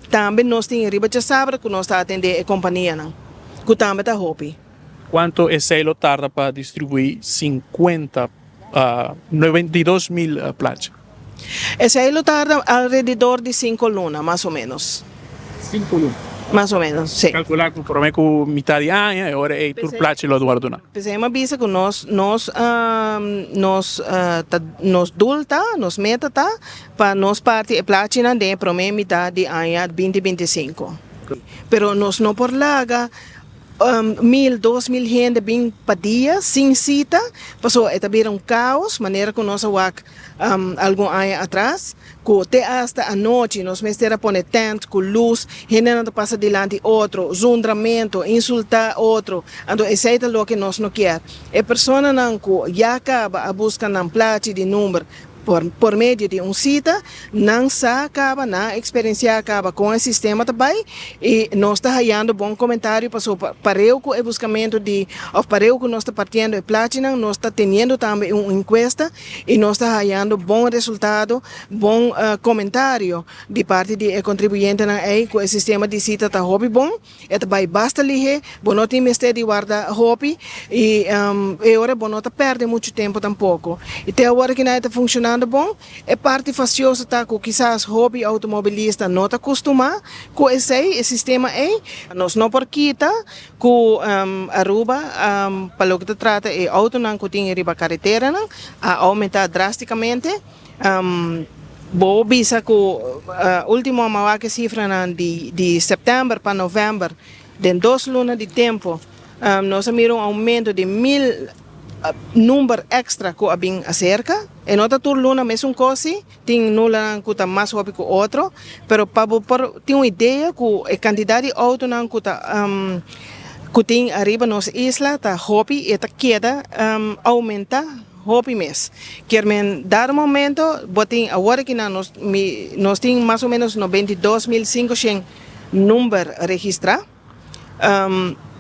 tambe nos tin riba djasabra ku nos ta atendé e kompanianan, ku tambe ta hopi. Kuantu esei lo tarda pa distribuí sinkuenta, 92 mil plachi? Esei lo tarda alrededor di sinku luna, mas o ménos. Sinku luna? Mas o ménos, sí. Kalkulá ku promé ku mitá di aña e ora ei tur plachi lo wòrdu duna. P'esei mi a bisa ku nos nos nos ta nos doel ta, nos meta ta pa nos parti e plachinan den e promé mitá di aña binti 25. Pero nos no por laga Mil, 2000 hende bin pa dia sin sita, pasobra e ta bira un kaos, manera ku nos a wak algun aña atras, ku te asta anochi nos mester a pone tent ku lus, hendenan ta pasa dilanti otro, zundramentu, insultá otro, anto esei ta loke nos no kier. E personanan ku ya kaba a buska nan plachi di number Por por medio di un sita, nan sa caba, nan a experiencia caba con e sistema ta bay y nos ta hayando bon comentario paso pareu cu e buscamento di of pareu cu nos ta partiendo e plachinan nos ta teniendo tambe un encuesta y nos ta hayando bon resultado, bon comentario di parti di e contribuyentenan ey cu e sistema di sita ta hopi bon. E ta bai basta lihé, bo no tin mester di warda hopi i e ora bo no ta pèrdè muchu tempu tampoko. I te awor ki nan e ta funshonando bon. E parti fastioso ta ku kisas hopi outomobilista no ta kustumá ku esei, e sistema ei. Nos no por kita ku Aruba pa loke ta trata e outonan ku tin riba kareteranan a oumentá drástikamente. Bo bisa ku ultimo a wak e sifranan di sèptèmber pa novèmber, den dos luna di tempu nos a mira un oumento di mil number èkstra ku a bin aserka. E no ta tur luna mesun kos si, tin lunanan ku ta mas hopi ku otro, pero pa bo por tin un idea ku e kantidat di outonan ku ta ku tin ariba nos isla ta hopi i e ta keda oumentá. Hopi mes. Kier men dado momento bo tin awor aki nan nos mi nos tin mas o menos 92,500 number registra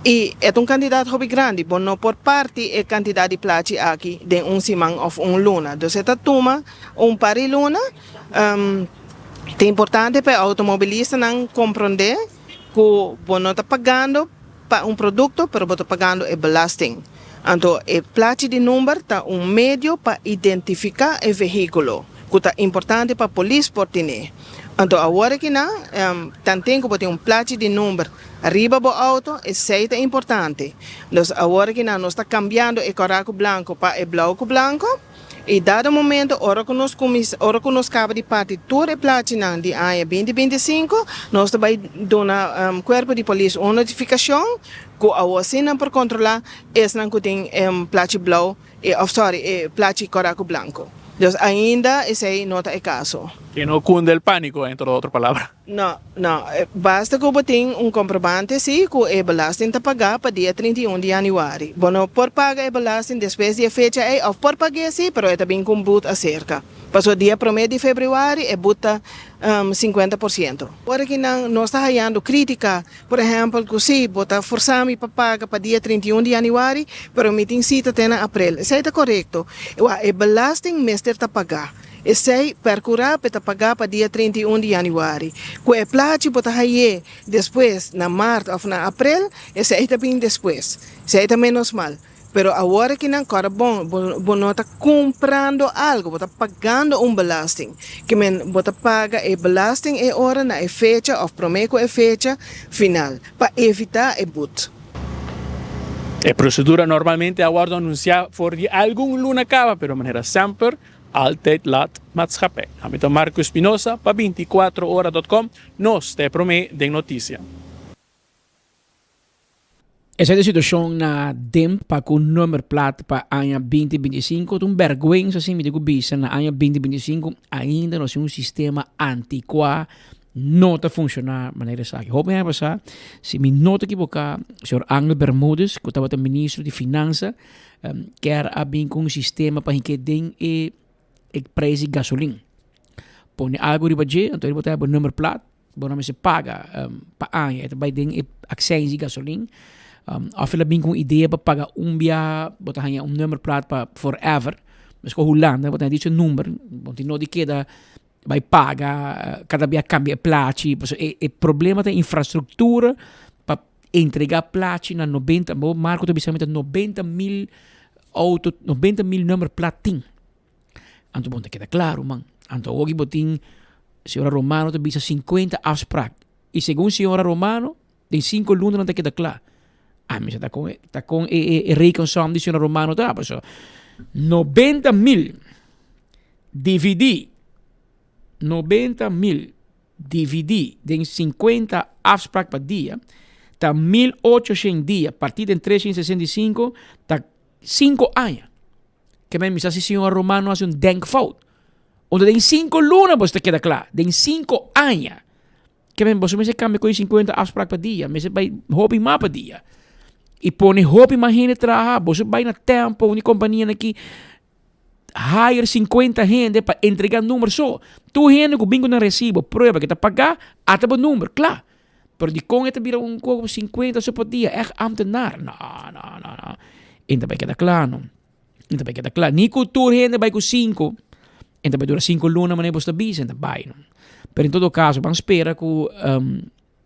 y e ta un cantidad hopi grandi bo no por parti e cantidad di plachi aki den un siman of un luna dus e ta tuma un par di luna ta importante pa e automobilistanan compronde cu bo no ta pagando pa un producto pero bo ta pagando e belasting. Anto e plachi di number ta un medio pa identifica e vehiculo, cu ta importante pa polis por tine. Anto awor aki nan, tanten cu bo tin un plachi di number riba bo auto, esey ta importante. Dus awor aki nan nos ta cambiando e cora cu blanco pa e blauw cu blanco. I dado momento ora ku nos kuminsá, ora ku nos kaba di parti tur e plachinan di aña binti 25, nos ta bai duna kuerpo di polis un notifikashon ku awor si nan por kontrolá esnan ku tin plachi blou òf sòri e plachi kòrá ku blanku. Dus ainda esei no ta e kaso. Que no cunda el pánico, entre otro palabra. No, no. Basta ku bo tin un komprobante si ku e belasting ta pagá pa dia 31 di yanüari. Bo no por paga e belasting despues di e fecha ei òf por pag'é si, pero e ta bin ku un but aserka. Pasobra dia promé di febrüari e but ta 50%. Ora ki nan nos ta hayando krítika, por ehèmpel ku si bo ta forsá mi pa paga pa dia 31 di yanüari, pero mi tin sita te na aprel. Esei ta korekto. Wak, e belasting mester ta pagá. Esei percurá p'e ta pagá pa dia 31 di januari. Cu e plachi bo ta hay'é despues na mart of na aprel, esei ta bin despues. Esei ta menos mal. Pero awor aki nan cora bon, bo bo no ta cumprando algo, bo ta pagando un belasting. Ke men bo ta paga e belasting e ora na e fecha of prome cu e fecha final, pa evita e boet. E procedura normalmente a wordo anuncia for di algun luna caba, pero manera semper Altijd laat maatschappij. Ami ta Marco Espinosa pa 24 ora dot com, nos ta e prome den noticia. Esei ta e situashon na DIMP pa ku nummerplaat pa aña 2025. Ta un bèrgwensa si mi tin ku bisa na aña 2025 ainda nos tin un sistema antikuá no ta funshoná manera esaki. Hopi aña pasá, si mi no ta ekiboká, señor Angel Bermudez ku tabata ministro di finansa Kier a bin ku un sistema pa hinke den e e prijs di gasolin. Pone algu riba dje, anto bo ta haya bo nummerplaat, bo no mester paga pa aña, e ta bai den e aksijns di gasolin. Of el a bin ku un idea pa paga un bia bo ta haña un nummerplaat pa forever. Meskos Hulanda bo ta haña dicho number, bo tin no di keda bai paga kada bia kambia e plachi. Pasobra e problema ta infrastruktura pa entrega plachi na nobenta, bo Marco ta bisa mi ta 90.000 auto, 90.000 nummerplaat tin. Anto bo ta keda klaru man. Anto awoki bo tin señora Romano ta bisa 50 afspraak. I segun señora Romano den 5 luna nan ta keda kla. Ami sa ta kon ta kon e e e rekensom di señora Romano ta pasobra 90.000 dividí 90.000 dividí den 50 afspraak pa dia ta 1800 dia partí den 365 ta 5 aña. Ke men misa si señor Romano hasi un denkfout. Unda den 5 luna boso ta keda kla. Den 5 aña. Ke men boso mester kambia koe 50 afspraak pa dia. Mester bai hopi mas pa dia. I pone hopi mas hende traha. Boso bai na tempo, un di kompania aki hire 50 hende pa entrega number so. Tur hende ku bin ku nan resibo, prueba ke ta paga, ata bo number, kla. Pero dikon e ta bira un koko 50 so pa dia? Echt ambtenaar? No, no, no, no. E ta bai keda kla no. E ta bai keda kla. Ni ku tur hende bai ku 5. E ta bai dura 5 luna manera bo sta bisa, e ta bai no. Pero en todo caso, ban spera ku um,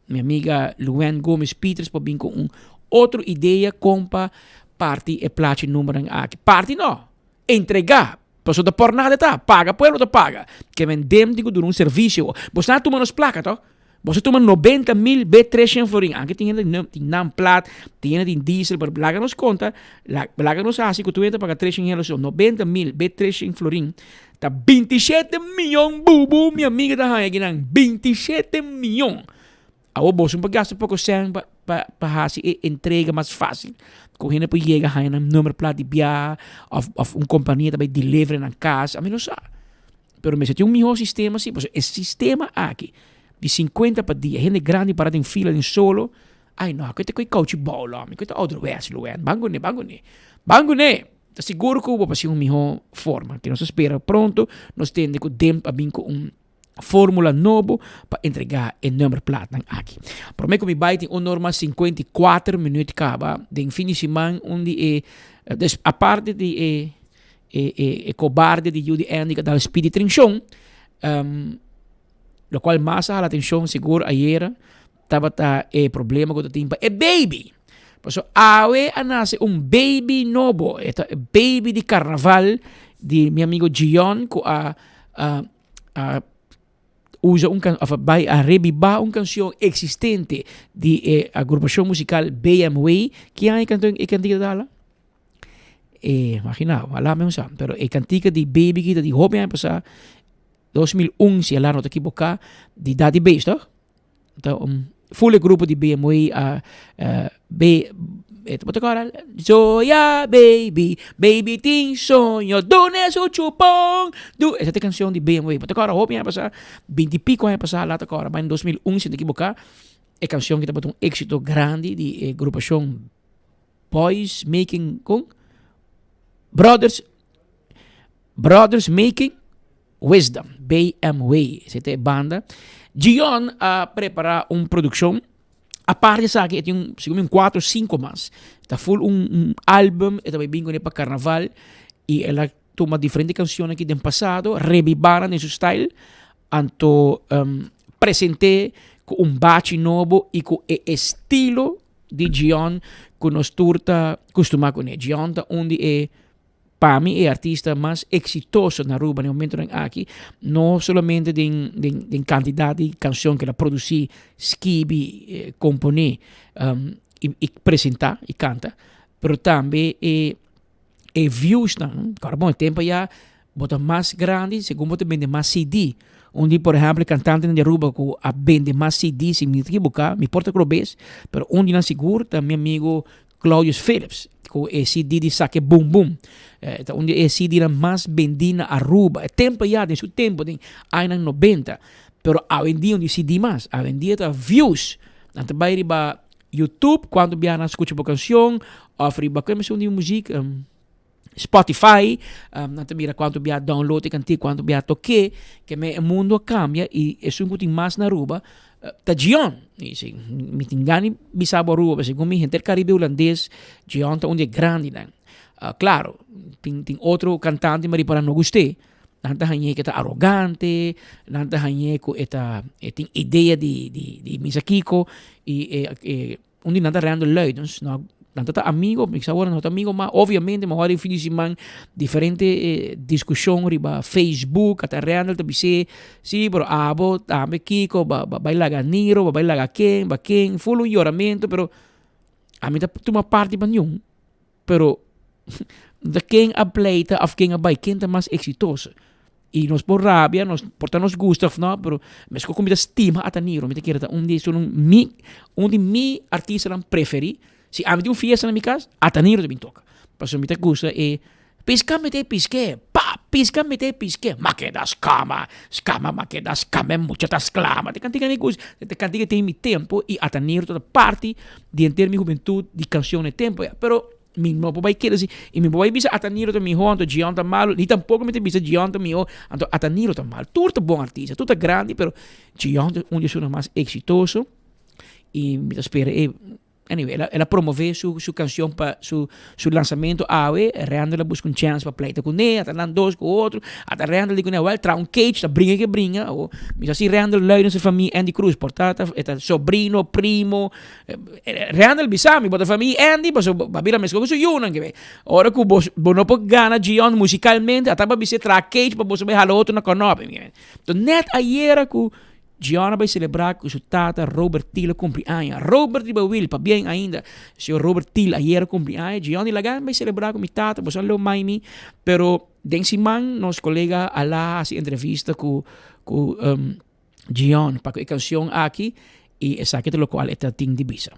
mi amiga Luen Gomez Peters por bin ku un otro idea kon pa parti e plachi numbernan aki. Parti no, entrega. Pasobra ta por nada ta. Paga pueblo ta paga. Ke men dem tin ku duna un servisio. Bo sa tuma nos plaka to. Bo sa tuma 90 mil be 300 florin. Anke tin hende tin nan plat, tin hende tin diesel, pero laga nos konta, laga nos hasi ku tur hende ta paga 300 euro so. 90 mil be 300 florin ta 27 miyon bubu mi amiga ta haña akinan. 27 miyon. Awor boso por gasta poko sèn pa pa pa hasi e entrega mas fásil. Ku hende por yega haña nan number plat di biaha òf òf un kompania ta bai deliver nan kas, ami no sa. Pero mester tin un mihó sistema si, pasobra e sistema aki di sinkuenta pa dia, hende grandi para den fila den solo, ai no, aki ta koe kouchi bou lo, ami koe ta ouderwets lo wèn, ban kuné, ban kuné, ban kuné! Ta sigur ku bo por hasi un mihó forma, ke nos ta spera pronto nos tende ku Demp a bin ku un Formula nobo pa entregá e nummerplaatnan aki. Promé ku mi bai tin un norma 54 minuut kaba den fin di siman un di e des aparte di e e e e kobarde di yu di Andy ku a dal speed di trinshon um, lokual mas a hala atenshon sigur ayera tabata e problema ku ta tin pa e baby. Paso awe a nase un baby nobo, e ta e baby di karnaval di mi amigo Gion ku a a a usa un kan of a bai a rebibá un kanshon eksistente di e agrupashon musikal BMW. Ki aña e kanto e kantika ta dala? E imagina bo, ala mi sa, pero e kantika di Baby ki ta di hopi aña pasá, 2001 si ala no ta ekiboká, di Daddy Bass, toch? Ta un full e grupo di BMW a B e ta kora Zoya baby, baby tin soño, dune su chupon. Du esa ta e canción di BMW. Bo ta kora hopi aña pasá, binti pico aña pasá la ta kora, ba en 2001 si no ta ekiboká, e canción ki tabata un éxito grandi di e grupashon Boys Making kon? Brothers Brothers Making Wisdom, BMW, esei ta e banda. Gion a prepara un produccion. Aparte di esaki e tin un, segun mi un cuatro o cinco mas. Ta full un, un album, e ta bai bin cune pa carnaval y el a tuma diferente cancionnan aki den pasado, rebiba nan den su style, anto um, presente cu un bachi nobo y cu e estilo di Gion cu nos tur ta custuma cune. Gion ta un di e Pa mi e artista mas exitoso na Aruba na e momentonan aki, no solamente den den den cantidad di cancion cu el a produci, skibi, compone y y presenta y canta, pero tambe e e viewsnan. Ora bon e tempo ya bo ta mas grandi segun bo ta bende mas CD. Un di por ehempel e cantantenan di Aruba cu a bende mas CD, si mi no ta ekiboca, mi por ta robes, pero un di nan sigur ta mi amigo Claudius Philips ku e CD di Sake Boom Boom. E ta un di e CD-nan mas bendí na Aruba. E tempu ya, den su tempu, den añanan nobenta. Pero awendia no di CD mas. Awendia ta views. Nan ta bai riba YouTube kuantu biaha nan skucha bo kanshon òf riba kua esun di muzik Spotify. Nan ta mira kuantu biaha download e kantik, kuantu biaha tok'é. Ke men e mundu a kambia i esun ku tin mas na Aruba. Ta Gion. I si mi tin gana di bisa bo Aruba, pero segun mi henter Caribe Hulandes, Gion ta un di e grandinan. Claro, tin tin otro cantante mi a ripara no gust'é. Nan ta hañ'é ku e ta arogante, nan ta hañ'é ku e ta e tin idea di di di misa kiko i e e un di nan ta Randall Luidens, no nan ta ta amigo, mi sa awor nan no ta amigo mas, obviamente mi a hora e fin di siman diferente diskushon riba Facebook, ata Randall ta bis'é, si pero abo tambe kiko ba ba bai laga Niro, ba bai laga ken, ba ken, ful un yoramentu pero ami ta tuma parti pa niun. Pero ta ken a pleita of ken a bai, ken ta mas exitoso. Y nos por rabia, nos por ta nos gusta of no, pero mesco cu mi ta stima Ataniro, mi ta kere ta un di esun mi, un di mi artistanan preferi. Si ami tin un fiesta na mi cas, Ataniro ta bin toca. Pasobra mi ta gusta e pisca mete piske, pa pisca mete piske, ma keda scama, scama ma keda scama, e mucha ta sclama. Te cantica mi gusta, te cantica tin mi tempo y Ataniro ta parti di henter mi hubentud di cancion e tempo ya, pero mi no por bay kere si, y mi por bay bisa Ataniro ta miho anto Gion ta malo, ni tampoco mi ta bisa Gion ta miho anto Ataniro ta malo, tur ta bon artista, tur ta grandi, pero Gion ta un di esunnan mas exitoso y mi ta spera e, anyway, el a promove su su cancion pa su su lansamento awe, Randall a busca un chance pa pleita cune, ata nan dos cu otro, ata Randall di cune, wel traha un cage ta bringa ke bringa, awo mi sa si Randall Luijden su famia Andy Cruz por ta e ta sobrino, primo, Randall bisa mi bo ta famia Andy pasobra bo a bira mescos cu su yunan ke ora cu bo bo no por gana Gion musicalmente ata bo a bisa traha cage pa boso bay hala otro na conopi, enton net ayera cu Gion a bai selebrá ku su tata Robert Thiel a kumpli aña. Robert riba wil, pabien ainda. Señor Robert Thiel ayer a kumpli aña. Gion di laga mi bai selebrá ku mi tata, boso a lo mai mi. Pero den siman nos kolega a la hasi entrevista ku ku Gion pa ku e kanshon aki i esaki ta lokual e ta tin di bisa.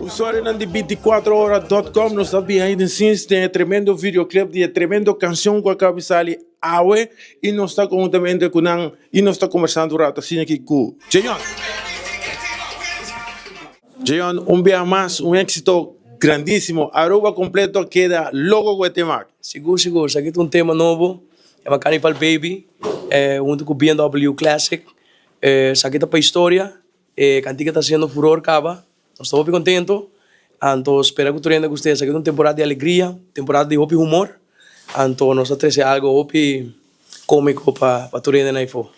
Usuarionan di binticuatro ora dot com nos ta behind the scenes den e tremendo videoclip di e tremendo cancion cu a caba di sali awe y nos ta conhuntamente cu nan y nos ta conversando un rato asina aki cu Jeyon. Jeyon, un biaha mas un exito grandisimo, Aruba completo a keda loco cu e tema aki. Sigur sigur, esaki ta un tema nobo, yama Carnival Baby, hunto cu BMW Classic, esaki ta pa historia, e cantica ta haciendo furor caba. Nos ta hopi contento, anto spera cu tur hende gusta esaki ta un temporada di alegria, temporada di hopi humor, anto nos ta trece algo hopi comico pa tur hende na efo.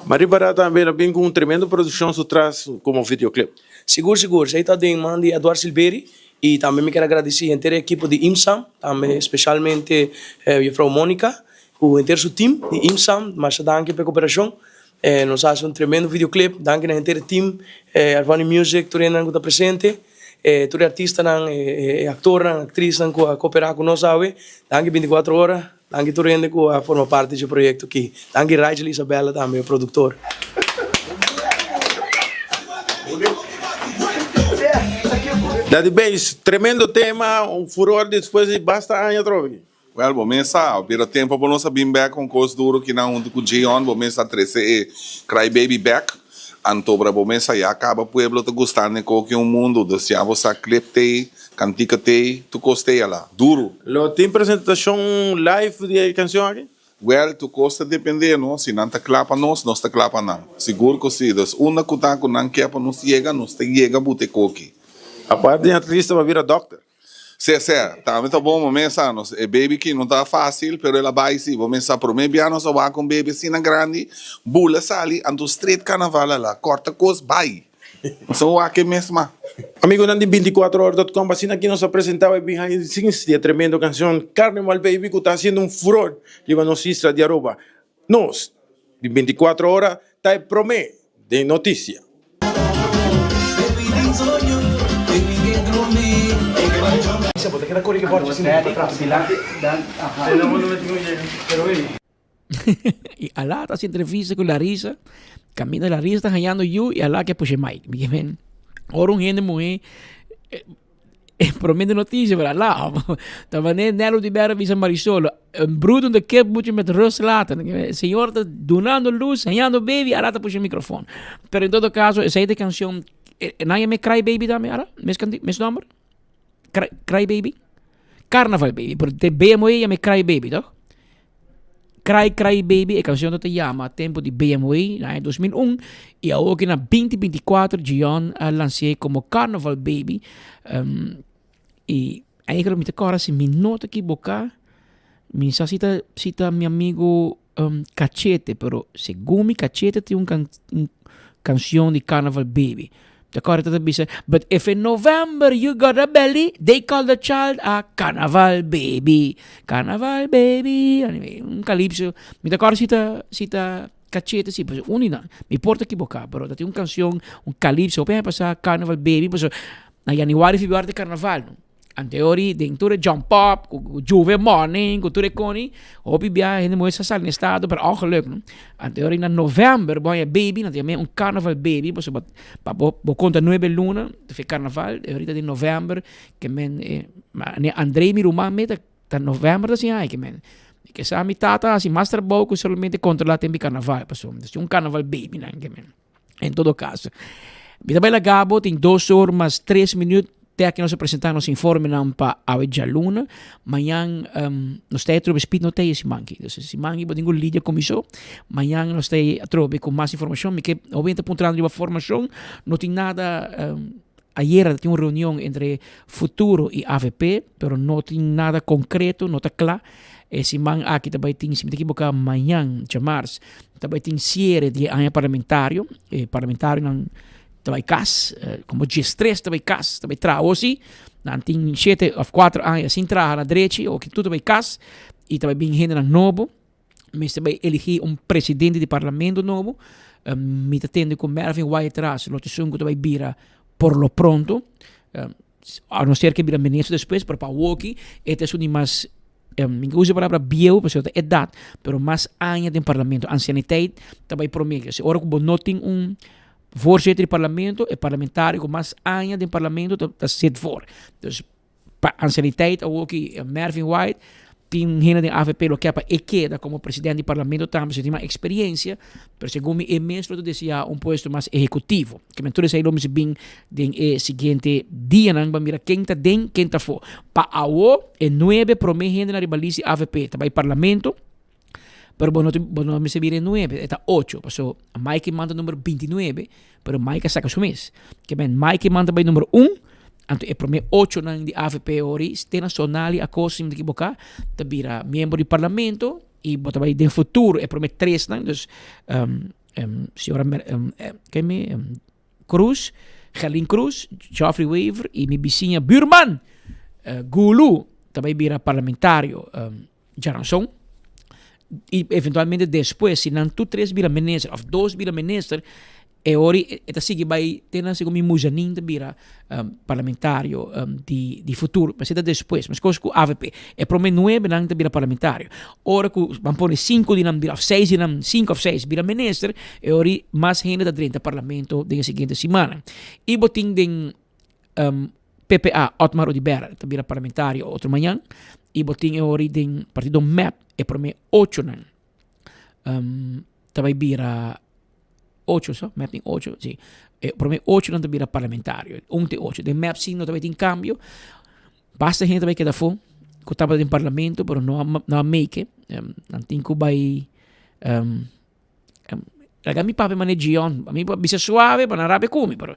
Marie Barra tambe a bin cu un tremendo produccion su tras como videoclip. Sigur sigur, esey ta den man di Eduard Silveri y tambe mi kier a gradici henter e ekipo di IMSAM, tambe specialmente juffrouw Monica cu henter su team di IMSAM, masha danki pa e cooperacion. Nos a hasi un tremendo videoclip, danki na henter e team, Arvani Music, tur hendenan ku ta presente, tur e artistanan, e aktornan, aktrisnan ku a koperá ku nos awe. Danki bintikuatro ora, danki tur hende ku a forma parti dje proyekto aki. Danki Rigel Isabella tambe, e produktor. Daddy Bass, tremendo tema, un furor despues di basta aña atrobe. Wèl, bo mes sa, bira tempu pa nos a bin bèk un kos duru kinan huntu ku Jeon, bo mes a trese e Cry Baby bèk, antobra bo mes sa ya kaba pueblo ta gustando e koki un mundu, dus ya bo sa clip t'ei, kantika t'ei, tur kos t'ei ala. Duru! Lo tin presentashon live di e kanshon aki? Wèl, tur kos ta dependé no, si nan ta kla pa nos, nos ta kla pa nan. Sigur ku si, dus unda ku ta ku nan ke pa nos yega, nos ta yega buta e koki. Aparte di artista bo a bira dòkter. Sè, sè, tambe ta bon, bo mes sa, nos, e baby ki no ta fácil, pero el a bai si, bo mes sa, promé bia nos a wak un baby asina grandi, bula sali, anto straight carnaval ala, kòrta kos, bai. Nos a wak e mes ma. Amigonan di binticuatro ora dot com, asina aki nos a presentá e behind the scenes di e tremendo cancion Carnival Baby cu ta haciendo un furor riba nos isla di Aruba. Nos di binticuatro ora ta e promé den noticia. Y Alá ta haci entrevista cu Larissa, caminda Larissa ta hañando yu y Alá ke pusha e mic. Mi ke men, ora un hende muhe e prome de noticia, pero Alá, ta wanneer Nelo di Berra bisa Marisol, een broedende kip moet je met rust laten. E señor ta dunando luz, hañando baby, Alá ta pusha e microfoon. Pero en todo caso, esey ta e cancion, nan yama e Cry Baby tambe, Alá? Mes canti, mes nomber? Cry, Cry Baby? Carnaval Baby, pero te BMO yama e Cry Baby, toch? Cry Cry Baby, e canción ta yama tempo di BMW na aña 2001 y awor na 2024 Gion a lancé como Carnival Baby. Um, y eigenlijk mi ta kora si mi no ta equivoca, mi sa si ta, si ta mi amigo um, Cachete, pero segun mi Cachete tin un, can, un canción di Carnival Baby. Ta kora ta bisa, but if in November you got a belly, they call the child a Carnival Baby. Carnival Baby. Anyway, un calypso. Mi ta kora si ta, si ta Cachete, si, pues uni nan. Mi por ta equivoca, pero ta tin un canción, un calypso. Open pasa Carnival Baby, pues na januari, februari ta carnaval, no? Anteori den tur e jump up, ku Juve morning, ku tur e koni, hopi bia hende muhe sa sali na estado per ongeluk, no? Anteori na november bo haña baby, nan ta yam'é un carnaval baby, pasobra pa bo bo konta nuebe luna ta fe carnaval, e orita den november ke men e ma ne André mi ruman me ta ta november ta siña ai ke men ke sa mi tata hasi mas trabou ku solamente kontrolá tempu di carnaval, pasobra ta un carnaval baby nan ke men. En todo caso, mi ta bai laga bo tin dos or mas tres minuut te aki nos a presenta nos informenan pa awe djaluna. Mañan um, nos ta atrobe speed no ta e siman aki. Dus siman aki bo tin ku lidia ku mi so. Mañan nos ta atrobe ku mas informashon. Mi ke hopi hende ta puntrando riba formashon. No tin nada um, ayera tin un reunion entre Futuro i avp, pero no tin nada konkreto, no ta kla. E siman aki ta bai tin, si mi ta ekiboká, mañan, djamars, ta bai tin siere di e aña parlamentario. E parlamentarionan ta bai kas, komo diestres ta bai kas, ta bai traha osi. Nan tin shete òf kuater aña sin traha na drechi, oki tur ta bai kas i ta bai bin hendenan nobo. Mester bai eligí un presidente di parlamento nobo. Mi ta tende ku Mervin Wyatt-Ras lo ta esun ku ta bai bira por lo pronto. A no ser ke bira minister despues, pero pa awoki e ta esun di mas, mi no ke usa e palabra bieu pasobra ta edat, pero mas aña den parlamento. Ansianiteit ta bai promé. Ora ku bo no tin un voorzitter di parlamento, e parlamentario ku mas aña den parlamento ta sit voor. Dus Pa ansianiteit awoki Mervin White tin hende den avp lo ke pa e keda komo presidente di parlamento tambe si tin mas eksperiencia pero segun mi e mes lo ta desea un puesto mas ehekutivo. Ke men tur esei lo mester bin den e siguiente dianan pa mira ken ta den ken ta afo. Pa awo e nuebe prome hende na riba list di avp ta bai parlamento pero bo no bo no mester bira e nuebe e ta ocho paso Mike Eman ta number bintinuebe pero Mike a saka su mes. Ke men Mike Eman ta bai number un anto e prome ochonan di avp ori te na Sonali Acosta si mi ta ekiboka ta bira miembro di parlamento y bo ta bai den futuro e prome tresnan dus señora ken mi Cruz, Gerlin Cruz, Geoffrey Wever y mi bisiña buurman Gulu ta bai bira parlamentario. Djaranson y eventualmente despues si nan tur tres bira minister of dos bira minister e ori e ta sigui bay te nan segun mi Muzanin ta bira parlamentario di di futuro pero esey ta despues meskos ku avp e prome nuebe nan ta bira parlamentario ora ku ban pone sinku di nan bira of seis di nan sinku of seis bira minister e ori mas hende ta drenta parlamento den e siguiente simannan y bo tin den PPA, Otmar Oduber ta bira parlamentario otro mañan y bo tin e ori den partido mep e prome ochonan um, ta bay bira ocho so, mep tin ocho, si. E prome ochonan ta bira parlamentario, un te ocho. Den mep si no ta bay tin cambio, basta hende ta bay keda afo cu tabata den parlamento pero no a no a make it, um, nan tin cu bay um, Laga mi papia mane Gion. Mi bisa suave pa nan rabia ku mi, pero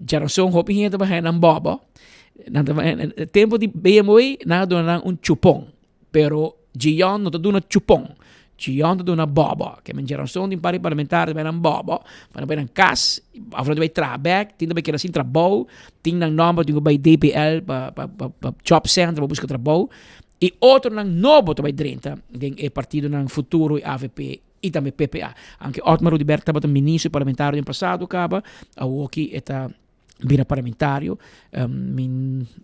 djaranson hopi hende ta baha nan bobo. Nan ta tempo di BMW nan a duna nan un chupon, pero Gion no ta duna chupon. Gion ta duna bobo. Ke men djaranson tin par di parlamentario ta bai nan bobo, pa nan bai nan kas, of nan ta bai traha bek, tin ta bai keda sin trabou, tin nan nomber tin ku bai DPL pa pa pa job center pa buska trabou. I otronan nobo ta bai drenta den e partidonan Futuro i avp i tambe PPA. Anke Otmar Oduber tabata ministro i parlamentario den pasado kaba, awoki e ta bira parlamentario. Mi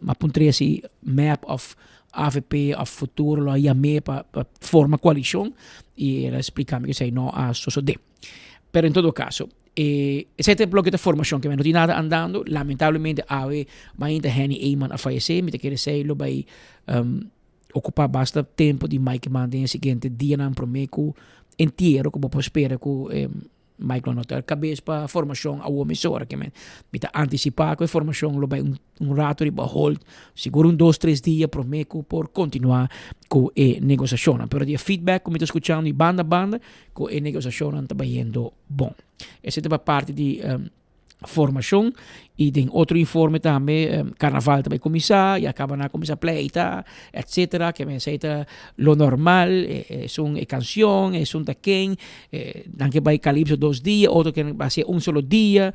a puntr'é si mep of avp of Futuro lo a yam'é pa forma koalishon i el a splika mi ku esei no a sosodé. Pero en todo caso, e esei ta e bloke ta formacion ke no tin nada andando. Lamentablemente awe mainta Henny Eman a fayece. Mi ta kere esei lo bai um, ocupa basta tempo di Mike Eman den e siguiente dianan prome cu entiero cu bo por spera cu e Mike lo no ta kabes pa formashon awor mesora ke men mi ta antisipá ku e formashon lo bai un un rato riba hold sigur un dos tres dia promé ku por kontinuá ku e negosiashonnan. Pero di e feedback ku mi ta skuchando di banda banda ku e negosiashonnan ta bayendo bon. Esei ta pa parti di formacion y den otro informe tambe carnaval ta bay cuminsa ya caba nan a cuminsa pleita etcetera ke men esey ta lo normal esun e cancion esun ta ken nan ke bay calypso dos dia otro ke bay haci un solo dia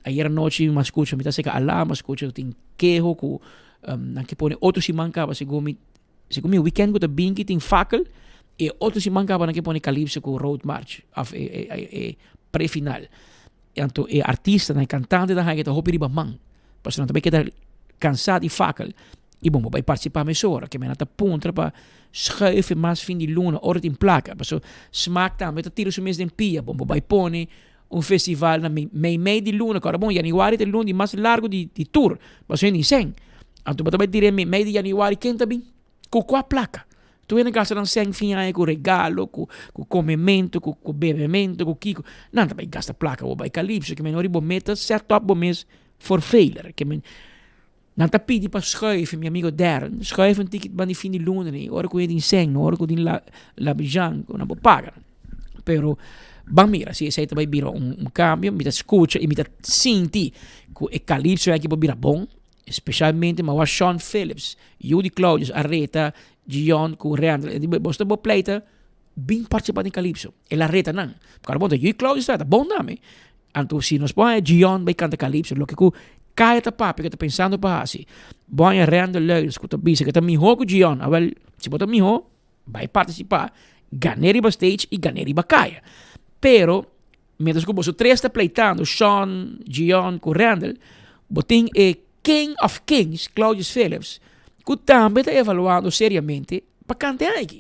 ayer anochi mi a scucha mi ta seca alarma mi a scucha tin keho cu nan ke pone otro siman caba segun mi segun mi weekend cu ta binki tin fakkel y otro siman caba nan ke pone calypso cu road march of e pre-final. Anto e artistanan, e kantantenan haña ta hopi riba man. Pasobra nan ta bai keda kansá di fakkel. I bon, bo bai partisipá mesora. Ke men a ta puntra pa schuif e mas fin di luna ora tin plaka. Pasobra Smaak tambe ta tira su mes den pia. Bon, bo bai pone un festival na meimei di luna. Kòrda bon, yanüari ta e luna di mas largu di tur. Pasobra hende sèn. Anto bo ta bai tira e meimei di yanüari, ken ta bin? Ku kua plaka? Tur hende gasta nan sèn fin aña ku regalo, ku ku komementu, ku ku bebementu, ku kiko. Nan ta bai gasta plaka bo bai Calypso. Ke men ora bo meta set up bo mes for failure. Ke men nan ta pidi pa schuif, mi amigo Darren, schuif un tiki ban di fin di luna ni ora ku hende tin sèn, ora ku tin la labijan ku nan por paga. Pero ban mira si esei ta bai bira un un kambio. Mi ta skucha i mi ta sinti ku e Calypso aki por bira bon. Especialmente ma wak Sean Phillips, yu di Claudius, a reta Gion cu Randall. E di, Bos ta bo pleita, bin participa den Calypso. El a reta nan. Porque bon ta yu di Claudius ta, ta bon tambe. Anto si nos por haña Gion bay canta Calypso, loke cu Kaya ta papia, cu ta pensando pa haci. Bo haña Randall Luidens cu ta bisa cu ta miho cu Gion. Awel, si bo ta miho, bay participa, gane riba stage y gane riba Kaya. Pero, Mientras ku boso tres ta pleitando, Sean, Gion ku Randall, bo tin e King of Kings, Claudius Phillips, ku tambe ta evaluando seriamente pa kanta e aña aki.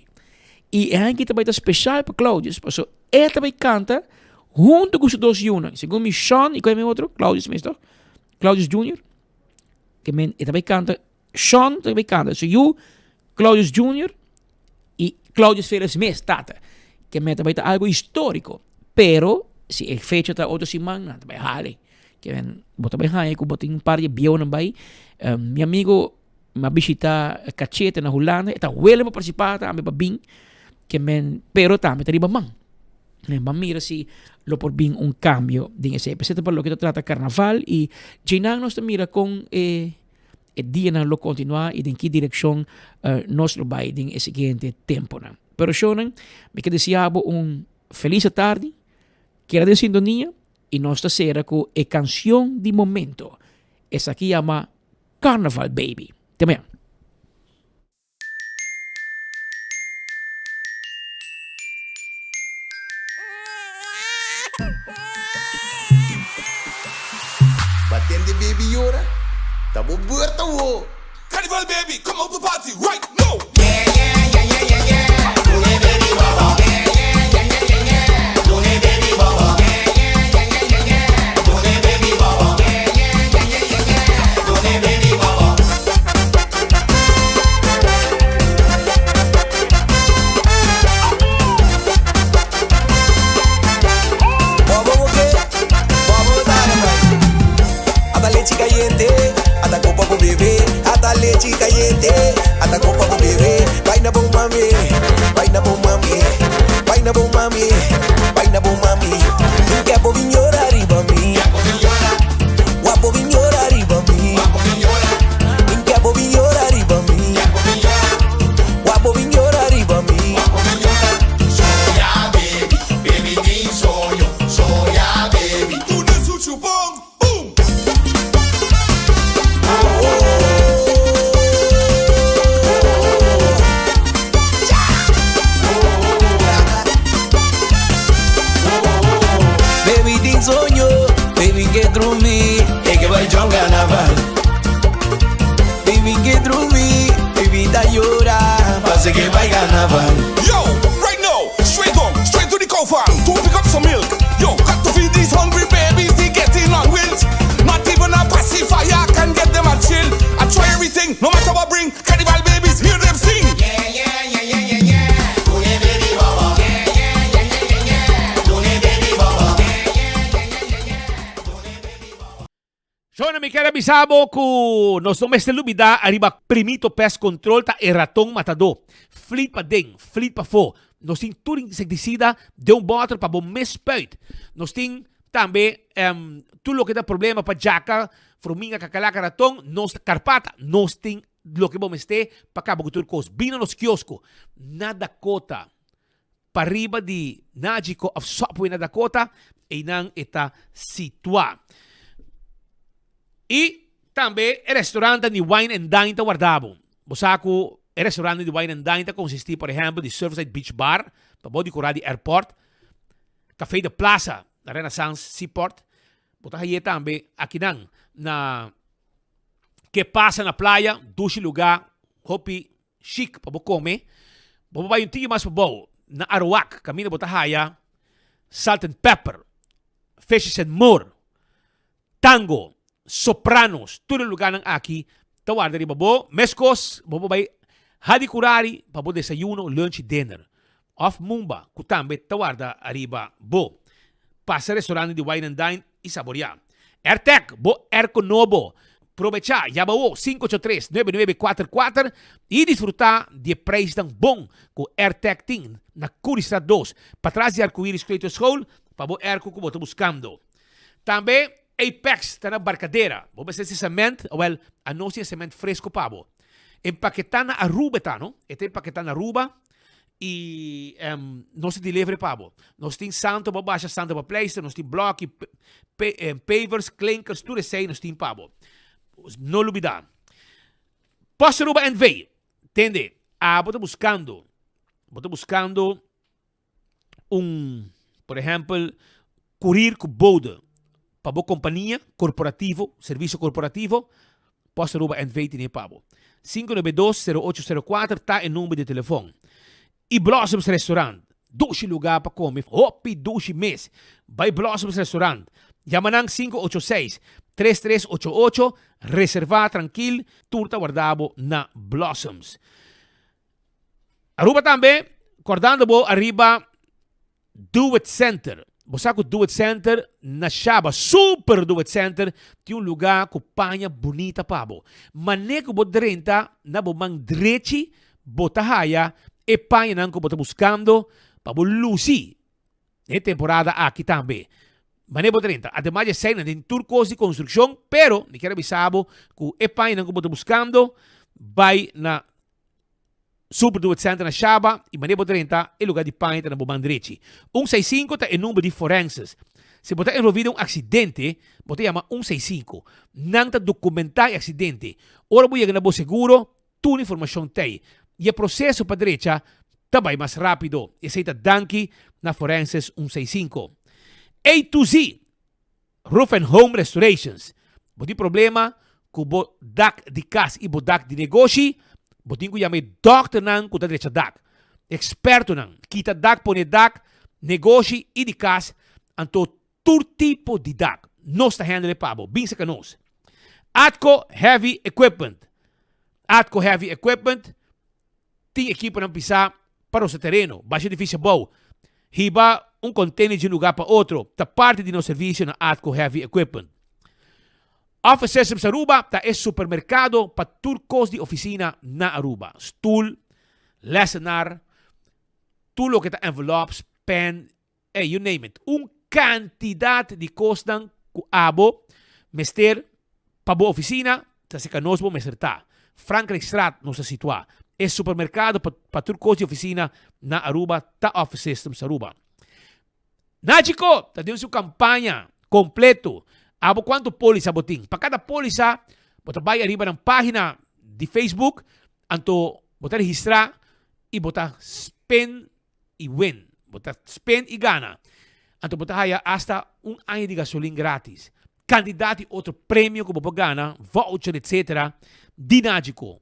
I e aña aki ta bai ta speshal pa Claudius, pasobra e ta bai kanta huntu ku su dos yunan. Segun mi Sean i ku e otro, Claudius mes tok, Claudius Junior, ke men e ta bai kanta Sean ta bai kanta su yu Claudius Junior i Claudius Phillips mes tata. Ke men ta bai ta algo historico. Pero si e fecha ta otro siman nan ta bai hali. Ke men bo ta bai haña ku bo tin un par di bieunan bai. Mi amigo mi a bishita Cachete na Hulanda e ta wele pa partisipá tambe pa bin. Ke men pero tambe ta riba man. Men ban mira si lo por bin un cambio den esei. P'esei ta pa loke ta trata carnaval i djeinan nos ta mira kon e E dianan lo kontinuá i den ki direkshon nos lo bai den e siguiente tempunan. Pero shownan, mi ke deseá bo un felis atardi, keda den sintonia i nos ta sera ku e kansion di momento. Esaki yama Carnaval Baby. Te mañan. Batende baby yora, ta bo beurt awo. Carnival baby, come out to party right now. Ata lechi cayente, ata copa bo bebe. Ata lechi cayente, ata copa bo bebe. Baina bo mami, baina bo mami, baina bo mami, baina bo mami. Nunca bo bin yora riba mi. Wapo bin yora riba mi. Nunca bo bin yora riba mi. Wapo bin yora riba mi. Soya baby, baby tin soño. Soya baby. Duna su chupon, boom! Baby tin soño, baby ke drumi, e ke bai jong carnaval. Baby ke drumi, baby ta yora, pase ke bai carnaval. Yo, right now, straight down, straight to the cow farm to pick up some milk. Yo, got to feed these hungry babies, they getting on wilt. Not even a pacifier can get them a chill. I try everything, no matter what bring. Carnival babies, hear them sing. bisa bo ku nos no mester lubidá ariba Primito Pest Control ta e raton matadó. Flit paden, flit pafó. Nos tin tur insektisida den un bòter pa bo mes spuit. Nos tin tambe tur loke ta problema pa djaka, fruminga, kakalaka, raton, nos ta karpata. Nos tin loke bo mester pa kaba ku tur kos. Bin na nos kiosko na Dakota. Pariba di Nagico of Subway na Dakota, einan e ta situá. I tambe e restaurantan di Wine and Dine ta warda bo. Bo sa ku e restaurantan di Wine and Dine ta konsistí por ehèmpel di Surfside Beach Bar, pabou di kura di airport, Café de Plaza na Renaissance Seaport. Bo ta haye tambe akinan na Ke Pasa na Playa, dushi lugá, hopi Chic pa bo come. Bo por bai un tiki mas pabou na Aruac caminda bo ta haya Salt and Pepper, Fishes and More, Tango, Sopranos, tur e lugarnan aki ta warda riba bo. Mescos bo por bai Hadi Curari pa bo desayuno, lunch y dinner. Of Mumba cu tambe ta warda ariba bo. Pasa restaurante di Wine and Dine y saborea. Airtec, bo airco nobo. Probecha, yama awo 583 9944 y disfruta di e prijsnan bon cu Airtec tin na Curiestraat 2, patras di Arcoiris Kleuterschool pa bo airco cu bo ta buscando. Tambe Apex ta na Barcadera. Bo mester si cement? Awel, anos tin e cement fresco pa bo. Empaketá na Aruba e ta, no? E ta empaketá na Aruba y nos ta deliver pa bo. Nos tin santo pa basha, santo pa pleister, nos tin bloki, pavers, klinkers, tur esei nos tin pa bo. No lubida. Post Aruba NV. Tende, abo ta buscando, bo ta buscando un, por ehempel, kurir ku bode pa bo kompania korporativo, servisio korporativo, Post Aruba NV tene pa bo. 592-0804 ta e number di telefon. I Blossoms Restaurant, dushi lugá pa kome, hopi dushi mes. Bai Blossoms Restaurant, yama nan 586-3388, reservá trankil, tur ta warda bo na Blossoms. Aruba tambe, kordando bo ariba Do It Center. Bo sa ku Do It Center na Shaba, Super Do It Center, tin un lugá ku paña bunita pa bo. Mané ku bo drenta na bo man drechi, bo ta haya e pañanan ku bo ta buskando pa bo lusi den e temporada aki tambe. Mané bo drenta. Ademas di esei nan tin tur kos di konstrukshon, pero mi kier a bisa bo ku e pañanan ku bo ta buskando bai na Super Do It Center na Shaba y manera bo drenta e lugar di paña ta na bo man drechi. Un seis sinku ta e number di forenses. Si bo ta envolvi den un accidente, bo ta yama un seis sinku. Nan ta documenta e accidente. Ora bo yega na bo seguro, tur informacion t'ey. Y e proceso pa drecha ta bay mas rapido. Esey ta danki na Forenses un seis sinku. A to Z! Roof and Home Restorations, Bo tin problema ku bo dak di kas i bo dak di negoshi? Bo tin ku yama e dòkternan ku ta drecha dak, ekspertonan, kita dak, pone dak, negoshi i di kas, anto tur tipo di dak. Nos ta handle pa bo. Bin saka nos. Atco Heavy Equipment, Atco Heavy Equipment Tin ekiponan pisá pa rosa tereno, basha edifisio abou, hiba un container di un lugar pa otro, ta parti di nos servisio na Atco Heavy Equipment. Office Systems Aruba ta e supermerkado pa tur kos di ofisina na Aruba, stul, lessenaar, tur loke ta envelops, pen, Ey, you name it. Un kantidat di kosnan ku abo mester pa bo ofisina ta serka nos bo mester ta. Frankrijkstraat nos ta situá. E supermerkado pa pa tur kos di ofisina na Aruba ta Office Systems Aruba. Nachico ta den su kampaña kompleto. Abo kuantu polisa bo tin? Pa kada polisa bo ta bai ariba nan página di Facebook anto bo ta registrá i bo ta spend i win. Bo ta spend i gana. Anto bo ta haya hasta un aña di gasolin gratis. Kantidat di otro premio ku bo por gana, voucher etc. Di Nagico.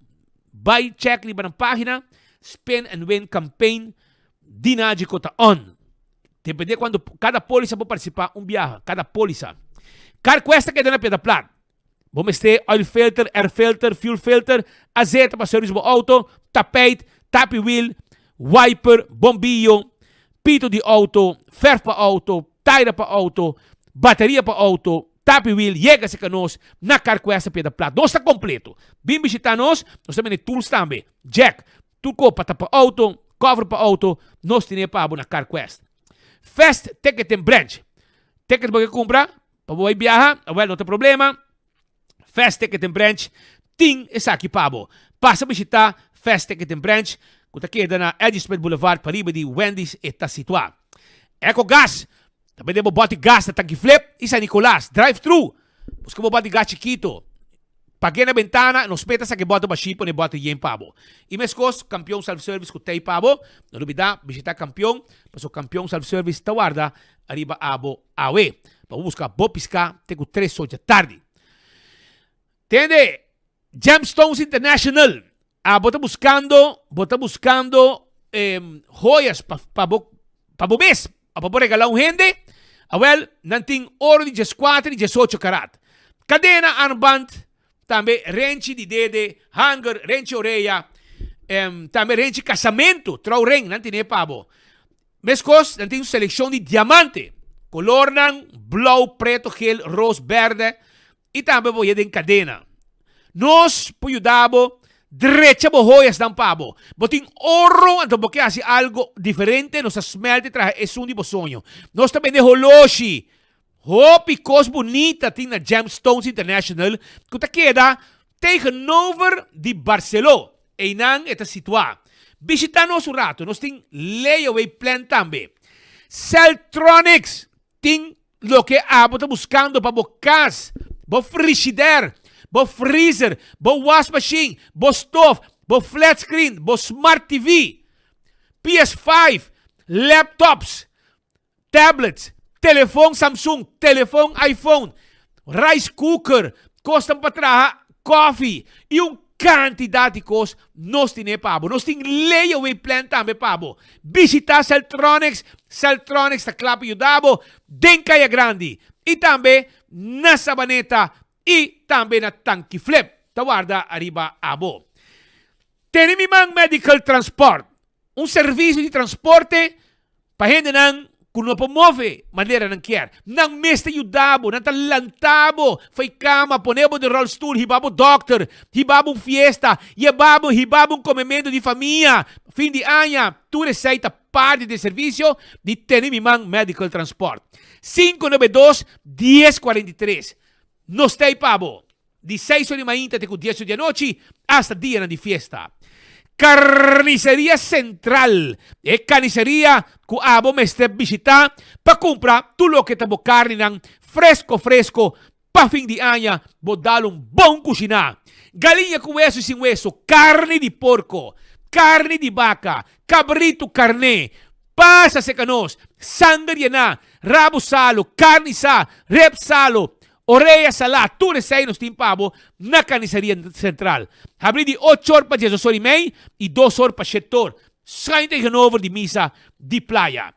Bai check riba nan pagina, Spend and Win Campaign di Nagico ta on. Depende kuantu kada polisa por partisipa un biaha, kada polisa. Carquest ta keda na Piedra Plat. Bo mester oil filter, air filter, fuel filter, azeta pa service bo auto, tapijt, tapi wiel, wiper, bombillo, pito di auto, verf pa auto, taira pa auto, bateria pa auto, Tapi Wiel yega serka nos na Carquest na Piedra Plat. Nos ta kompleto. Bin bishita nos, nos ta bende tools tambe, jack, tur ko pa tapa auto, cover pa auto, nos tine pa bo na Carquest. Fast Ticketing Branch. Ticket bo ke kumpra pa bo bai biaha? Awel no ta problema. Fast Ticketing Branch tin esaki pa bo. Pasa bishita Fast Ticketing Branch ku ta keda na Eddie Smith Boulevard pariba di Wendy's e ta situá. Ecogas ta bende bo bòti gas na Tanki Flip i San Nicolas. Drive thru! Buska bo bòti gas chikito. Pag'é na bentana, nos meta sa ke bòti bashí pone bòti yen pa bo. I meskos Kampion Self Service ku tei pa bo. No lubidá bishitá Kampion pasobra Kampion Self Service ta warda ariba abo awe pa bo buska bo piská te ku tres or dja tardi. Tende, Gemstones International, abo ta buskando, bo ta buskando joyas pa pa bo pa bo mes o pa bo regalá un hende? Awel, nan tin oro di dieskuater i diesocho karat, kadena, armband, tambe renchi di dede, hanger, renchi orea, tambe renchi kasamentu, trouwring, nan tine pa bo. Meskos, nan tin un selekshon di diamante, kolornan, blou, preto, gel, ros, bèrdè i tambe bo haya den kadena. Nos por yuda bo drecha bo hoyasnan pa bo. Bo tin oro, anto bo ke hasi algo diferente, nos ta smèlt i traha esun di bo soño. Nos ta bende holoshi. Hopi kos bunita tin na Gemstones International ku ta keda tegenover di Barceló. Einan e ta situá. Bishitá nos un ratu, nos tin layaway plan tambe. Celtronics tin loke abo ta buskando pa bo kas, bo frishider, bo freezer, bo wasmashin, bo stof, bo flat screen, bo smart TV, PS5, laptops, Tablets, telefon Samsung, telefon iPhone, rice cooker, kosnan pa traha koffie y un cantidad di kos nos tine pa bo. Nos tin layaway plan tambe pa bo. Bishita Celtronics, Celtronics ta kla pa yuda bo den Kaya Grandi y tambe na Sabaneta y tambe na Tanki Flip ta warda ariba abo. Tene mi man Medical Transport. Un servisio di transporte pa hendenan ku no por move manera nan kier. Nan mes ta yuda bo, nan ta lanta bo for e kama, pone bo den rolstoel, hiba bo dòkter, hiba bo un fiesta, yeba bo, hiba bo un komementu di famia, fin di aña. Tur esei ta parti di e servisio di Tene Mi Man Medical Transport. 592 1043. Nos ta ei pa bo. Di seis or di mainta te ku dies or di anochi, asta dianan di fiesta. Carniceria Central, e carniceria ku abo mester bishita pa kumpra tur loke ta bo karninan fresko fresko pa fin di aña bo dal un bon kushiná. Galiña ku weso i sin weso, karni di porko, karni di baka, kabritu karné, pasa seka nos, sanger yená, rabu salu, karni sa, rep salu, Orea salá, tur esei nos tin pa bo na Carniceria Central. Habrí di ocho or pa diesdos or i mei i dos or pa shet or, schuin tegenover di misa di Playa.